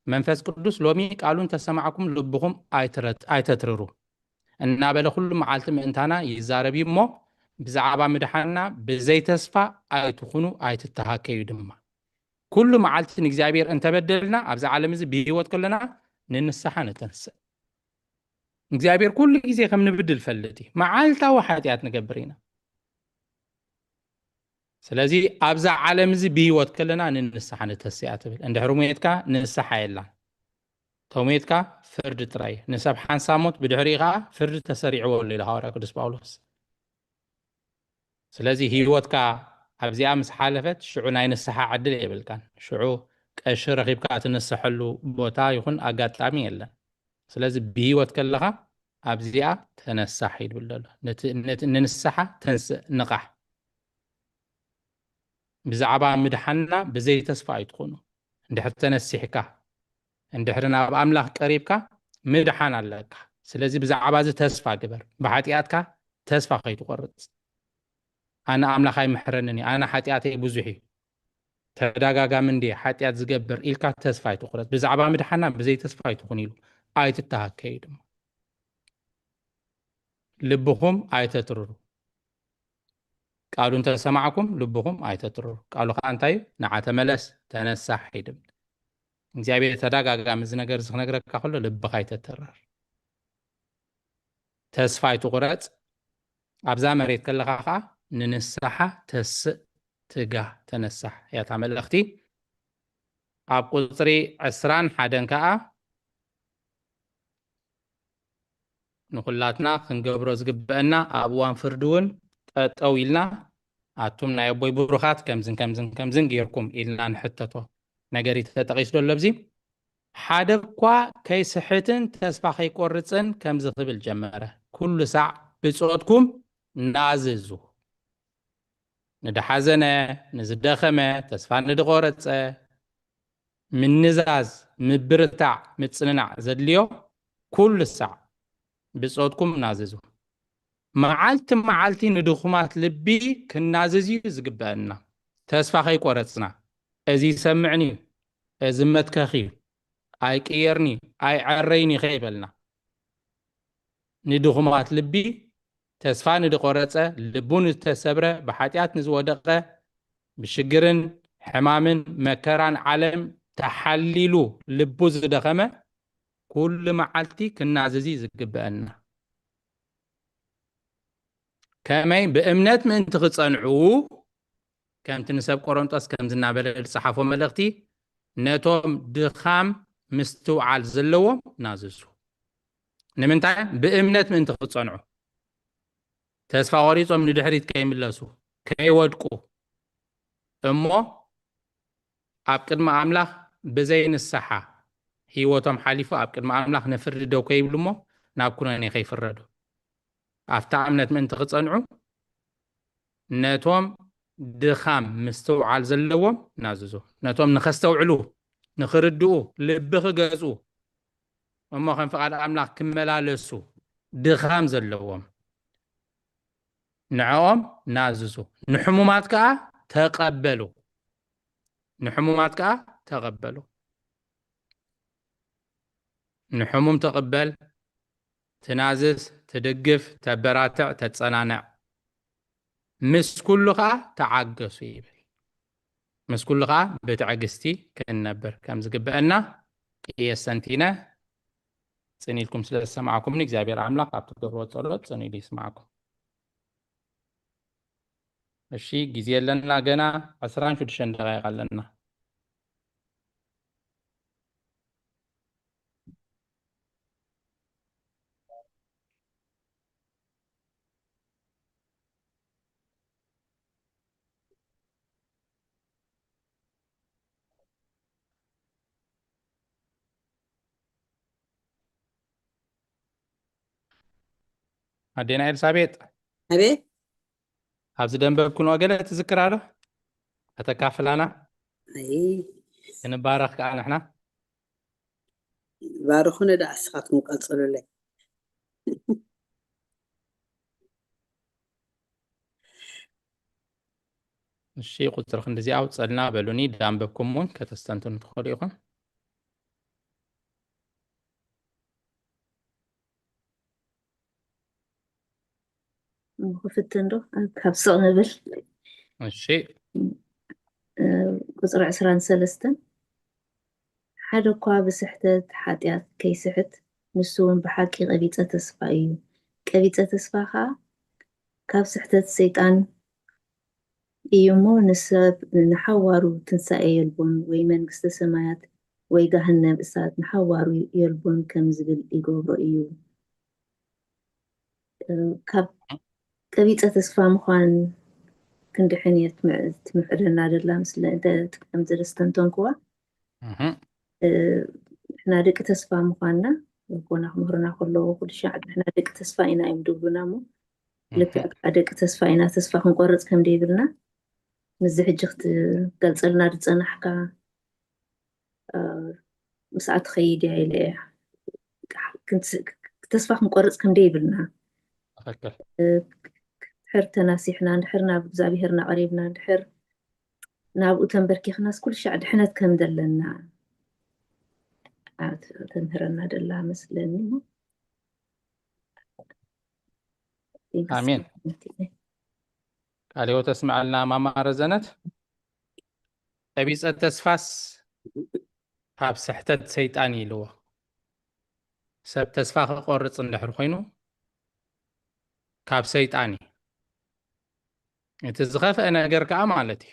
መንፈስ ቅዱስ ሎሚ ቃሉ እንተሰማዕኩም ልብኹም ኣይትረት-፣ ኣይተትርሩ እናበለ ኩሉ መዓልቲ ምእንታና ይዛረብ እዩ እሞ፣ ብዛዕባ ምድሓንና ብዘይ ተስፋ ኣይትኹኑ፣ ኣይትተሃከዩ ድማ። ኩሉ መዓልቲ ንእግዚኣብሔር እንተበደልና፣ ኣብዚ ዓለም እዚ ብህይወት ከለና ንንስሓ ንተንስእ። እግዚኣብሔር ኩሉ ግዜ ከም ንብድል ፈልጥ እዩ። መዓልታዊ ሓጢኣት ንገብር ኢና። ስለዚ ኣብዛ ዓለም እዚ ብህይወት ከለና ንንስሓ ንተስእ እያ ትብል። እንድሕሪ ሞትካ ንስሓ የላን። ተሞትካ ፍርዲ ጥራይ እዩ። ንሰብ ሓንሳብ ሞት፣ ብድሕሪኡ ኸዓ ፍርዲ ተሰሪዕዎ ኣሎ ኢሉ ሃዋርያ ቅዱስ ጳውሎስ። ስለዚ ህይወትካ ኣብዚኣ ምስ ሓለፈት፣ ሽዑ ናይ ንስሓ ዕድል የብልካን። ሽዑ ቀሺ ረኺብካ ትንስሐሉ ቦታ ይኹን ኣጋጣሚ የለን። ስለዚ ብህይወት ከለኻ ኣብዚኣ ተነሳሕ እዩ ዝብል ዘሎ። ነቲ፣ ነቲ ንንስሓ ተንስእ፣ ንቓሕ። ብዛዕባ ምድሓንና ብዘይ ተስፋ ኣይትኹኑ። እንድሕር ተነሲሕካ፣ እንድሕር ናብ ኣምላኽ ቀሪብካ፣ ምድሓን ኣለካ። ስለዚ ብዛዕባ እዚ ተስፋ ግበር። ብሓጢኣትካ ተስፋ ከይትቆርጽ። ኣነ ኣምላኽ ኣይምሕረንን እዩ፣ ኣነ ሓጢኣተይ ብዙሕ እዩ፣ ተደጋጋሚ እንድየ ሓጢኣት ዝገብር ኢልካ ተስፋ ኣይትቁረጽ። ብዛዕባ ምድሓና ብዘይ ተስፋ ኣይትኹን ኢሉ፣ ኣይትተሃከዩ ድማ። ልብኹም ኣይተትርሩ። ቃሉ እንተሰማዕኩም ልብኹም ኣይተትርሩ። ቃሉ ኸዓ እንታይ እዩ? ንዓ ተመለስ፣ ተነሳሕ ይብል። እግዚኣብሔር ተደጋጋሚ እዚ ነገር እዚ ክነግረካ ከሎ ልብኻ ኣይተትርር። ተስፋ ኣይትቑረጽ። ኣብዛ መሬት ከለኻ ኸዓ ንንስሓ ተስእ፣ ትጋ፣ ተነሳሕ እያ እታ መልእኽቲ። ኣብ ቁጽሪ ዕስራን ሓደን ከኣ ንኹላትና ክንገብሮ ዝግበአና፣ ኣብ እዋን ፍርዲ እውን ጠጠው ኢልና፣ ኣቱም ናይ ኣቦይ ብሩኻት ከምዝን ከምዝን ከምዝን ጌርኩም ኢልና ንሕተቶ ነገር እዩ ተጠቒሱ ዘሎ ኣብዚ። ሓደ እኳ ከይስሕትን ተስፋ ከይቆርጽን ከምዚ ክብል ጀመረ፣ ኩሉ ሳዕ ብጾትኩም ናዝዙ። ንድሓዘነ፣ ንዝደኸመ፣ ተስፋ ንድቆረጸ፣ ምንዛዝ፣ ምብርታዕ፣ ምጽንናዕ ዘድልዮ ኩሉ ሳዕ ብጾትኩም ናዝዙ። መዓልቲ መዓልቲ ንድኹማት ልቢ ክናዝዝ እዩ ዝግበአና። ተስፋ ከይቆረጽና፣ እዚ ይሰምዕን እዩ፣ እዚ መትከኽ እዩ፣ ኣይቅየርን እዩ፣ ኣይዐረይን እዩ ከይበልና። ንድኹማት ልቢ፣ ተስፋ ንድቆረጸ፣ ልቡ ንዝተሰብረ፣ ብሓጢኣት ንዝወደቐ፣ ብሽግርን ሕማምን መከራን ዓለም ተሓሊሉ ልቡ ዝደኸመ፣ ኩሉ መዓልቲ ክናዝዝ እዩ ዝግበአና። ከመይ? ብእምነት ምእንቲ ክጸንዑ፣ ከምቲ ንሰብ ቆሮንጦስ ከምዚ እናበለ ዝጸሓፎ መልእኽቲ፣ ነቶም ድኻም ምስትውዓል ዘለዎም ናዝዙ። ንምንታይ? ብእምነት ምእንቲ ክጸንዑ። ተስፋ ቆሪጾም ንድሕሪት ከይምለሱ፣ ከይወድቁ፣ እሞ ኣብ ቅድሚ ኣምላኽ ብዘይ ንስሓ ህይወቶም ሓሊፉ ኣብ ቅድሚ ኣምላኽ ንፍርዲ ደው ከይብሉ እሞ ናብ ኩነኔ ከይፍረዱ። ኣብታ እምነት ምእንቲ ክጸንዑ፣ ነቶም ድኻም ምስትውዓል ዘለዎም ናዝዙ። ነቶም ንኸስተውዕሉ፣ ንኽርድኡ፣ ልቢ ክገዝኡ፣ እሞ ከም ፍቓድ ኣምላኽ ክመላለሱ ድኻም ዘለዎም፣ ንዕኦም ናዝዙ። ንሕሙማት ከኣ ተቐበሉ። ንሕሙማት ከኣ ተቐበሉ። ንሕሙም ተቐበል፣ ትናዝዝ፣ ትድግፍ፣ ተበራትዕ፣ ተጸናንዕ። ምስ ኩሉ ከኣ ተዓገሱ ይብል። ምስ ኩሉ ከኣ ብትዕግስቲ ክንነብር ከም ዝግበአና እየ ሰንቲነ። ጽን ኢልኩም ስለ ዝሰማዕኩምኒ እግዚኣብሔር ኣምላኽ ኣብ ትገብርዎ ጸሎት ጽን ኢሉ ይስማዕኩም። እሺ፣ ግዜ ኣለና፣ ገና ዕስራን ሽዱሽተን ደቂቕ ኣለና። ኣዴና ኤልሳቤጥ፣ ኣቤት። ኣብዚ ደንበብክንኦ ገለ ትዝክራ ዶ? ከተካፍላና? ኣይ ክንባረኽ ከኣ ንሕና። ባርኹኒ ደኣ፣ ንስኻትኩም ቀጽሉለይ። እሺ፣ ቁጽሪ ክንድዚ ኣውጸልና በሉኒ፣ ዳንበብኩም እውን ከተስተንትኑ ትኽእሉ ኢኹም። ክፍትን ዶ? ካብ ስቕ ንብል። እሺ፣ እ፣ ቁጽሪ ዕስራን ሰለስተን፣ ሓደ እኳ ብስሕተት ሓጢኣት ከይስሕት፣ ንሱ እውን ብሓቂ ቀቢጸ ተስፋ እዩ። ቀቢጸ ተስፋ ኸኣ ካብ ስሕተት ሰይጣን እዩ እሞ፣ ንሰብ ንሓዋሩ ትንሳኤ የልቦን፣ ወይ መንግስተ ሰማያት ወይ ገሃነም እሳት ንሓዋሩ የልቦን ከም ዝብል ይገብሮ እዩ። እ፣ ካብ ቀቢጸ ተስፋ ምዃን ክንድሕን እየ ትምዕ-፣ ትምዕደና ደላ፣ ምስለ እንተ ትቀም ዘለ ዝተንተንክዋ። እህ፣ እ፣ ንሕና ደቂ ተስፋ ምዃንና፣ ኣቦና ክምህሩና ከለዉ፣ ኩሉ ሻዕ ንሕና ደቂ ተስፋ ኢና እዮም ድብሉና እሞ፣ ልክዕ እህ፣ ከዓ ደቂ ተስፋ ኢና፣ ተስፋ ክንቆርጽ ከም ደይብልና፣ ምስዚ ሕጂ ክትገልጸልና ዝጸናሕካ፣ እ፣ ምስኣ ትኸይድ እያ ኢለ እየ። ክንስ-፣ ተስፋ ክንቆርጽ ከም ደይብልና። ትኽክል። እ፣ ድሕር ተናሲሕና፣ እንድሕር ናብ እግዚኣብሄርና ቀሪብና፣ እንድሕር ናብኡ ተንበርኪኽናስ፣ ኩሉ ሻዕ ድሕነት ከም ዘለና እያ ተምህረና ደላ መስለኒ። ኣሜን። ቃለ ሕይወት ተስምዐልና ማማ ረዘነት። ቀቢጸ ተስፋስ ካብ ስሕተት ሰይጣን እዩ ኢልዎ። ሰብ ተስፋ ክቆርጽ እንድሕር ኮይኑ ካብ ሰይጣን እዩ። እቲ ዝኸፍአ ነገር ከኣ ማለት እዩ፣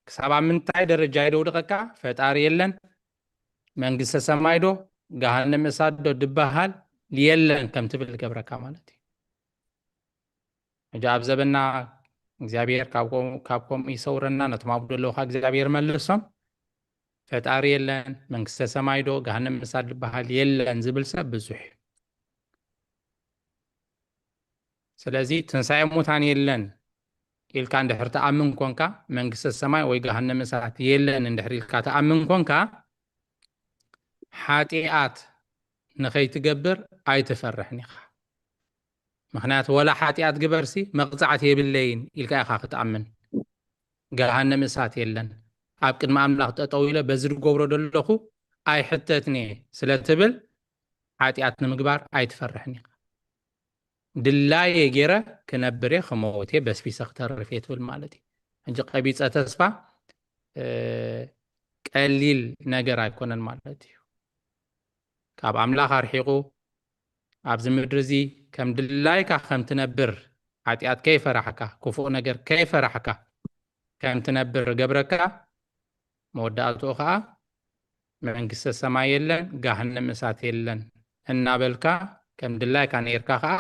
ክሳብ ኣብ ምንታይ ደረጃ እዩ ደውድቐካ? ፈጣሪ የለን፣ መንግስተ ሰማይ ዶ ገሃነም እሳት ዶ ድበሃል የለን ከም ትብል ዝገብረካ ማለት እዩ። ሕጂ ኣብ ዘበና እግዚኣብሔር ካብ ከምኡ፣ ካብ ከምኡ ይሰውረና፣ ነቶም ኣብኡ ዘለዉ ኸኣ እግዚኣብሔር መልሶም። ፈጣሪ የለን፣ መንግስተ ሰማይ ዶ ገሃነም እሳት ዝበሃል የለን ዝብል ሰብ ብዙሕ እዩ። ስለዚ ትንሳኤ ሙታን የለን ኢልካ እንድሕር ትኣምን ኮንካ፣ መንግስተ ሰማይ ወይ ገሃነም እሳት የለን እንድሕር ኢልካ ትኣምን ኮንካ፣ ሓጢኣት ንኸይትገብር ኣይትፈርሕን ኢኻ። ምኽንያቱ ወላ ሓጢኣት ግበርሲ መቕጻዕቲ የብለይን ኢልካ ኢኻ ክትኣምን። ገሃነም እሳት የለን፣ ኣብ ቅድሚ ኣምላኽ ጠጠው ኢለ በዚ ዝገብሮ ዘለኹ ኣይሕተትን እየ ስለ ትብል ሓጢኣት ንምግባር ኣይትፈርሕን ኢኻ። ድላየ ገይረ ክነብር እየ፣ ክመውት እየ፣ በስቢሰ ክተርፍ እየ ትብል ማለት እዩ። ሕጂ ቀቢጸ ተስፋ፣ እ፣ ቀሊል ነገር ኣይኮነን ማለት እዩ። ካብ ኣምላኽ ኣርሒቑ ኣብዚ ምድሪ እዚ ከም ድላይካ ከም ትነብር፣ ሓጢኣት ከይፈራሕካ፣ ክፉእ ነገር ከይፈራሕካ ከም ትነብር ገብረካ፣ መወዳእትኡ ኸኣ መንግስተ ሰማይ የለን፣ ገሃነም እሳት የለን እናበልካ ከም ድላይካ ነይርካ ኸኣ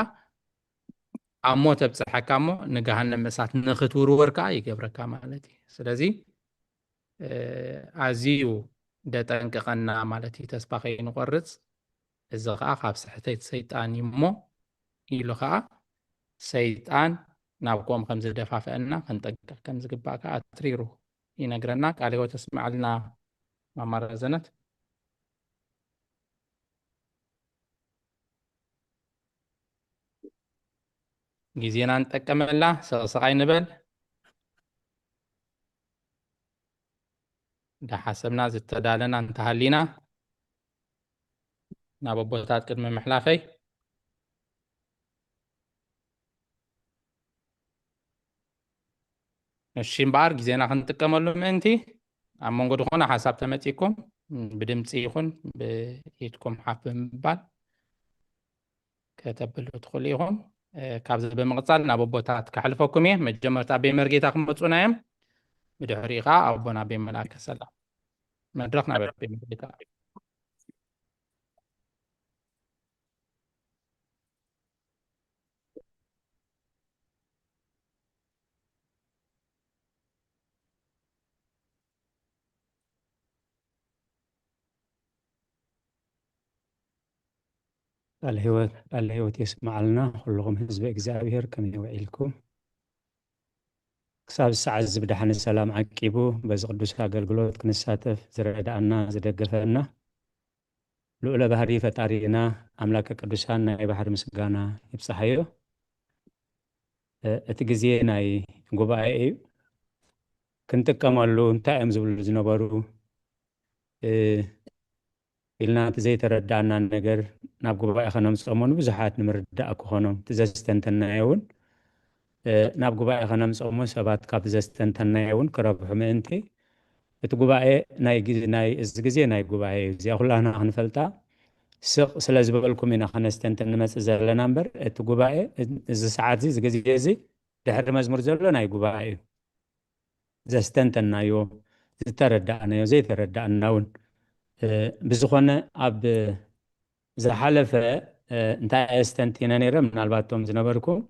ኣብ ሞት ኣብጽሐካ እሞ ንገሃነም እሳት ንኽትውርወር ከኣ ይገብረካ ማለት እዩ። ስለዚ፣ እ፣ ኣዝዩ ደጠንቅቐና ማለት እዩ፣ ተስፋ ከይንቆርጽ። እዚ ኸኣ ካብ ስሕተት ሰይጣን እዩ እሞ ኢሉ ኸኣ ሰይጣን ናብ ከምኡ ከም ዝደፋፍአና ክንጠንቀቕ ከም ዝግባእ ከኣ ኣትሪሩ ይነግረና። ቃለ ሕይወት ተስምዓልና ማማ ረዘነት። ግዜና ንጠቀመላ፣ ሰቕሰቕ ኣይንበል። እንዳሓሰብና ዝተዳለና እንተሃሊና ናብ ኣቦታት ቅድሚ ምሕላፈይ። እሺ እምበኣር ግዜና ክንጥቀመሉ ምእንቲ ኣብ መንጎ ዝኾነ ሓሳብ ተመጺእኩም ብድምጺ ይኹን ብኢድኩም ሓፍ ብምባል ከተብሉ ትኽእሉ ኢኹም። እ፣ ካብዚ ብምቕጻል ናብ ኣቦታት ከሕልፈኩም እየ። መጀመርታ ኣቤ መርጌታ ክመጹና እዮም። ብድሕሪኡ ኸኣ ኣቦና ኣቤ መልኣከ ሰላም። መድረኽ ናብ ኣቤ መርጌታ። ቃል ህይወት ቃል ህይወት የስምዓልና። ኩልኹም ህዝቢ እግዚኣብሔር ከመይ ውዒልኩም? ክሳብ ሰዓት እዚ ብደሓን ሰላም ዓቂቡ በዚ ቅዱስ ኣገልግሎት ክንሳተፍ ዝረዳእና ዝደገፈና ልዑለ ባህሪ ፈጣሪና ኣምላከ ቅዱሳን ናይ ባሕሪ ምስጋና ይብጽሓዮ። እ፣ እቲ ግዜ ናይ ጉባኤ እዩ። ክንጥቀመሉ እንታይ እዮም ዝብሉ ዝነበሩ፣ እ፣ ኢልና እቲ ዘይተረዳእና ነገር ናብ ጉባኤ ከነምፅኦሞ ንብዙሓት ንምርዳእ ክኾኖም እቲ ዘስተንተናዮ እውን፣ እ፣ ናብ ጉባኤ ከነምፅኦሞ ሰባት ካብቲ ዘስተንተናዮ እውን ክረብሑ ምእንቲ እቲ ጉባኤ ናይ ግዜ፣ ናይ እዚ ግዜ ናይ ጉባኤ እዩ። እዚኣ ኩላና ክንፈልጣ ስቕ ስለ ዝበልኩም ኢና ከነስተንትን ንመፅእ ዘለና እምበር እቲ ጉባኤ እዚ ሰዓት እዚ፣ እዚ ግዜ እዚ ድሕሪ መዝሙር ዘሎ ናይ ጉባኤ እዩ። ዘስተንተናዮ፣ ዝተረዳእናዮ፣ ዘይተረዳእና እውን፣ እ፣ ብዝኾነ ኣብ ዝሓለፈ፣ እ፣ እንታይ ኣስተንቲነ ነይረ? ምናልባት እቶም ዝነበርኩም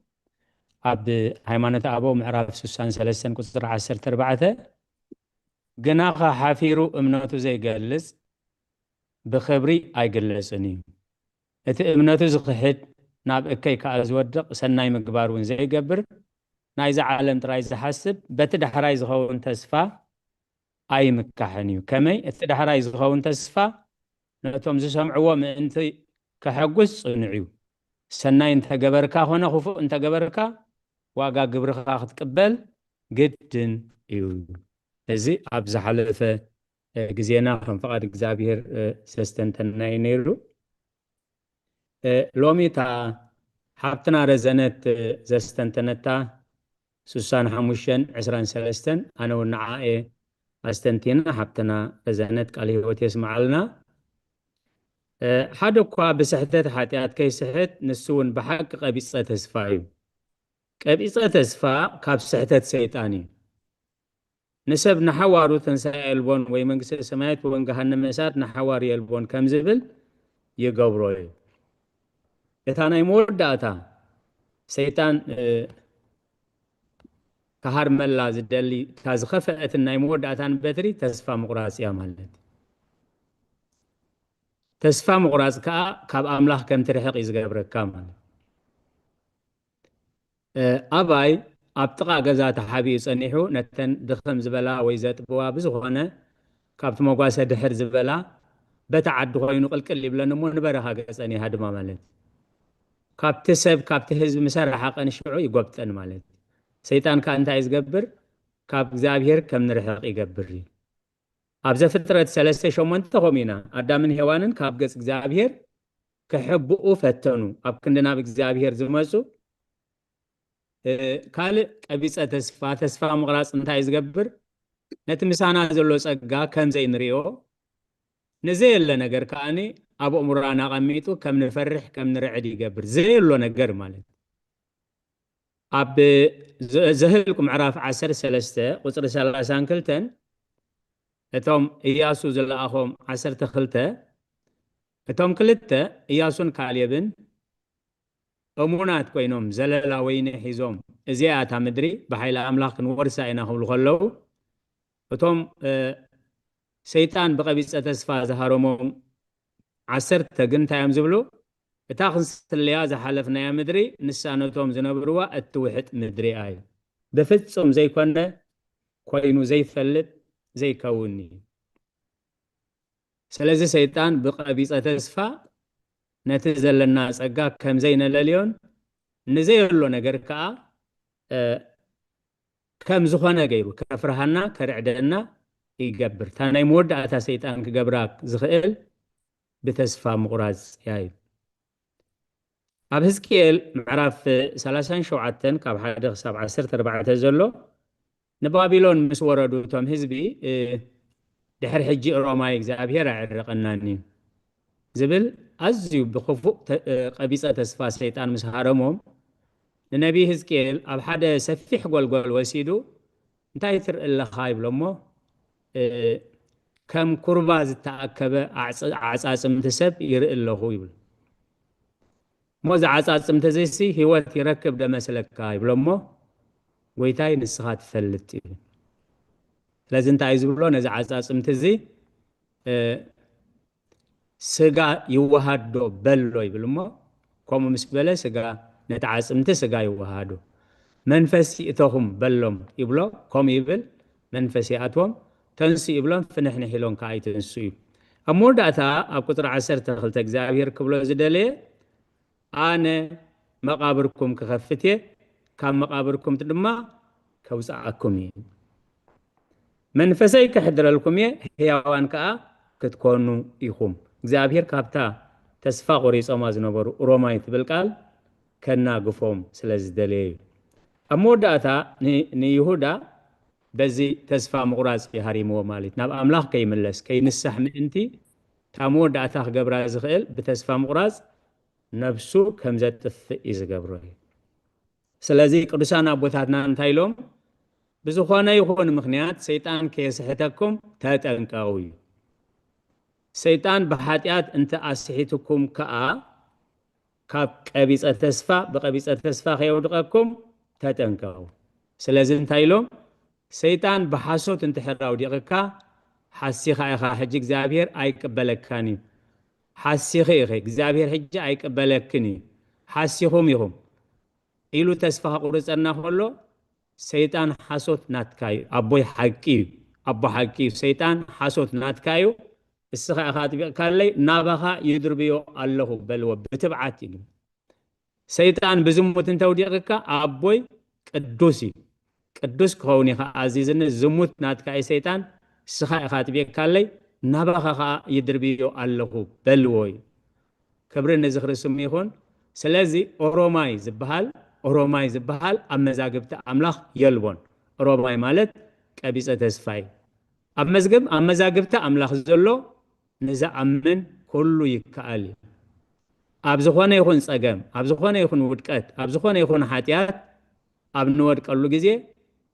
ኣብ ሃይማኖተ ኣበው ምዕራፍ ስሳን ሰለስተን ቁፅሪ ዓሰርተ ኣርባዕተ፣ "ግናኸ ሓፊሩ እምነቱ ዘይገልጽ ብኽብሪ ኣይግለጽን እዩ። እቲ እምነቱ ዝኽሕድ ናብ እከይ ከኣ ዝወድቕ ሰናይ ምግባር እውን ዘይገብር ናይዛ ዓለም ጥራይ ዝሓስብ በቲ ዳሕራይ ዝኸውን ተስፋ ኣይምካሕን እዩ። ከመይ እቲ ዳሕራይ ዝኸውን ተስፋ ነቶም ዝሰምዕዎ ምእንቲ ከሐጉስ ጽኑዕ እዩ። ሰናይ እንተገበርካ ኾነ ክፉእ እንተገበርካ ዋጋ ግብርኻ ክትቅበል ግድን እዩ." እዚ ኣብ ዝሓለፈ፣ እ፣ ግዜና ከም ፍቓድ እግዚኣብሔር፣ እ፣ ዘስተንተናዮ ነይሩ። እ፣ ሎሚ እታ ሓብትና ረዘነት፣ እ፣ ዘስተንተነታ ስሳን ሓሙሽተን ዕስራን ሰለስተን ኣነ እውን ንዓ እየ ኣስተንቲና። ሓብትና ረዘነት ቃል ህይወት የስምዓልና። እ፣ ሓደ እኳ ብስሕተት ሓጢኣት ከይስሕት ንሱ እውን ብሓቂ ቀቢጸ ተስፋ እዩ። ቀቢጸ ተስፋ ካብ ስሕተት ሰይጣን እዩ። ንሰብ ንሓዋሩ ትንሳኤ የልቦን ወይ መንግስተ ሰማያት ወይ ገሃነመ እሳት ንሓዋሩ የልቦን ከም ዝብል ይገብሮ እዩ። እታ ናይ መወዳእታ ሰይጣን፣ እ፣ ክሃርመላ ዝደሊ እታ ዝኸፈአትን ናይ መወዳእታን በትሪ ተስፋ ምቑራጽ እያ ማለት። ተስፋ ምቑራጽ ከኣ ካብ ኣምላኽ ከም ትርሕቕ እዩ ዝገብረካ ማለት። እ፣ ኣባይ ኣብ ጥቓ ገዛ ተሓቢኡ ጸኒሑ ነተን ድኽም ዝበላ ወይ ዘጥብዋ ብዝኾነ ካብቲ መጓሰ ድሕር ዝበላ በታ ዓዲ ኮይኑ ቅልቅል ይብለን እሞ ንበረኻ ገጸን ይሃድማ ማለት። ካብቲ ሰብ፣ ካብቲ ህዝቢ ምሰ ረሓቐን ሽዑ ይጎብጠን ማለት። ሰይጣን ከኣ እንታይ እዩ ዝገብር? ካብ እግዚኣብሔር ከም ንርሕቕ ይገብር እዩ። ኣብ ዘፍጥረት ሰለስተ ሸሞንተ ከምኡ ኢና። ኣዳምን ሄዋንን ካብ ገጽ እግዚኣብሔር ክሕብኡ ፈተኑ። ኣብ ክንዲ ናብ እግዚኣብሔር ዝመጹ፣ እ፣ ካልእ ቀቢጸ ተስፋ፣ ተስፋ ምቑራጽ እንታይ እዩ ዝገብር? ነቲ ምሳና ዘሎ ጸጋ ከም ዘይንሪኦ፣ ንዘየለ ነገር ከኣኒ ኣብ ኣእምሮና ኣቐሚጡ ከም ንፈርሕ፣ ከም ንርዕድ ይገብር። ዘየሎ ነገር ማለት። ኣብ ዘ-፣ ዘህልቁ ምዕራፍ ዓሰርተ ሰለስተ ቁጽሪ ሰላሳን ክልተን፣ እቶም እያሱ ዝለኣኾም ዓሰርተ ክልተ፣ እቶም ክልተ እያሱን ካሌብን እሙናት ኮይኖም ዘለላ ወይኒ ሒዞም፣ "እዚኣ እታ ምድሪ ብሓይሊ ኣምላኽ ክንወርሳ ኢና" ክብሉ ከለዉ፣ እቶም፣ እ፣ ሰይጣን ብቐቢጸ ተስፋ ዝሃረሞም ዓሰርተ ግን እንታይ እዮም ዝብሉ? "እታ ክንስለያ ዝሓለፍናያ ምድሪ ንሳ ነቶም ዝነብርዋ እትውሕጥ ምድሪ እያ" እዩ። ብፍጹም ዘይኮነ፣ ኮይኑ ዘይፈልጥ፣ ዘይከውን እዩ። ስለዚ ሰይጣን ብቐቢጸ ተስፋ ነቲ ዘለና ጸጋ ከም ዘይነለልዮን ንዘየሎ ነገር ከኣ፣ እ፣ ከም ዝኾነ ገይሩ ከፍርሃና፣ ከርዕደና ይገብር። እታ ናይ መወዳእታ ሰይጣን ክገብራ ዝኽእል ብተስፋ ምቑራጽ እያ እዩ። ኣብ ህዝቅኤል ምዕራፍ ሰላሳን ሸውዓተን ካብ ሓደ ክሳብ ዓሰርተ ኣርባዕተ ዘሎ፣ ንባቢሎን ምስ ወረዱ እቶም ህዝቢ፣ እ፣ "ድሕሪ ሕጂ ሮማይ እግዚኣብሔር ኣዕርቐናን እዩ" ዝብል ኣዝዩ ብኽፉእ ተ-፣ እ፣ ቀቢጸ ተስፋ ሰይጣን ምስ ሃረሞም፣ ንነቢይ ህዝቅኤል ኣብ ሓደ ሰፊሕ ጎልጎል ወሲዱ፣ "እንታይ ትርኢ ኣለኻ?" ይብሎ እሞ፣ እ፣ "ከም ኩርባ ዝተኣከበ ኣዕጽ-፣ ዓጻጽምቲ ሰብ ይርኢ ኣለኹ" ይብል። "እሞ እዚ ዓጻጽምቲ እዚሲ ህይወት ይረክብ ዶ መስለካ?" ይብሎ እሞ፣ "ጎይታይ ንስኻ ትፈልጥ" ይብል። ስለዚ እንታይ እዩ ዝብሎ? ነዚ ዓጻጽምቲ እዚ፣ እ፣ ስጋ ይወሃዶ በሎ ይብል እሞ፣ ከምኡ ምስ በለ ስጋ፣ ነቲ ዓጽምቲ ስጋ ይወሃዶ። መንፈስ ይእተኹም በሎም ይብሎ፣ ከምኡ ይብል፣ መንፈስ ይኣትዎም። ተንሱ ይብሎም፣ ፍንሕንሕ ኢሎም ከኣ ይትንሱ እዩ። ኣብ መወዳእታ ኣብ ቁጽሪ ዓሰርተ ክልተ እግዚኣብሔር ክብሎ ዝደለየ፣ ኣነ መቓብርኩም ክኸፍት እየ፣ ካብ መቓብርኩም ድማ ከውፅኣኩም እየ። መንፈሰይ ከሕድረልኩም እየ፣ ህያዋን ከኣ ክትኮኑ ኢኹም። እግዚኣብሔር ካብታ ተስፋ ቆሪጾማ ዝነበሩ ሮማይ ትብል ቃል ከናግፎም ስለ ዝደለየ እዩ። ኣብ መወዳእታ ን-፣ ንይሁዳ በዚ ተስፋ ምቑራጽ ይሃሪምዎ ማለት እዩ። ናብ ኣምላኽ ከይምለስ፣ ከይንሳሕ ምእንቲ፣ እታ መወዳእታ ክገብራ ዝኽእል ብተስፋ ምቑራጽ ነብሱ ከም ዘጥፍእ እዩ ዝገብሮ እዩ። ስለዚ ቅዱሳን ኣቦታትና እንታይ ኢሎም? ብዝኾነ ይኹን ምኽንያት ሰይጣን ከየስሕተኩም ተጠንቀቑ እዩ። ሰይጣን ብሓጢኣት እንተ ኣስሒትኩም ከኣ ካብ ቀቢጸ ተስፋ፣ ብቐቢጸ ተስፋ ከየውድቐኩም ተጠንቀቑ። ስለዚ እንታይ ኢሎም? ሰይጣን ብሓሶት እንድሕር ኣውዲቕካ፣ ሓሲኻ ኢኻ፣ ሕጂ እግዚኣብሔር ኣይቅበለካን እዩ። ሓሲኺ ኢኺ፣ እግዚኣብሔር ሕጂ ኣይቅበለክን እዩ። ሓሲኹም ኢኹም ኢሉ ተስፋ ከቑርጸና ከሎ፣ ሰይጣን ሓሶት ናትካ እዩ። ኣቦይ ሓቂ እዩ፣ ኣቦ ሓቂ እዩ። ሰይጣን ሓሶት ናትካ እዩ። እስኻ ኢኻ ኣጥቢቕካለይ፣ ናባኻ ይድርብዮ ኣለኹ በልዎ ብትብዓት ኢሉ። ሰይጣን ብዝሙት እንተውዲቕካ፣ ኣቦይ ቅዱስ እዩ። ቅዱስ ክኸውን ኢኻ ኣዚዝኒ፣ ዝሙት ናትካ እዩ ሰይጣን፣ እስኻ ኢኻ ኣጥቢቕካለይ፣ ናባኻ ኸኣ ይድርብዮ ኣለኹ በልዎ እዩ። ክብሪ ንዝኽሪ ስሙ ይኹን። ስለዚ ኦሮማይ ዝበሃል፣ ኦሮማይ ዝበሃል ኣብ መዛግብቲ ኣምላኽ የልቦን። ኦሮማይ ማለት ቀቢጸ ተስፋ እዩ። ኣብ መዝገብ፣ ኣብ መዛግብቲ ኣምላኽ ዘሎ ንዝኣምን ኩሉ ይከኣል እዩ። ኣብ ዝኾነ ይኹን ጸገም፣ ኣብ ዝኾነ ይኹን ውድቀት፣ ኣብ ዝኾነ ይኹን ሓጢኣት ኣብ ንወድቀሉ ግዜ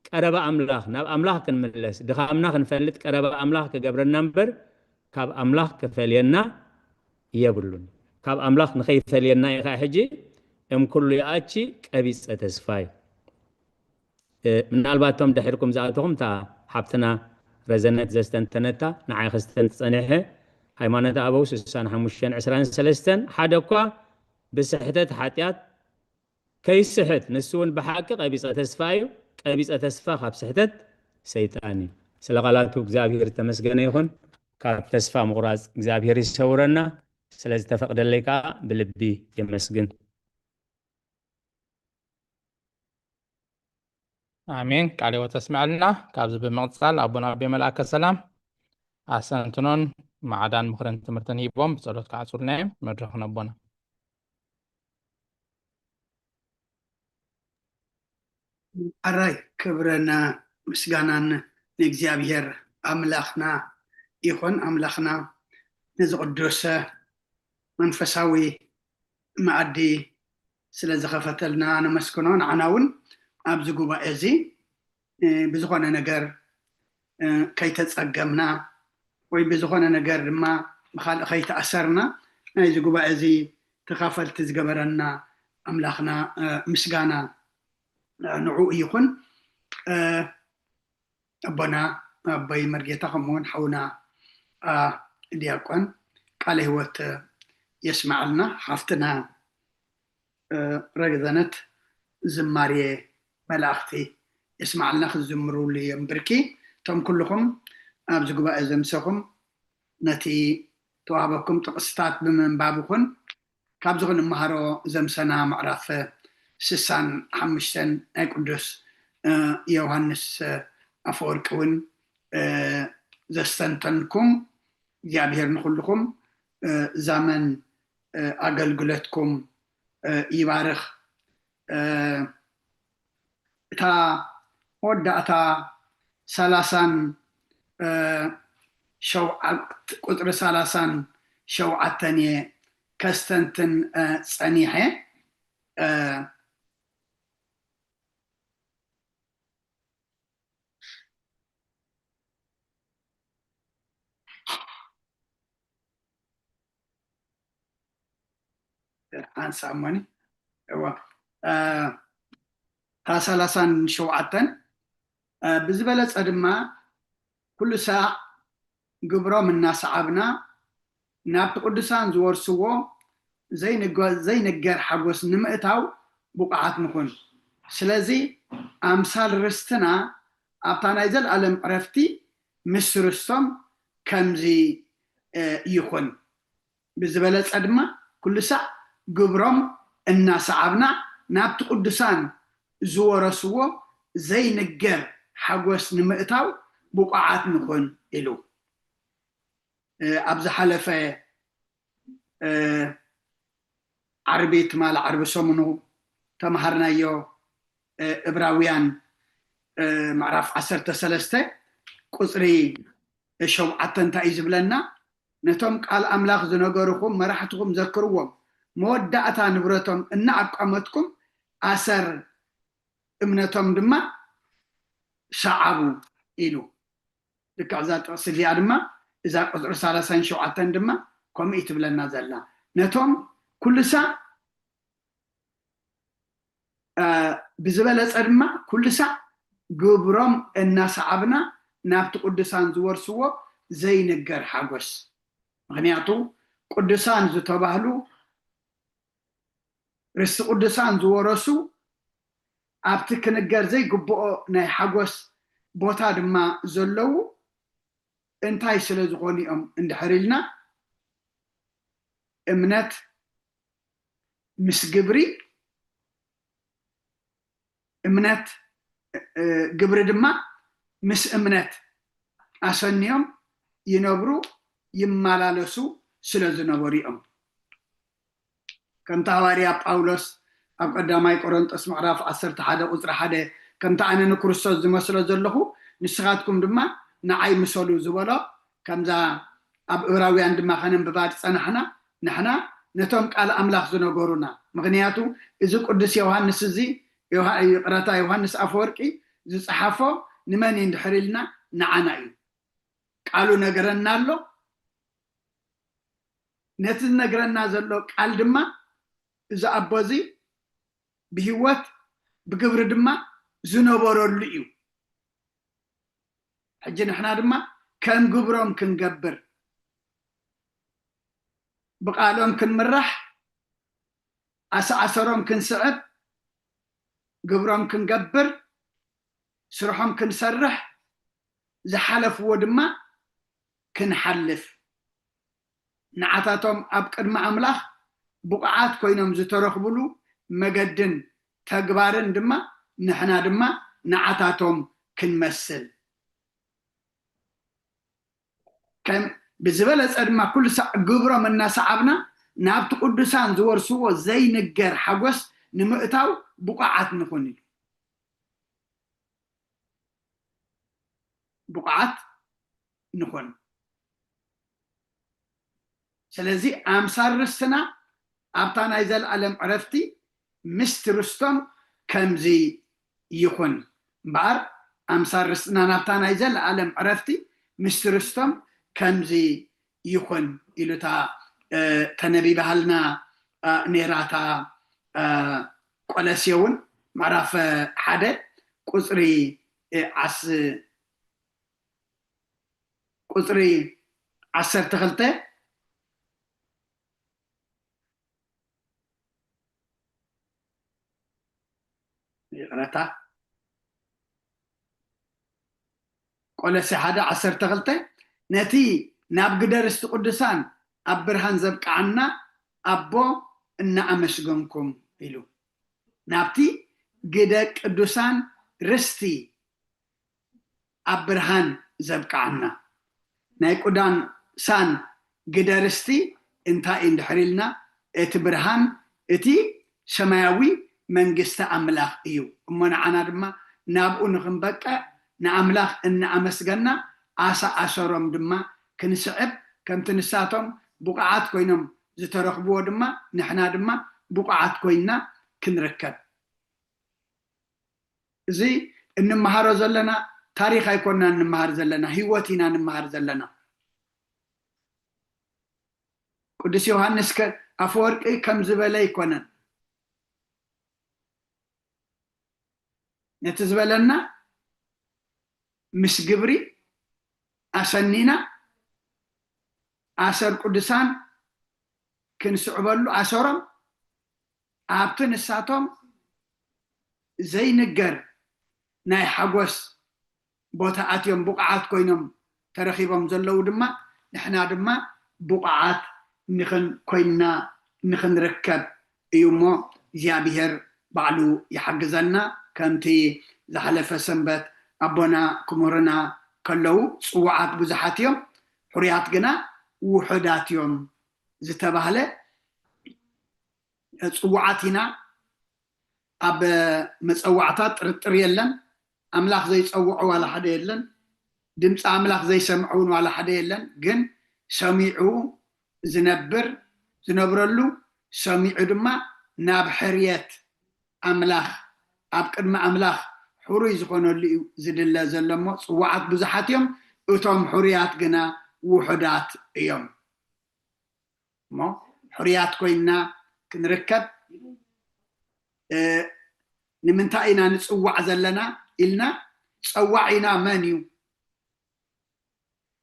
ቀረባ ኣምላኽ፣ ናብ ኣምላኽ ክንምለስ፣ ድኻምና ክንፈልጥ ቀረባ ኣምላኽ ክገብረና እምበር ካብ ኣምላኽ ክፈልየና የብሉን። ካብ ኣምላኽ ንኸይፈልየና እዩ ኸኣ ሕጂ እም ኩሉ ይኣቺ ቀቢጸ ተስፋ እዩ። እ፣ ምናልባት እቶም ድሕርኩም ዝኣተኹም እታ ሓብትና ረዘነት ዘስተንተነታ ንዓይ ከስተንት ጸኒሐ፣ ሃይማኖተ ኣበው ስሳን ሓሙሽተን ዕስራን ሰለስተን፣ ሓደ እኳ ብስሕተት ሓጢኣት ከይስሕት፣ ንሱ እውን ብሓቂ ቀቢጸ ተስፋ እዩ። ቀቢጸ ተስፋ ካብ ስሕተት ሰይጣን እዩ። ስለ ቃላቱ እግዚኣብሔር ዝተመስገነ ይኹን። ካብ ተስፋ ምቑራጽ እግዚኣብሔር ይሰውረና። ስለ ዝተፈቕደለይ ከኣ ብልቢ የመስግን። ኣሜን። ቃለ ሕይወት ተስምዐልና። ካብዚ ብምቕጻል ኣቦና ኣቤ መልኣከ ሰላም ኣስተንትኖን ማዕዳን ምኽርን ትምህርትን ሂቦም ብጸሎት ክዓጹልና እዮም። መድረኽ ነቦና። ኣራይ ክብርን ምስጋናን ንእግዚኣብሔር ኣምላኽና ይኹን። ኣምላኽና ነዚ ቅዱስ መንፈሳዊ መኣዲ ስለ ዝኸፈተልና ነመስግኖ። ንዓና እውን ኣብዚ ጉባኤ እዚ፣ እ፣ ብዝኾነ ነገር፣ እ፣ ከይተጸገምና ወይ ብዝኾነ ነገር ድማ ብኻልእ ከይተኣሰርና ናይዚ ጉባኤ እዚ ተኻፈልቲ ዝገበረና ኣምላኽና፣ እ፣ ምስጋና፣ እ፣ ንዕኡ ይኹን። እ፣ ኣቦና ኣቦይ መርጌታ ከምኡ እውን ሓውና፣ ኣ፣ ዲያቆን ቃለ ሕይወት የስማዓልና። ሓፍትና፣ እ፣ ረግዘነት ዝማሬ መላእኽቲ የስማዓልና። ክዝምሩሉ እዮም ብርኪ። እቶም ኩልኹም ኣብዚ ጉባኤ ዘምሰኹም ነቲ ተዋህበኩም ጥቕስታት ብምንባብ ይኹን ካብዚ ክንመሃሮ ዘምሰና ምዕራፍ ስሳን ሓሙሽተን ናይ ቅዱስ፣ እ፣ ዮሃንስ ኣፈወርቂ እውን፣ እ፣ ዘስተንተንኩም እግዚኣብሔር ንኹልኹም፣ እ፣ ዛመን፣ እ፣ ኣገልግሎትኩም፣ እ፣ ይባርኽ። እ፣ እታ መወዳእታ ሰላሳን፣ እ፣ ሸውዓት-፣ ቁጽሪ ሰላሳን ሸውዓተን እየ ከስተንትን፣ እ፣ ጸኒሐ። እ፣ ሓንሳብ እሞኒ፣ እዋ፣ እ፣ እታ ሰላሳን ሸውዓተን፣ እ፣ ብዝበለጸ ድማ ኩሉ ሳዕ ግብሮም እናሰዓብና ናብቲ ቅዱሳን ዝወርስዎ ዘይንገ-፣ ዘይንገር ሓጎስ ንምእታው ብቑዓት ንኹን። ስለዚ ኣምሳል ርስትና ኣብታ ናይ ዘለኣለም ዕረፍቲ ምስ ርስቶም ከምዚ፣ እ፣ ይኹን። ብዝበለጸ ድማ ኩሉ ሳዕ ግብሮም እናሰዓብና ናብቲ ቅዱሳን ዝወረስዎ ዘይንገር ሓጎስ ንምእታው ብቑዓት ንኹን ኢሉ። እ፣ ኣብ ዝሓለፈ፣ እ፣ ዓርቢ፣ ትማሊ ዓርቢ ሰሙኑ ተምሃርናዮ፣ እ፣ እብራውያን፣ እ፣ ምዕራፍ ዓሰርተ ሰለስተ ቁጽሪ ሸውዓተ እንታይ እዩ ዝብለና? ነቶም ቃል ኣምላኽ ዝነገርኹም መራሕትኹም ዘክርዎም፣ መወዳእታ ንብረቶም እናኣቋመትኩም ኣሰር እምነቶም ድማ ሰዓቡ ኢሉ። ልክዕ እዛ ጥቕሲ እዚኣ ድማ፣ እዛ ቁጽሪ ሰላሳን ሸውዓተን ድማ ከምኡ እዩ ትብለና ዘላ። ነቶም ኩሉ ሳዕ፣ እ፣ ብዝበለጸ ድማ ኩሉ ሳዕ ግብሮም እናሰዓብና ናብቲ ቅዱሳን ዝወርስዎ ዘይንገር ሓጎስ። ምኽንያቱ ቅዱሳን ዝተባህሉ ርስቲ ቅዱሳን ዝወረሱ ኣብቲ ክንገር ዘይግብኦ ናይ ሓጎስ ቦታ ድማ ዘለዉ እንታይ ስለ ዝኾኑ እዮም እንድሕር ኢልና፣ እምነት ምስ ግብሪ፣ እምነት፣ እ፣ ግብሪ ድማ ምስ እምነት ኣሰንዮም ይነብሩ ይመላለሱ ስለ ዝነበሩ እዮም። ከምቲ ሃዋርያ ጳውሎስ ኣብ ቀዳማይ ቆሮንጦስ ምዕራፍ ዓሰርተ ሓደ ቁጽሪ ሓደ፣ "ከምቲ ኣነ ንክርስቶስ ዝመስሎ ዘለኹ ንስኻትኩም ድማ ንዓይ ምሰሉ" ዝበሎ፣ ከምዛ ኣብ እብራውያን ድማ ከነንብባ ዝጸናሕና፣ ንሕና ነቶም ቃል ኣምላኽ ዝነገሩና። ምኽንያቱ እዚ ቅዱስ ዮሃንስ እዚ፣ ዮሃ-፣ ይቕረታ፣ ዮሃንስ ኣፈወርቂ ዝጸሓፎ ንመን እዩ እንድሕር ኢልና፣ ንዓና እዩ። ቃሉ ነግረና ኣሎ። ነቲ ዝነግረና ዘሎ ቃል ድማ እዚ ኣቦ እዚ ብህይወት ብግብሪ ድማ ዝነበረሉ እዩ። ሕጂ ንሕና ድማ ከም ግብሮም ክንገብር፣ ብቓሎም ክንምራሕ፣ ኣሰኣሰሮም ክንስዕብ፣ ግብሮም ክንገብር፣ ስርሖም ክንሰርሕ፣ ዝሓለፍዎ ድማ ክንሓልፍ፣ ንዓታቶም ኣብ ቅድሚ ኣምላኽ ብቑዓት ኮይኖም ዝተረኽብሉ መገድን ተግባርን ድማ ንሕና ድማ ንዓታቶም ክንመስል። ከም ብዝበለጸ ድማ ኩሉ ሳዕ ግብሮም እናሰዓብና ናብቲ ቅዱሳን ዝወርስዎ ዘይንገር ሓጎስ ንምእታው ብቑዓት ንኹን ኢሉ። ብቑዓት ንኹን። ስለዚ ኣምሳል ርስትና ኣብታ ናይ ዘለኣለም ዕረፍቲ ምስቲ ርስቶም ከምዚ ይኹን። እምበኣር ኣምሳል ርስትና ናብታ ናይ ዘለኣለም ዕረፍቲ ምስቲ ርስቶም ከምዚ ይኹን ኢሉ እታ፣ እ፣ ተነቢባሃልና፣ እ፣ ነይራ እታ፣ እ፣ ቆለሴ እውን ምዕራፍ ሓደ ቁጽሪ፣ እ፣ ዓስ-፣ ቁጽሪ ዓሰርተ ክልተ፣ ይቕረታ፣ ቆለሴ ሓደ ዓሰርተ ክልተ፣ ነቲ ናብ ግደ ርስቲ ቅዱሳን ኣብ ብርሃን ዘብቅዓና ኣቦ እናኣመስገንኩም ኢሉ። ናብቲ ግደ ቅዱሳን ርስቲ ኣብ ብርሃን ዘብቅዓና። ናይ ቅዱሳን ግደ ርስቲ እንታይ እዩ እንድሕር ኢልና፣ እቲ ብርሃን፣ እቲ ሰማያዊ መንግስቲ ኣምላኽ እዩ። እሞ ንዓና ድማ ናብኡ ንኽንበቅዕ ንኣምላኽ እናኣመስገና ኣሰኣሰሮም ድማ ክንስዕብ፣ ከምቲ ንሳቶም ብቑዓት ኮይኖም ዝተረኽብዎ ድማ ንሕና ድማ ብቑዓት ኮይንና ክንርከብ። እዚ እንመሃሮ ዘለና ታሪኽ ኣይኮንና እንመሃር ዘለና፣ ህይወት ኢና እንመሃር ዘለና። ቅዱስ ዮሃንስ ከ-፣ ኣፈወርቂ ከም ዝበለ ኣይኮነን። ነቲ ዝበለና ምስ ግብሪ ኣሰኒና ኣሰር ቅዱሳን ክንስዕበሉ ኣሰሮም ኣብቲ ንሳቶም ዘይንገር ናይ ሓጎስ ቦታ ኣትዮም ብቑዓት ኮይኖም ተረኺቦም ዘለዉ ድማ ንሕና ድማ ብቑዓት ንኽን ኮይንና ንኽንርከብ እዩ እሞ እግዚኣብሔር ባዕሉ ይሓግዘና። ከምቲ ዝሓለፈ ሰንበት ኣቦና ክምህሩና ከለዉ ጽዋዓት ብዙሓት እዮም፣ ሕሩያት ግና ውሑዳት እዮም ዝተባህለ። ጽዋዓት ኢና። ኣብ መጸዋዕታ ጥርጥር የለን። ኣምላኽ ዘይጸውዖ ዋላ ሓደ የለን። ድምፂ ኣምላኽ ዘይሰምዐ እውን ዋላ ሓደ የለን። ግን ሰሚዑ ዝነብር ዝነብረሉ ሰሚዑ ድማ ናብ ሕርየት ኣምላኽ ኣብ ቅድሚ ኣምላኽ ሕሩይ ዝኾነሉ እዩ ዝድለ ዘሎ እሞ ጽዋዓት ብዙሓት እዮም፣ እቶም ሕሩያት ግና ውሑዳት እዮም። እሞ ሕሩያት ኮይንና ክንርከብ ንምንታይ ኢና ንጽዋዕ ዘለና ኢልና ጸዋዒና መን እዩ?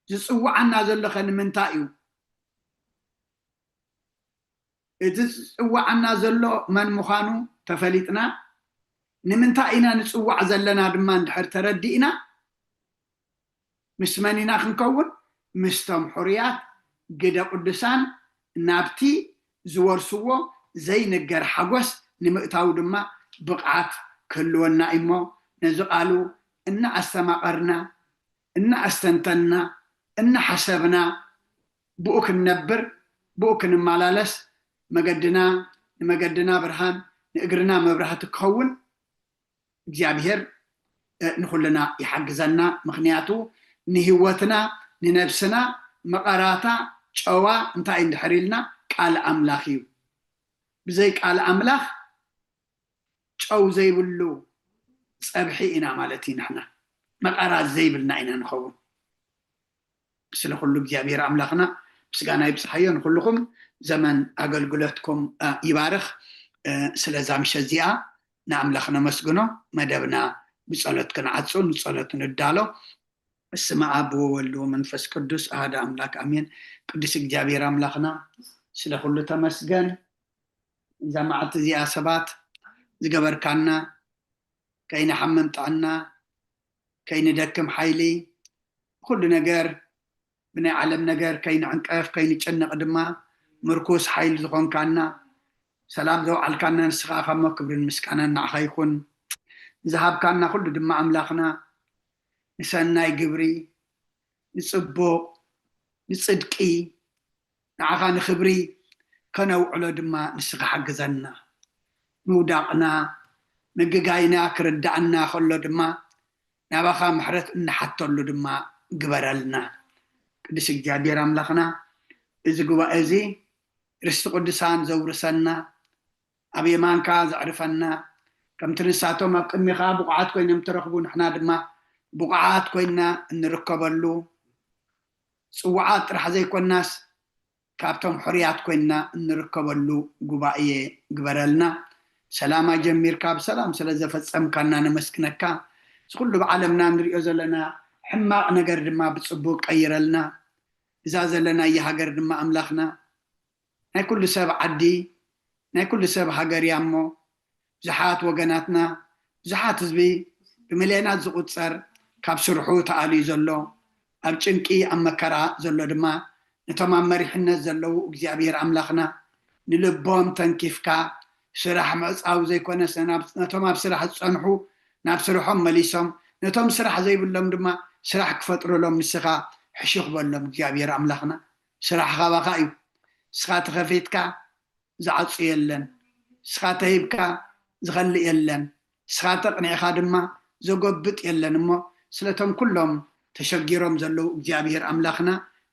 ዝጽዋዓና ዘሎ ከ ንምንታይ እዩ? እቲ ዝጽዋዓና ዘሎ መን ምዃኑ ተፈሊጥና ንምንታይ ኢና ንጽዋዕ ዘለና ድማ እንድሕር ተረዲእና ምስ መን ኢና ክንከውን? ምስቶም ሕሩያት ግደ ቅዱሳን ናብቲ ዝወርስዎ ዘይንገር ሓጎስ ንምእታው ድማ ብቕዓት ክህልወና እሞ ነዚ ቃሉ እናኣስተማቐርና እናኣስተንተንና እናሓሰብና ብኡ ክንነብር ብኡ ክንመላለስ መገድና ንመገድና ብርሃን ንእግርና መብራህቲ ክኸውን እግዚኣብሔር ንኩልና ይሓግዘና። ምክንያቱ ንህይወትና ንነብስና መቐራታ ጨዋ እንታይ እንድሕር ኢልና ቃል ኣምላኽ እዩ። ብዘይ ቃል ኣምላኽ ጨው ዘይብሉ ፀብሒ ኢና ማለት እዩ። ንሕና መቐራት ዘይብልና ኢና ንኸውን። ስለ ኩሉ እግዚኣብሔር ኣምላኽና ምስጋና ይብፅሓዮ። ንኩልኹም ዘመን ኣገልግሎትኩም ይባርኽ። ስለዛ ምሸት እዚኣ ንኣምላኽ ነመስግኖ። መደብና ብጸሎት ክንዓጹ ንጸሎት ንዳሎ። በስመ ኣብ ወወልድ ወመንፈስ ቅዱስ ኣሃደ ኣምላክ ኣሜን። ቅዱስ እግዚኣብሔር ኣምላኽና ስለ ኩሉ ተመስገን። እዛ መዓልቲ እዚኣ ሰባት ዝገበርካና ከይንሓምም ጥዕና ከይንደክም ሓይሊ ኩሉ ነገር ብናይ ዓለም ነገር ከይንዕንቀፍ ከይንጨነቕ ድማ ምርኩስ ሓይሊ ዝኾንካና ሰላም ዘውዓልካና ንስኻ ኢኻ እሞ ክብርን ምስጋናን ንዓኻ ይኹን። ዝሃብካና ኩሉ ድማ ኣምላኽና ንሰናይ ግብሪ ንጽቡቕ ንጽድቂ ንዓኻ ንኽብሪ ከነውዕሎ ድማ ንስኻ ሓግዘና። ምውዳቕና ምግጋይና ክርዳእና ከሎ ድማ ናባኻ ምሕረት እንሓተሉ ድማ ግበረልና። ቅዱስ እግዚኣብሔር ኣምላኽና እዚ ጉባኤ እዚ ርስቲ ቅዱሳን ዘውርሰና ኣብ የማንካ ዘዕርፈና ከምቲ ንሳቶም ኣብ ቅድሚኻ ብቑዓት ኮይኖም ተረኽቡ ንሕና ድማ ብቑዓት ኮይና እንርከበሉ ጽዋዓት ጥራሕ ዘይኮናስ ካብቶም ሕሩያት ኮይንና እንርከበሉ ጉባኤ ግበረልና። ሰላም ኣጀሚርካ ብሰላም ስለ ዘፈጸምካና ነመስግነካ። እዚ ኩሉ ብዓለምና ንሪኦ ዘለና ሕማቕ ነገር ድማ ብጽቡቕ ቀይረልና። እዛ ዘለናያ ሃገር ድማ ኣምላኽና ናይ ኩሉ ሰብ ዓዲ ናይ ኩሉ ሰብ ሃገር እያ እሞ ብዙሓት ወገናትና ብዙሓት ህዝቢ ብሚልዮናት ዝቑጸር ካብ ስርሑ ተኣልዩ ዘሎ ኣብ ጭንቂ ኣብ መከራ ዘሎ ድማ ነቶም ኣብ መሪሕነት ዘለዉ እግዚኣብሔር ኣምላኽና ንልቦም ተንኪፍካ ስራሕ ምዕጻው ዘይኮነስ ነቶም ኣብ ስራሕ ዝጸንሑ ናብ ስርሖም መሊሶም ነቶም ስራሕ ዘይብሎም ድማ ስራሕ ክፈጥሩሎም ንስኻ ሕሹኽ በሎም እግዚኣብሔር ኣምላኽና ስራሕ ካባኻ እዩ ንስኻ ተኸፊትካ ዝዓጹ የለን ንስኻ ተሂብካ ዝኸልእ የለን ንስኻ ተቕኒዕኻ ድማ ዘጎብጥ የለን እሞ ስለቶም ኩሎም ተሸጊሮም ዘለዉ እግዚኣብሔር ኣምላኽና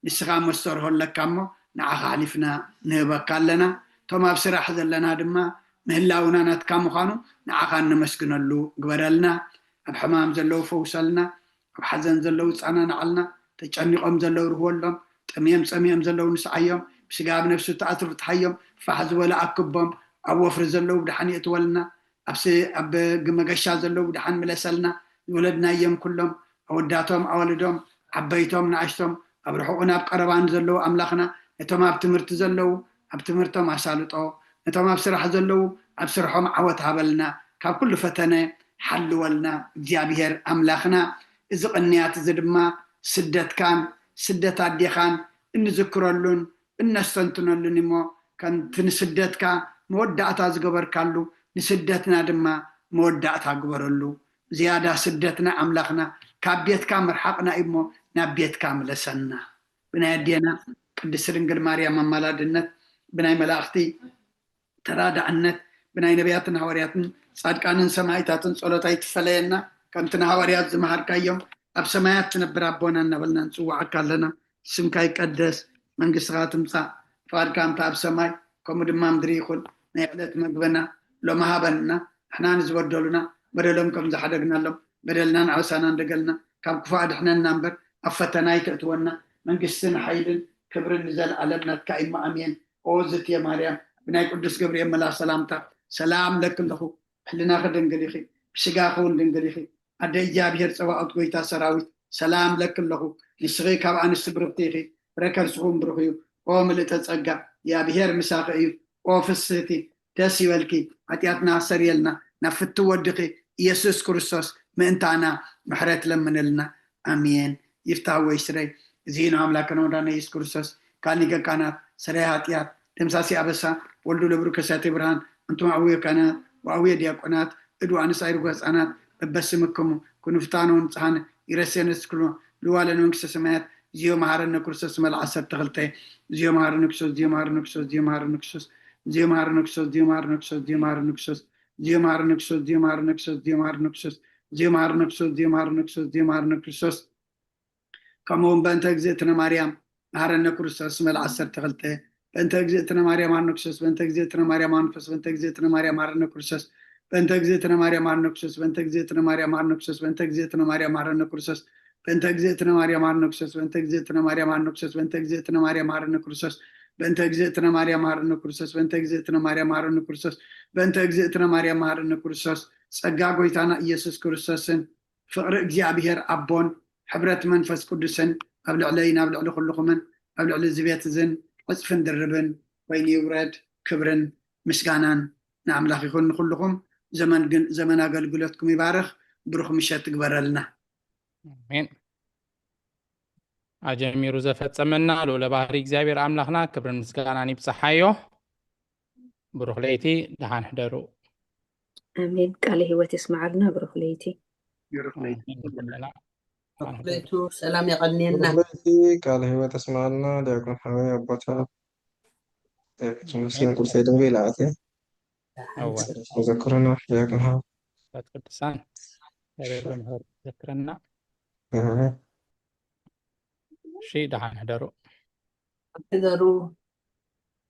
ንስኻ መስተርሆ ኣለካ እሞ ንዓኻ ኣሕሊፍና ንህበካ ኣለና እቶም ኣብ ስራሕ ዘለና ድማ ምህላውና ናትካ ምዃኑ ንዓኻ እነመስግነሉ ግበረልና ኣብ ሕማም ዘለዉ ፈውሰልና ኣብ ሓዘን ዘለዉ ፃናናዓልና ተጨኒቖም ዘለዉ ርህወሎም ጠምዮም ፀሚኦም ዘለዉ ንስዓዮም ብስጋ ኣብ ነብሲ ተኣስሩ ፍትሓዮም ፋሕ ዝበሉ ኣክቦም ኣብ ወፍሪ ዘለዉ ብድሓን የእትወልና ኣብ መገሻ ዘለዉ ብድሓን ምለሰልና ዝወለድናዮም ኩሎም ኣወዳቶም ኣዋልዶም ዓበይቶም ንኣሽቶም ኣብ ርሑቕን ኣብ ቀረባን ዘለዉ ኣምላኽና፣ ነቶም ኣብ ትምህርቲ ዘለዉ ኣብ ትምህርቶም ኣሳልጦ፣ ነቶም ኣብ ስራሕ ዘለዉ ኣብ ስርሖም ዓወት ሃበልና፣ ካብ ኩሉ ፈተነ ሓልወልና እግዚኣብሔር ኣምላኽና። እዚ ቅንያት እዚ ድማ ስደትካን ስደት ኣዴኻን እንዝክረሉን እነስተንትነሉን እሞ፣ ከምቲ ንስደትካ መወዳእታ ዝገበርካሉ፣ ንስደትና ድማ መወዳእታ ግበረሉ። ዝያዳ ስደትና ኣምላኽና ካብ ቤትካ ምርሓቕና እዩ እሞ፣ ናብ ቤትካ ምለሰና። ብናይ ኣዴና ቅድስቲ ድንግል ማርያም ኣማላድነት፣ ብናይ መላእኽቲ ተራዳእነት፣ ብናይ ነቢያትን ሃዋርያትን ጻድቃንን ሰማዕታትን ጸሎት ኣይትፈለየና። ከምቲ ንሃዋርያት ዝመሃርካዮም፣ ኣብ ሰማያት ትነብር ኣቦና እናበልና ንጽውዓካ ኣለና። ስምካ ይቀደስ፣ መንግስትኻ ትምጻእ፣ ፍቓድካ እንተ ኣብ ሰማይ ከምኡ ድማ ምድሪ ይኹን። ናይ ዕለት መግበና ሎሚ ሃበና። ንሕና ንዝበደሉና በደሎም ከም ዝሓደግናሎም፣ በደልናን ዓበሳናን ደገልና ካብ ክፉእ ኣድሕነና እምበር፣ ኣብ ፈተና ኣይተእትወና። መንግስትን ሓይልን ክብርን ንዘለኣለም ናትካ እዩ። ኣሜን። ኦ ዝትየ ማርያም፣ ብናይ ቅዱስ ገብርኤል መልኣኽ ሰላምታ ሰላም ለኪ ኣለኹ። ሕልናኺ ድንግል ኢኺ፣ ብስጋኺ እውን ድንግል ኢኺ። ኣደ እግዚኣብሔር ጸባኦት፣ ጎይታ ሰራዊት፣ ሰላም ለኪ ኣለኹ። ንስኺ ካብ ኣንስቲ ብርኽቲ ኢኺ፣ ፍረ ከርስኺ እውን ብሩኽ እዩ። ኦ ምልእተ ጸጋ፣ እግዚኣብሔር ምሳኺ እዩ። ኦ ፍስህቲ፣ ደስ ይበልኪ፣ ሓጢኣትና ኣሰርየልና፣ ናብ ፍትው ወድኺ ኢየሱስ ክርስቶስ ምእንታና ምሕረት ለምንልና። ኣሜን። ይፍታህ ወይ ስረይ፣ እዚ ንኣምላክን ወዳነ ኢየሱስ ክርስቶስ፣ ካልኒ ገቃናት፣ ሰረይ ሓጢኣት፣ ደምሳሲ ኣበሳ፣ ወልዱ ለብሩ ከሳቴ ብርሃን፣ ኣንቱም ኣውየ ካህናት ወኣውየ ዲያቆናት፣ እዱ ኣንስኣይ ርጉ ህፃናት፣ በበስምክሙ ኩኑ ፍታኖ ንጽሃነ ይረሴነ ስክሎ ልዋለ መንግስተ ሰማያት። እዚዮ መሃረነ ክርስቶስ መል ዓሰርተ ክልተ። እዚዮ መሃረነ ክርስቶስ፣ እዚዮ መሃረነ ክርስቶስ፣ እዚዮ መሃረነ ክርስቶስ፣ እዚዮ መሃረነ ክርስቶስ፣ እዚዮ መሃረነ ክርስቶስ፣ እዚዮ መሃረነ ክርስቶስ፣ እዚዮ መሃረነ ክርስቶስ፣ እዚዮ መሃረነ ክርስቶስ፣ እዚዮ መሃረነ ክርስቶስ፣ እዚዮ መሃረነ ክርስቶስ፣ እዚዮ መሃረነ ክርስቶስ፣ እዚዮ መሃረነ ክርስቶስ። ከምኡ እውን በእንተ እግዝእትነ ማርያም መሃረነ ክርስቶስ መል ዓሰርተ ክልተ። በእንተ እግዝእትነ ማርያም መሃረነ ክርስቶስ፣ በእንተ እግዝእትነ ማርያም መሃረነ ክርስቶስ፣ በእንተ እግዝእትነ ማርያም መሃረነ ክርስቶስ፣ በእንተ እግዝእትነ ማርያም መሃረነ ክርስቶስ፣ በእንተ እግዝእትነ ማርያም መሃረነ ክርስቶስ፣ በእንተ እግዝእትነ ማርያም መሃረነ ክርስቶስ፣ በእንተ እግዝእትነ ማርያም መሃረነ ክርስቶስ፣ በእንተ እግዝእትነ ማርያም መሃረነ ክርስቶስ፣ በእንተ እግዝእትነ ማርያም መሃረነ ክርስቶስ፣ በእንተ እግዝእትነ ማርያም መሃረነ ክርስቶስ፣ በእንተ እግዝእትነ ማርያም መሃረነ ክርስቶስ፣ በእንተ እግዝእትነ ማርያም መሃረነ ክርስቶስ። ጸጋ ጎይታና ኢየሱስ ክርስቶስን ፍቕሪ እግዚኣብሔር ኣቦን ሕብረት መንፈስ ቅዱስን ኣብ ልዕለይን ኣብ ልዕሊ ኩልኹምን ኣብ ልዕሊ እዚ ቤት እዝን ዕጽፍን ድርብን ኮይኑ ይውረድ። ክብርን ምስጋናን ንኣምላኽ ይኹን ንኹልኹም። ዘመን ግን ዘመን ኣገልግሎትኩም ይባርኽ። ብሩኽ ምሸት ትግበረልና። ኣሜን። ኣጀሚሩ ዘፈጸመና ልዑለ ባህሪ እግዚኣብሔር ኣምላኽና ክብርን ምስጋናን ይብጽሓዮ። ብሩኽ ለይቲ፣ ደሓን ሕደሩ። ኣሜን። ቃለ ህይወት የስምዓልና። ብሩኽ ለይቲ። ብሩኽ ለይቲ። ኣሜን። ኩልና ደሓን ሕደሩ። ለይቱ ሰላም የቐንየልና። ብሩኽ ለይቲ፣ ቃለ ህይወት የስምዓልና። ዲያቆን ሓወይ ኣቦታ ዲያቆን መስፍን ቁልፈይ ደንጎ ኢላ ኣትያ። እወ። መዘክርና ዲያቆን ሓወይ። ቅዱሳን እግዚኣብሔር ብምህረቱ ይዘክረና። እህ። እሺ፣ ደሓን ሕደሩ። ሕደሩ።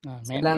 ኣሜን። ሰላም